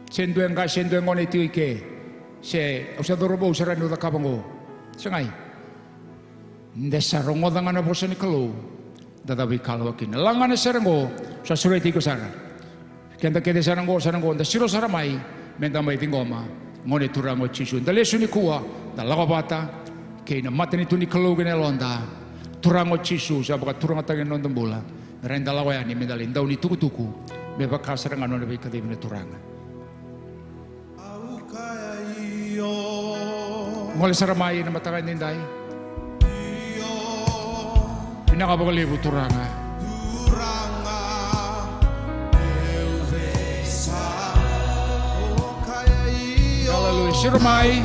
Se dua e qase, se dua e gone e tiko i ke. Se au sa cauravou, au sa rawa niu cakava qo. Segai. De sa rogoca ga na vosa ni Kalou. Da cava ikalawa kina. Laga na sere qo, sa sureti iko sara. Keda kece sa na qo, sa na qo, da siro sara mai. Me da mai ciqoma. Gone Turaga o Jisu. Da lesu nikua, da lako vata. Kei na matanitu ni Kalou kei na yaloda. Turaga o Jisu, sa vakaturagataki na noda bula. Me rawa ni da lako yani, me da lai dau ni tukutuku. Me vaka sara ga na nona veikacivi na Turaga. Gole sara mai na mataka edaidai. Vinaka vakalevu Turaga. Aleluya. Siro mai.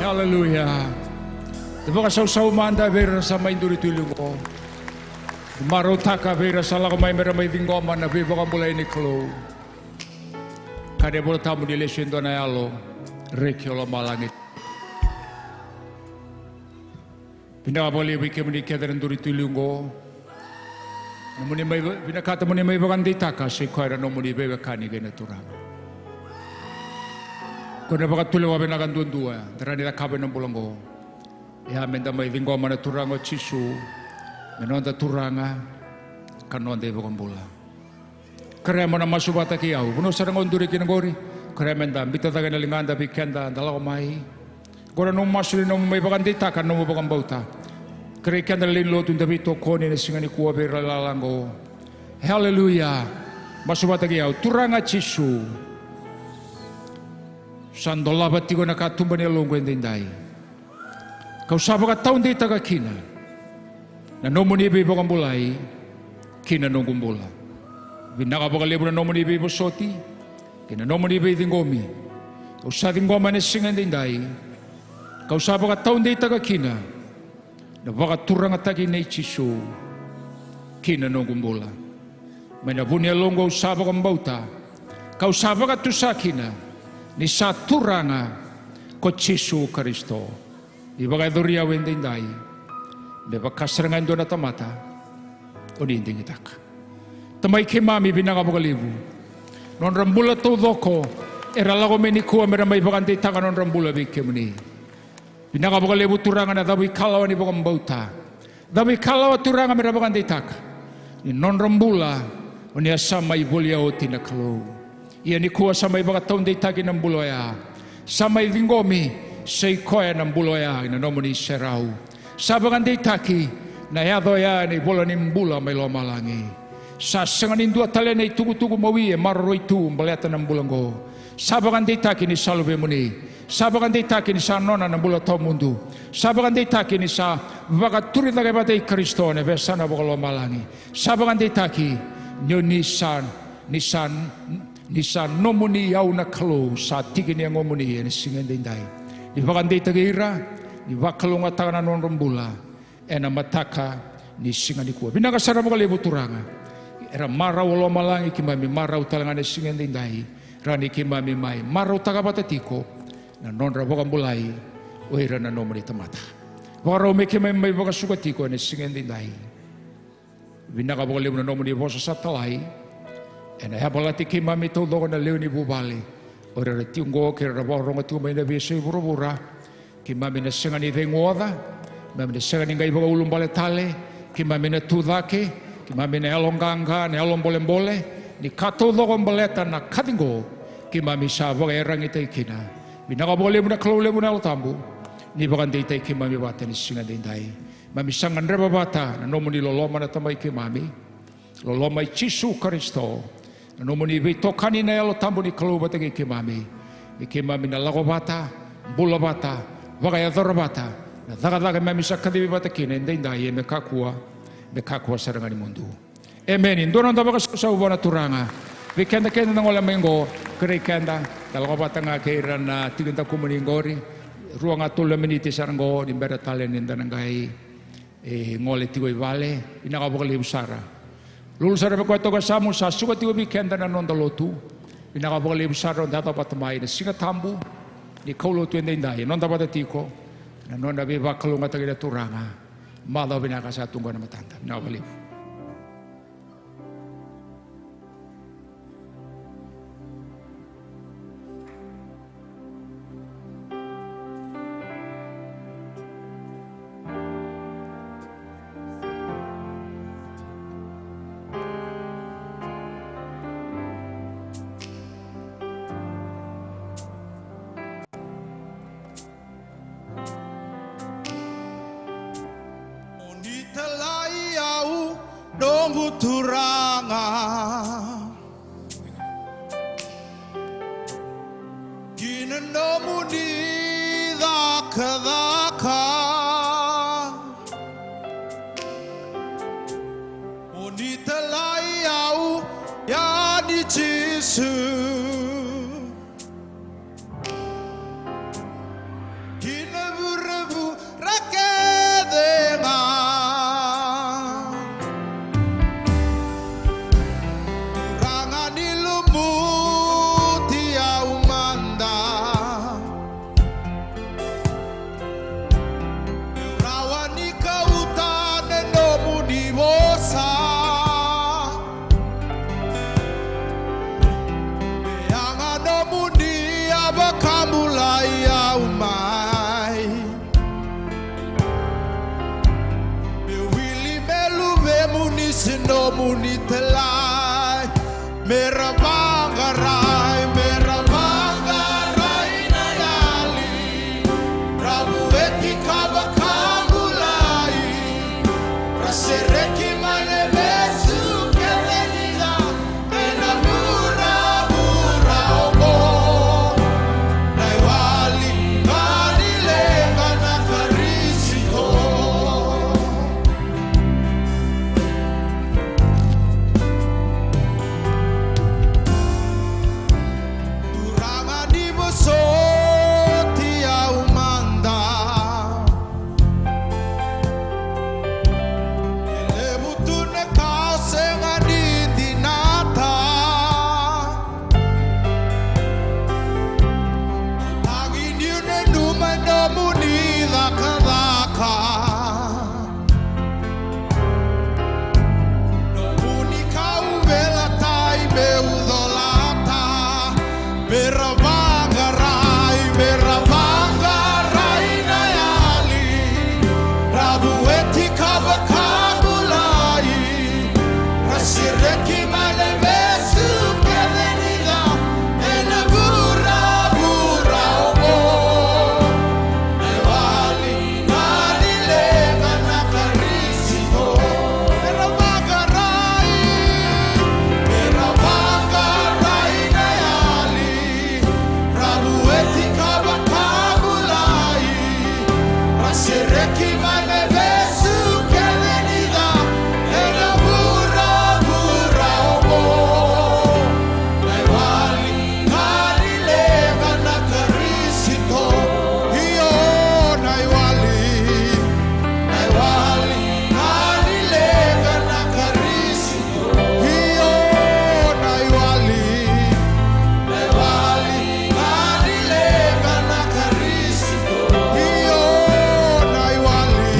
Aleluya. Da vakasausau mada vei ira sa mai duri tu i liu qo. Marautaka vei ira sa lako mai me ra mai ciqoma na veivakabulai ni Kalou. Kaya na iVolatabu ni lesu e dua na yalo, reki o lomalagi. Vinaka vakalevu vei kemuni kece na duri tu i liu qo. Nomuni mai va-, vinakata moni mai vakadeitaka, sa i koya na nomuni veiwekani kei na Turaga. Ko na vakatulewa vinaka duadua da rawa ni cakava ena bula qo. Ia me da mai ciqoma na Turaga o Jisu me noda Turaga ka noda iVakabula. Kerea mo na masu vata kei au. Vanua sara ga o duri kina qori, kerea me da biuta cake na ligada vei keda, da lako mai. Qo na nomu masu ni nomu mai vakadeitaka na nomu vakabauta. Kerei keda na lewe ni lotu da veitokoni ena siga nikua vei ira lala qo. Aleluya. Masu vata kei au. Turaga Jisu, sa dolava tiko na katuba ni yaloqu edaidai. Kau sa vakataudeitaka kina na nomuni veivakabulai ki na noqu bula. Vinaka vakalevu na nomuni veivosoti kei na nomuni veiciqomi. Au sa ciqoma ena siga edaidai. Kau sa vakataudeitaka kina na vakaturagataki nei Jisu ki na noqu bula. Mai na vu ni yaloqu au sa vakabauta, kau sa vakatusa kina ni sa Turaga ko Jisu Karisito. Ni vakayacori au edaidai me vaka sara ga e dua na tamata o ni digitaka. Tamai keimami, vinaka vakalevu. Nodra bula taucoko era lako mai nikua me ra mai vakadeitaka nodra bula vei kemuni. Vinaka vakalevu Turaga na cavuikalawa ni vakabauta. Cavuikalawa Turaga me ra vakadeitaka ni nodra bula o ni a sa mai volia oti na Kalou. Ia nikua sa mai vakataudeitaki na bula oya. Sa mai ciqomi, sa i koya na bula oya ena nomuni serau. Sa vakadeitaki na yaca oya ena ivola ni bula mai lomalagi. Sa sega ni dua tale na itukutuku mawi e maroroi tu baleta na bula oqo. Sa vakadeitaki ni sa luvemuni. Sa vakadeitaki ni sa nona na bula tawamudu. Sa vakadeitaki ni sa vakaturi cake vata i Karisito ena veiyasana vakalomalagi. Sa vakadeitaki ni o ni sa, ni sa, ni sa nomuni au na Kalou sa tiki ni yagomuni ena siga edaidai. Ni vakadeitaki ira, ni vakalougatataka na nodra bula ena mataka ni siga nikua. Vinaka sara vakalevu Turaga. Era marau o lomalagi, keimami marau tale ga ena siga edaidai. Rawa ni keimami mai marautaka vata tiko na nodra vakabulai o ira na nomuni tamata. Vakarau me keimami mai vakasuka tiko ena siga edaidai. Vinaka vakalevu na nomuni vosa sa talai. Ena yavalati keimami taucoko na lewe ni vuvale, o ira era tiko oqo kei ira era vakarorogo tiko mai na veiyasai vuravura. Keimami na sega ni ceguoca, keimami na sega ni qai vakaulubale tale, keimami na tucake, keimami na yaloqaqa, na yalobolebole. Ni ka taucoko baleta na kaci oqo, keimami sa vakaiyaragitaki kina. Vinaka vakalevu na Kalou levu na Yalo Tabu, ni vakadeitaki keimami vata ena siga edaidai. Keimami sa gadreva vata na nomuni loloma na Tamai keimami, loloma i Jisu Karisito, na nomuni veitokani na Yalo Tabu ni Kalou vata kei keimami, me keimami na lako vata, bula vata, vakayacora vata na cakacaka keimami sa kacivi vata kina edaidai, e me kakua, me kakua sara ga ni mudu. Emeni. Dua noda vakasausau vua na Turaga. Vei keda, keda da gole mai oqo, kerei keda da lako vata ga kei ira na tiki dakumuni oqori. Rua ga tolu na miniti sara oqo ni bera tale ni da na qai e gole tiko i vale. Vinaka vakalevu sara. Lulu sara vei koya toka yasamu sa suka tiko vei keda na noda lotu. Vinaka vakalevu sara noda yaco vata mai na Siga Tabu ni kaulotu edaidai, e noda vata tiko na nona veivakalougatataki na Turaga. Macawa vinaka sa tu qo ena matada. Vinaka vakalevu. Mo ni talai au, noqu Turaga, ki na nomuni cakacaka. Mo ni talai au, yani Jisu, ki na vuravura kece ga. Turaga ni lumuti au mada, meu rawa ni kauta na nomuni vosa. Me yaga nomuni a vakabulai au mai. Me wili me luvemuni se nomuni talai. Me ra vaqarai, me ra vaqarai na yali. Ra vueti ka vakabulai, ra sereki mai na vesu kece ni ca ena vuravura oqo. Na iwali ga ni leqa na Karisito. Turaga ni vosoti au mada. E levu tu na ka au sega ni dinata. Tagi niu nanuma e nomuni cakacaka. Nomuni kauveilatai meu colata. Me ra vaqarai, me ra vaqarai na yali. Ra vueti ka vakabulai, ra sereki mai na vesu kece ni ca ena vuravura oqo. Na iwali ga ni leqa na Karisito. Me ra vaqarai, me ra vaqarai na yali. Ra vueti ka vakabulai, ra sereki mai na vesu kece ni ca ena vuravura oqo. Na iwali ga ni leqa na Karisito. Io, na iwali. Na iwali ga ni leqa na Karisito. Io, na iwali. Na iwali ga ni leqa na Karisito. Io, na iwali.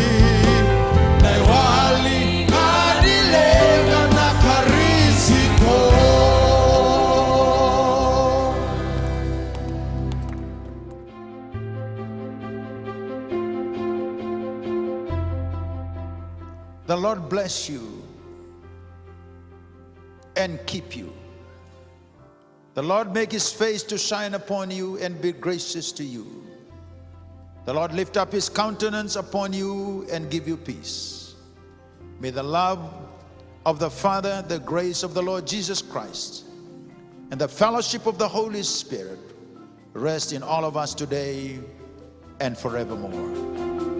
The Lord bless you and keep you. The Lord make his face to shine upon you and be gracious to you. The Lord lift up his countenance upon you and give you peace. May the love of the Father, the grace of the Lord Jesus Christ, and the fellowship of the Holy Spirit rest in all of us today and forevermore.